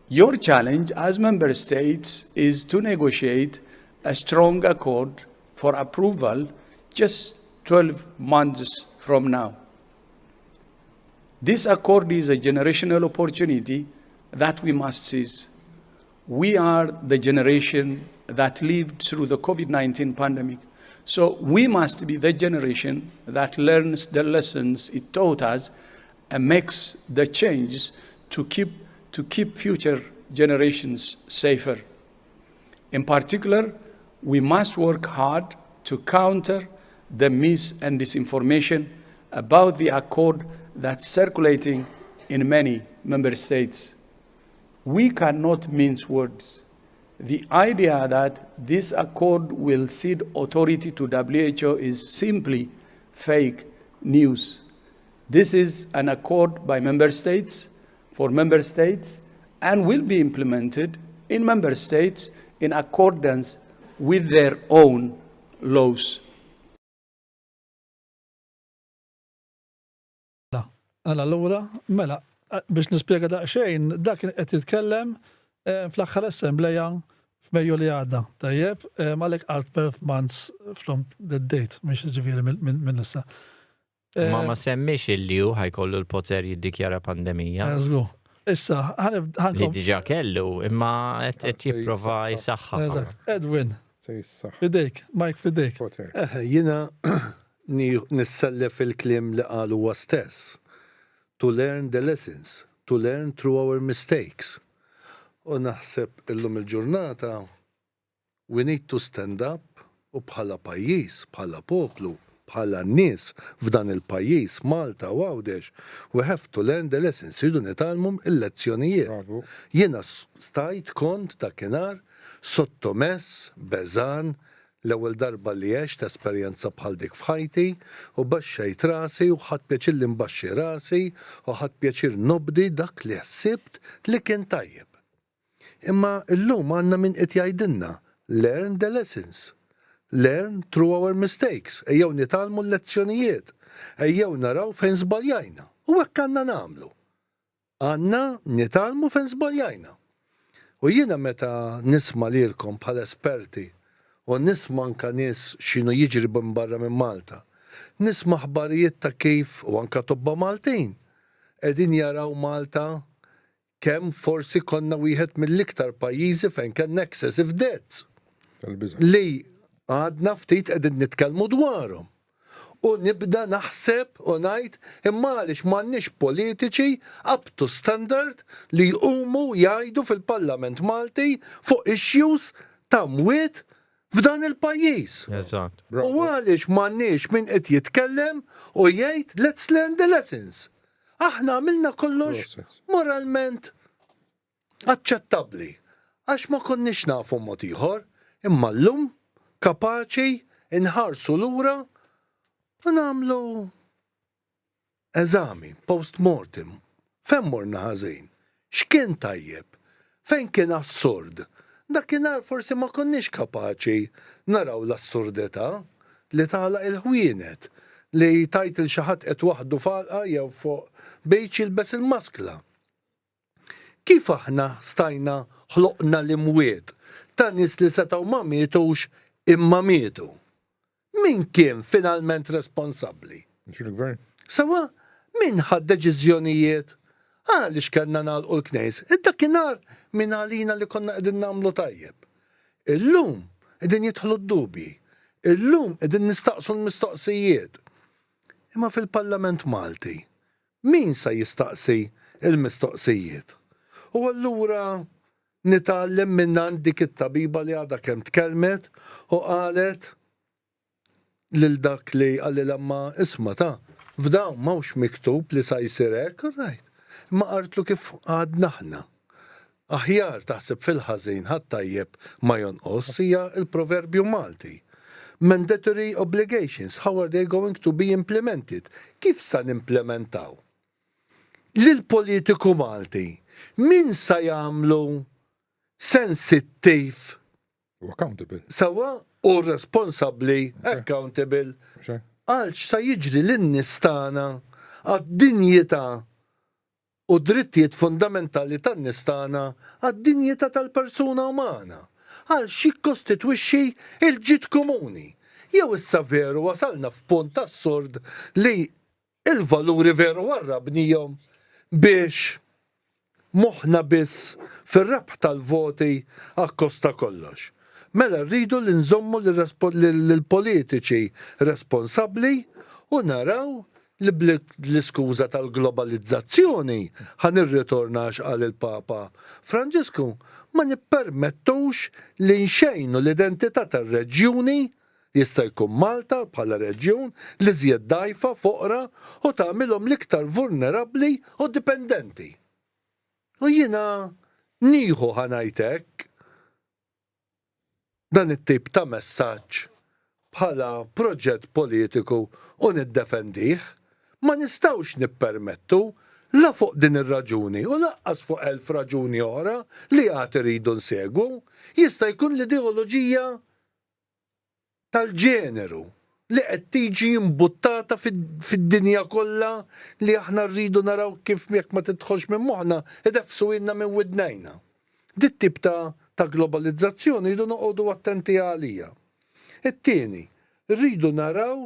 Your challenge as member states is to negotiate a strong accord for approval just 12 months from now. This accord is a generational opportunity that we must seize. We are the generation that lived through the COVID 19 pandemic. So we must be the generation that learns the lessons it taught us and makes the changes to keep, to keep future generations safer. In particular, we must work hard to counter the mis and disinformation about the accord that's circulating in many member states. We cannot mince words. The idea that this accord will cede authority to WHO is simply fake news. This is an accord by member states, for member states, and will be implemented in member states in accordance with their own laws. Mela, allura, mela, biex nispjega daqsxejn, dak kien qed jitkellem eh, fl-aħħar assembleja f'Mejju li għadda. Tajjeb, eh, għalhekk għal 12 months from the date, mhux ġifieri minn issa. Ma ma semmix illi hu ħajkollu l-poter jiddikjara pandemija. Żgur. Issa, ħan Li diġà kellu, imma qed jipprova jsaħħaħ. Eżatt. Edwin. Fidejk, Mike fidejk. Jiena nissellef il-kliem li qal huwa stess. To learn the lessons, to learn through our mistakes. U naħseb illum il-ġurnata We need to stand up u bħala pajjiż, bħala poplu, bħala nies f'dan il-pajjiż, Malta u Għawdex, we have to learn the lessons, irridu nitgħallmu l-lezzjonijiet. Jiena stajt kont dakinhar sottomess, beżgħan, l-ewwel darba li għext esperjenza bħal dik f'ħajti u baxxejt rasi u ħadt pjaċir li nbaxxi rasi u ħadt pjaċir nobdi dak li ħsibt li kien tajjeb. Imma llum għandna min qed jgħidilna. Learn the lessons. Learn through our mistakes. Ejjew nitgħallmu l-lezzjonijiet. Ejjew naraw fejn żbaljajna. U hekk għandna nagħmlu. Għandna nitgħallmu fejn żbaljajna. U jiena meta nisma' lilkom bħala esperti u nisma' anke nies x'inhu jiġri minn barra minn Malta, nisma' aħbarijiet ta' kif, u anke tobba Maltin, qegħdin jaraw Malta kemm forsi konna wieħed mill-iktar pajjiżi fejn kellna excessive deaths. Li għadna ftit qegħdin nitkellmu dwarhom. U nibda naħseb u ngħid imma għaliex m'għandniex politiċi up to standard li jqumu jgħidu fil-Parlament Malti fuq issues ta' mwiet f'dan il-pajjiż. Eżatt. U għaliex m'għandniex min qed jitkellem u jgħid let's learn the lessons. Aħna għamilna kollox moralment aċċettabbli għax ma konniex nafu mod ieħor, imma llum kapaċi nħarsu lura u nagħmlu eżami post-mortem. Fejn morna ħażin? X'kien tajjeb? Fejn kien assurd? Dakinhar forsi ma konniex kapaċi naraw l-assurdità li tagħlaq il-ħwienet, li tgħid 'il xi ħadd qed waħdu f'għalqa jew fuq beach jilbes il-maskla. Kif aħna stajna ħloqna l-imwiet ta' nies li setgħu ma mietux imma mietu? Min kien finalment responsabbli? Mhux il-gvern. Sewwa, min ħa d-deċiżjonijiet? Għaliex kellna nagħlqu l-knejs? Dakinhar min għalina li konna qegħdin nagħmlu tajjeb. Illum qegħdin jidħlu d-dubji. Illum qegħdin nistaqsu l-mistoqsijiet. Imma fil-Parlament Malti, min sa jistaqsi l-mistoqsijiet? U allura nitgħallem mingħand dik it-tabiba li għadha kemm tkellmet u qalet lil dak li qalilha imma isma' ta' f'dawn m'hawnx miktub li sa jsir hekk, all right. Imma qaltlu kif għadna aħna. Aħjar taħseb fil-ħażin ħat-tajjeb ma jonqos hija l-proverbju Malti. Mandatory obligations, how are they going to be implemented? Kif sa nimplementaw? Lill-politiku Malti min sa jagħmlu sensittiv U accountable. Sewwa u responsabbli, accountable, għal x'sa jiġri lin-nies tagħna, għad-dinjità u d-drittijiet fundamentali tan-nies tagħna, għad-dinjità tal-persuna umana, għal x'jikkostitwixxi l-ġid komuni. Jew issa veru wasalna f'punt assurd li Il-valuri veru warrabnihom biex moħħna biss fir-rebħ tal-voti akkost ta' kollox. Mela rridu li nżommu lill-politiċi responsabbli u naraw li bl-iskuża tal-globalizzazzjoni, ħa nirritorna għax qal il-Papa Franġisku, ma nippermettux li nxejnu l-identità tar-reġjuni Jista' jkun Malta, bħala reġjun, l-iżjed dgħajfa, foqra u tagħmilhom l-iktar vulnerabbli u dipendenti. U jiena nieħu, ħa ngħid hekk, dan it-tip ta' messaġġ bħala proġett politiku u niddefendih. Ma nistgħux nippermettu, la fuq din ir-raġuni u lanqas fuq elf raġuni oħra li għad irridu nsegwu. Jista' jkun l-ideoloġija tal-ġeneru li qed tiġi imbuttata fid-dinja kollha li aħna rridu naraw kif jekk ma tidħolx minn moħħna ideffsuhielna minn widnejna. Dit-tip ta' ta' globalizzazzjoni rridu noqogħdu attenti għaliha. It-tieni, rridu naraw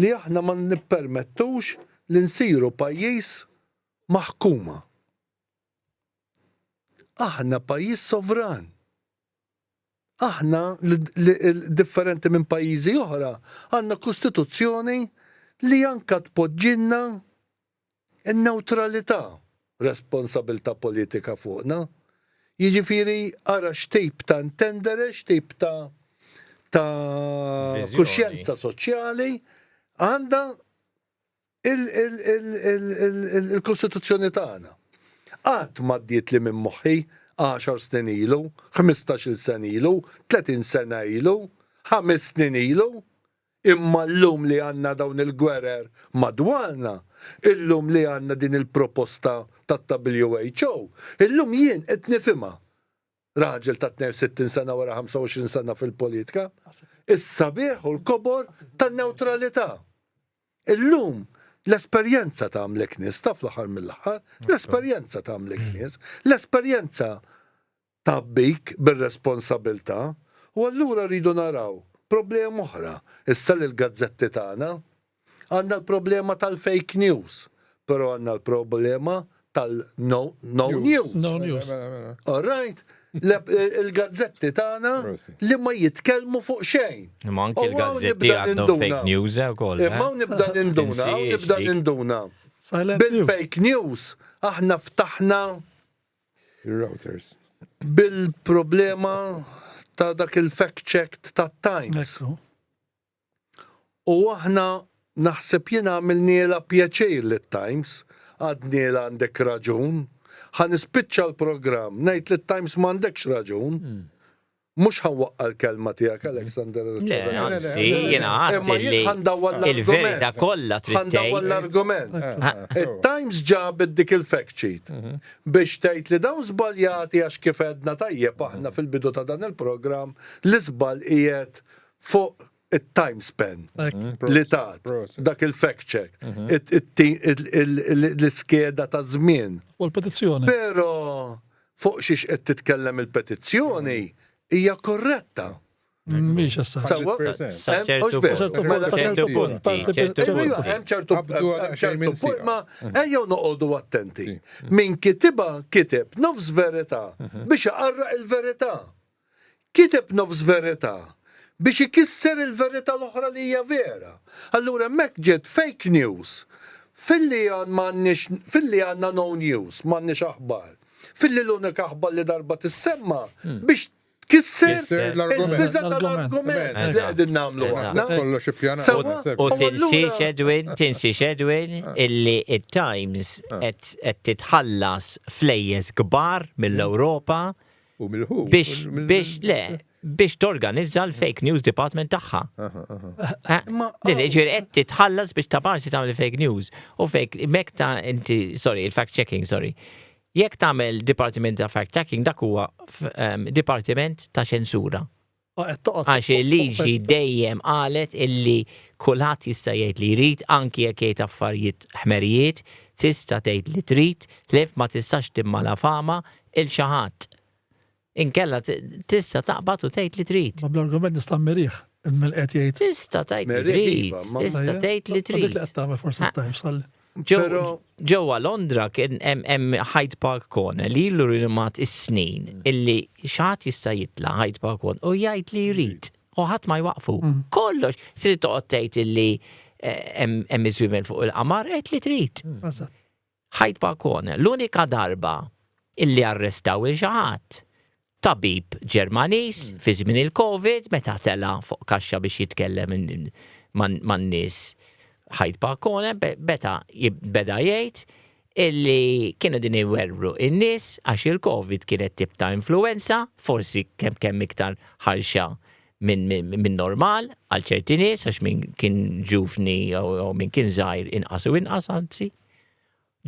li aħna ma nippermettux li nsiru pajjiż maħkuma. Aħna pajjiż sovran. Aħna, differenti minn pajjiżi oħra, għandna kostituzzjoni li anke tpoġġilna n-newtralità, responsabilità politika fuqna. Jiġifieri ara x'tip ta' intendere, x'tip ta' ta' kuxjenza soċjali għandha il-Kostituzzjoni tagħna. Qatt m'għaddietli minn moħħi għaxar snin ilu, ħmistax-il sena ilu, 30 sena ilu, ħames snin ilu, imma llum li għandna dawn il-gwerer madwarna, illum li għandna din il-proposta tat-WHO, illum jien qed nifhimha. Raġel ta' 62 sena wara 25 sena fil-politika. Is-sabiħ u l-kobor tan-newtralità. Illum l-esperjenza tagħmlek nies, taf l-aħħar mill-aħħar, l-esperjenza tagħmlek nies, l-esperjenza tgħabbik bir-responsabilità u allura rridu naraw problema oħra issa li l-gazzetti tagħna għandna l-problema tal-fake news, però għandna l-problema tal-no no news. No news. Mela, mela. All right? Il-gazzetti tagħna li ma jitkellmu fuq xejn. Imma anki l-gazzetti għandhom fake news eh, ukoll. Imma eh? nibda ninduna, nibda ninduna. Bil-fake news aħna ftaħna Il-routers. Bil-problema ta' dak il-fact check ta' Times. U aħna naħseb jien għamilnielha pjaċir lit-Times, għadnielha għandek raġun. Ħa nispiċċa l-programm ngħid lit-Times m'għandekx raġun. Mhux ħa nwaqqa' l-kelma tiegħek Alexander. Le, anzi, jiena għadt li il-verità kollha trid tgħid. Ħandawwar l-argument. It-Times ġabet dik il-fact sheet biex tgħid li dawn żbaljati għax kif għedna tajjeb aħna fil-bidu ta' dan il-programm l-iżball qiegħed fuq it-time span li tat dak il-fact check, mhm. l-iskeda ta' żmien. U l-petizzjoni. Però fuq xiex qed titkellem il-petizzjoni hija korretta. Mhix issa. Sawa, ċertu punti. Hemm ċertu punt ma ejjew noqogħdu attenti. Min kitiba kiteb nofs verità mhm. biex iqarraq il-verità. Kiteb nofs verità biex ikisser il-verità l-oħra li hija vera. Allura hemmhekk ġiet fake news filli m'għandniex filli għandna no news, m'għandniex aħbar. Filli l-unika aħbar li darba tissemma biex tkisser il-biża' tal-argument li qegħdin nagħmlu aħna. Kollox ippjanat. U tinsiex Edwin, tinsiex Edwin illi it-Times qed titħallas flejjes kbar mill-Ewropa U mill-ħu. Biex, biex, le, biex torganizza l-fake news department tagħha. Din ġifieri qed titħallas biex ta' parti tagħmel fake news. U fake mek ta' inti, sorry, il-fact checking, sorry. Jekk tagħmel dipartiment ta' fact checking dak huwa ehm, dipartiment ta' ċensura. Għax il-liġi dejjem qalet illi kulħadd jista' jgħid li jrid, anki jekk jgħid affarijiet ħmerijiet, tista' tgħid li trid, ħlief ma tistax timmalafama 'il xi ħadd. Inkella tista' taqbad u tgħid li trid. Ma bl-argument nista' mmirih minn qed jgħid. Tista' tgħid li trid, tista' tgħid li trid. Dik li qed tagħmel forsi Times Ġewwa Londra kien hemm Hyde Park Corner li ilu rinumat is-snin mm. illi xi jista' jitla' Hyde Park Corner u jgħid li jrid u ħadd ma jwaqfu. Mm. Kollox trid toqgħod tgħid illi eh, hemm iż-żwiemel fuq il-qamar qed li trid. Mm. Hyde Park Corner, l-unika darba illi arrestaw il xi ħadd tabib Ġermaniż fi żmien il-Covid meta tela' fuq kaxxa biex jitkellem man-nies Hyde Park Corner beta beda jgħid illi kienu din iwerwru in-nies għax il-Covid kienet tip ta' influenza, forsi kemm kemm iktar ħarxa minn normal għal ċerti nies għax min kien ġuvni jew min kien żgħir inqas u inqas anzi.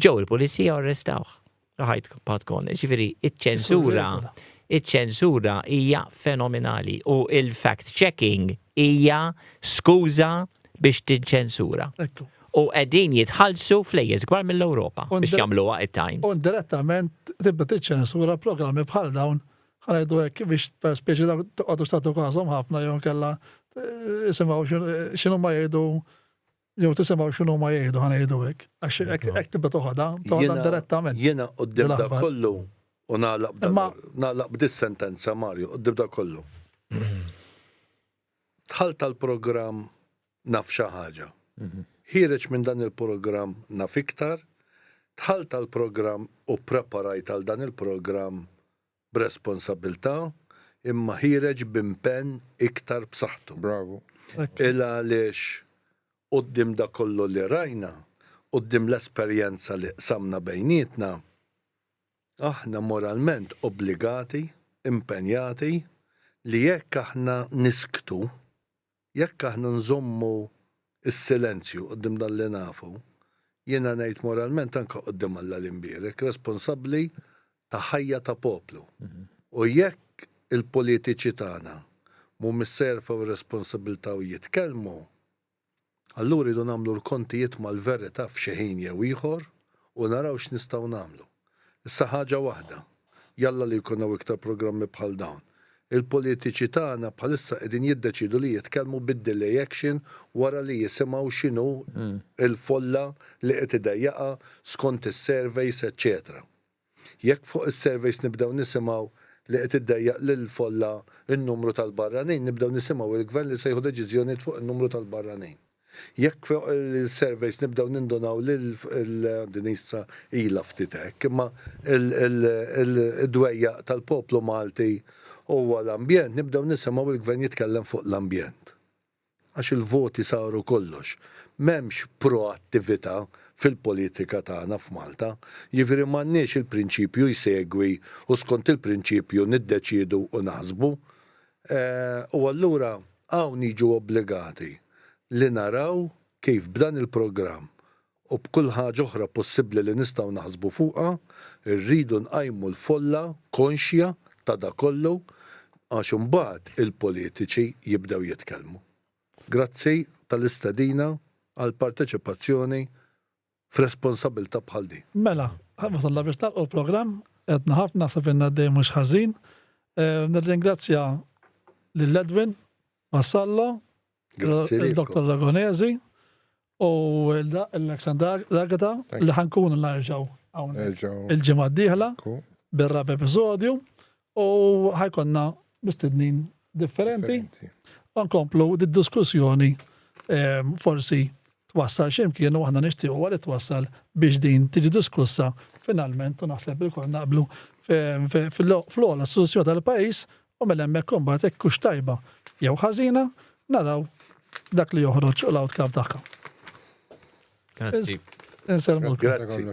Ġew il-pulizija u arrestawh. Ħajt Patkon. Ġifieri, iċ-ċensura, iċ-ċensura hija fenomenali u il-fact checking hija skuża biex tinċensura. U qegħdin jitħallsu flejjes kbar mill-Ewropa biex jagħmluha it-Times. U indirettament tibda tiċċensura programmi bħal dawn ħa ngħidu hekk biex per speċi dawk toqgħodux tagħtu każhom ħafna jew inkella isimgħu x'inhuma jgħidu Jew tisimgħu x'inhu ma jgħidu ħa ngħidu hekk. Għax hekk tibda toħodha, toħodha direttament. Jiena quddiem dak kollu u nagħlaq nagħlaq b'dis-sentenza Mario, quddiem dak kollu. Dħalt għall-programm naf xi ħaġa. Mhm. Ħiereġ minn dan il-programm naf iktar, dħalt għall-programm u ppreparajt għal dan il-programm b'responsabbiltà imma ħiereġ b'impenn iktar b'saħħtu. Bravu. Il għaliex quddiem dak kollu li rajna, quddiem l-esperjenza li qsamna bejnietna, aħna moralment obbligati, impenjati li jekk aħna nisktu, Jekk aħna nżommu s-silenzju quddiem dan li nafu, jiena ngħid moralment anke quddiem Alla l-Imbierek, responsabbli ta' ħajja ta' poplu. U jekk il-politiċi tagħna mhumiex se jerfgħu r-responsabilità u jitkellmu, allura rridu nagħmlu l-kontijiet mal-verità f'xi ħin jew ieħor u naraw x'nistgħu nagħmlu. Issa ħaġa waħda, jalla li jkun hawn iktar programmi bħal dawn. Il-politiċi tagħna bħalissa qegħdin jiddeċiedu li jitkellmu bid-delay action wara li jisimgħu x'inhu l-folla li qed idejjaqha skont is-surveys eċċetera. Jekk fuq is-surveys nibdew nisimgħu li qed iddejjaq lill-folla n-numru tal-barranin, nibdew nisimgħu il-Gvern li se jieħu deċiżjonijiet fuq in-numru tal-barranin. Jekk fuq il-surveys nibdew nindunaw li din issa ilha ftit hekk, imma d-dwejjaq tal-poplu Malti huwa l-ambjent, nibdew nisimgħu il-Gvern jitkellem fuq l-ambjent. Għax il-voti saru kollox. M'hemmx proattività fil-politika tagħna f'Malta. Jiġifieri m'għandniex il-prinċipju jsegwi u skont il-prinċipju niddeċiedu u naħsbu. U allura hawn niġu obbligati li naraw kif b'dan il-programm u b'kull ħaġa oħra possibbli li nistgħu naħsbu fuqha, irridu nqajmu l-folla konxja ta' dak kollu għax imbagħad il-politiċi jibdew jitkellmu. Grazzi tal-istedina għall-parteċipazzjoni f'responsabilità bħal din. Mela, wasalna biex nagħlqu l-programm, għedna ħafna, naħseb ilna għaddejjin mhux ħażin. Nirringrazzja lil Edwin Vassallo, il-Dr. Ragonesi u l-Alexander D'Agata li ħankunu narġgħu hawnhekk il-ġimgħa d-dieħla bir-raba' episodju u ħajkonna mistednin differenti u nkomplu d-diskussjoni ehm, forsi twassal x'imkien u aħna nixtiequ li twassal biex din tiġi diskussa finalment u naħseb li kol naqblu fl-ogħla istituzzjoni tal-pajjiż u minn hemmhekk imbagħad jekk hux tajba jew ħażina naraw dak li joħroġ u l-outcome tagħha. Grazzi. Insellmulkom. Grazzi.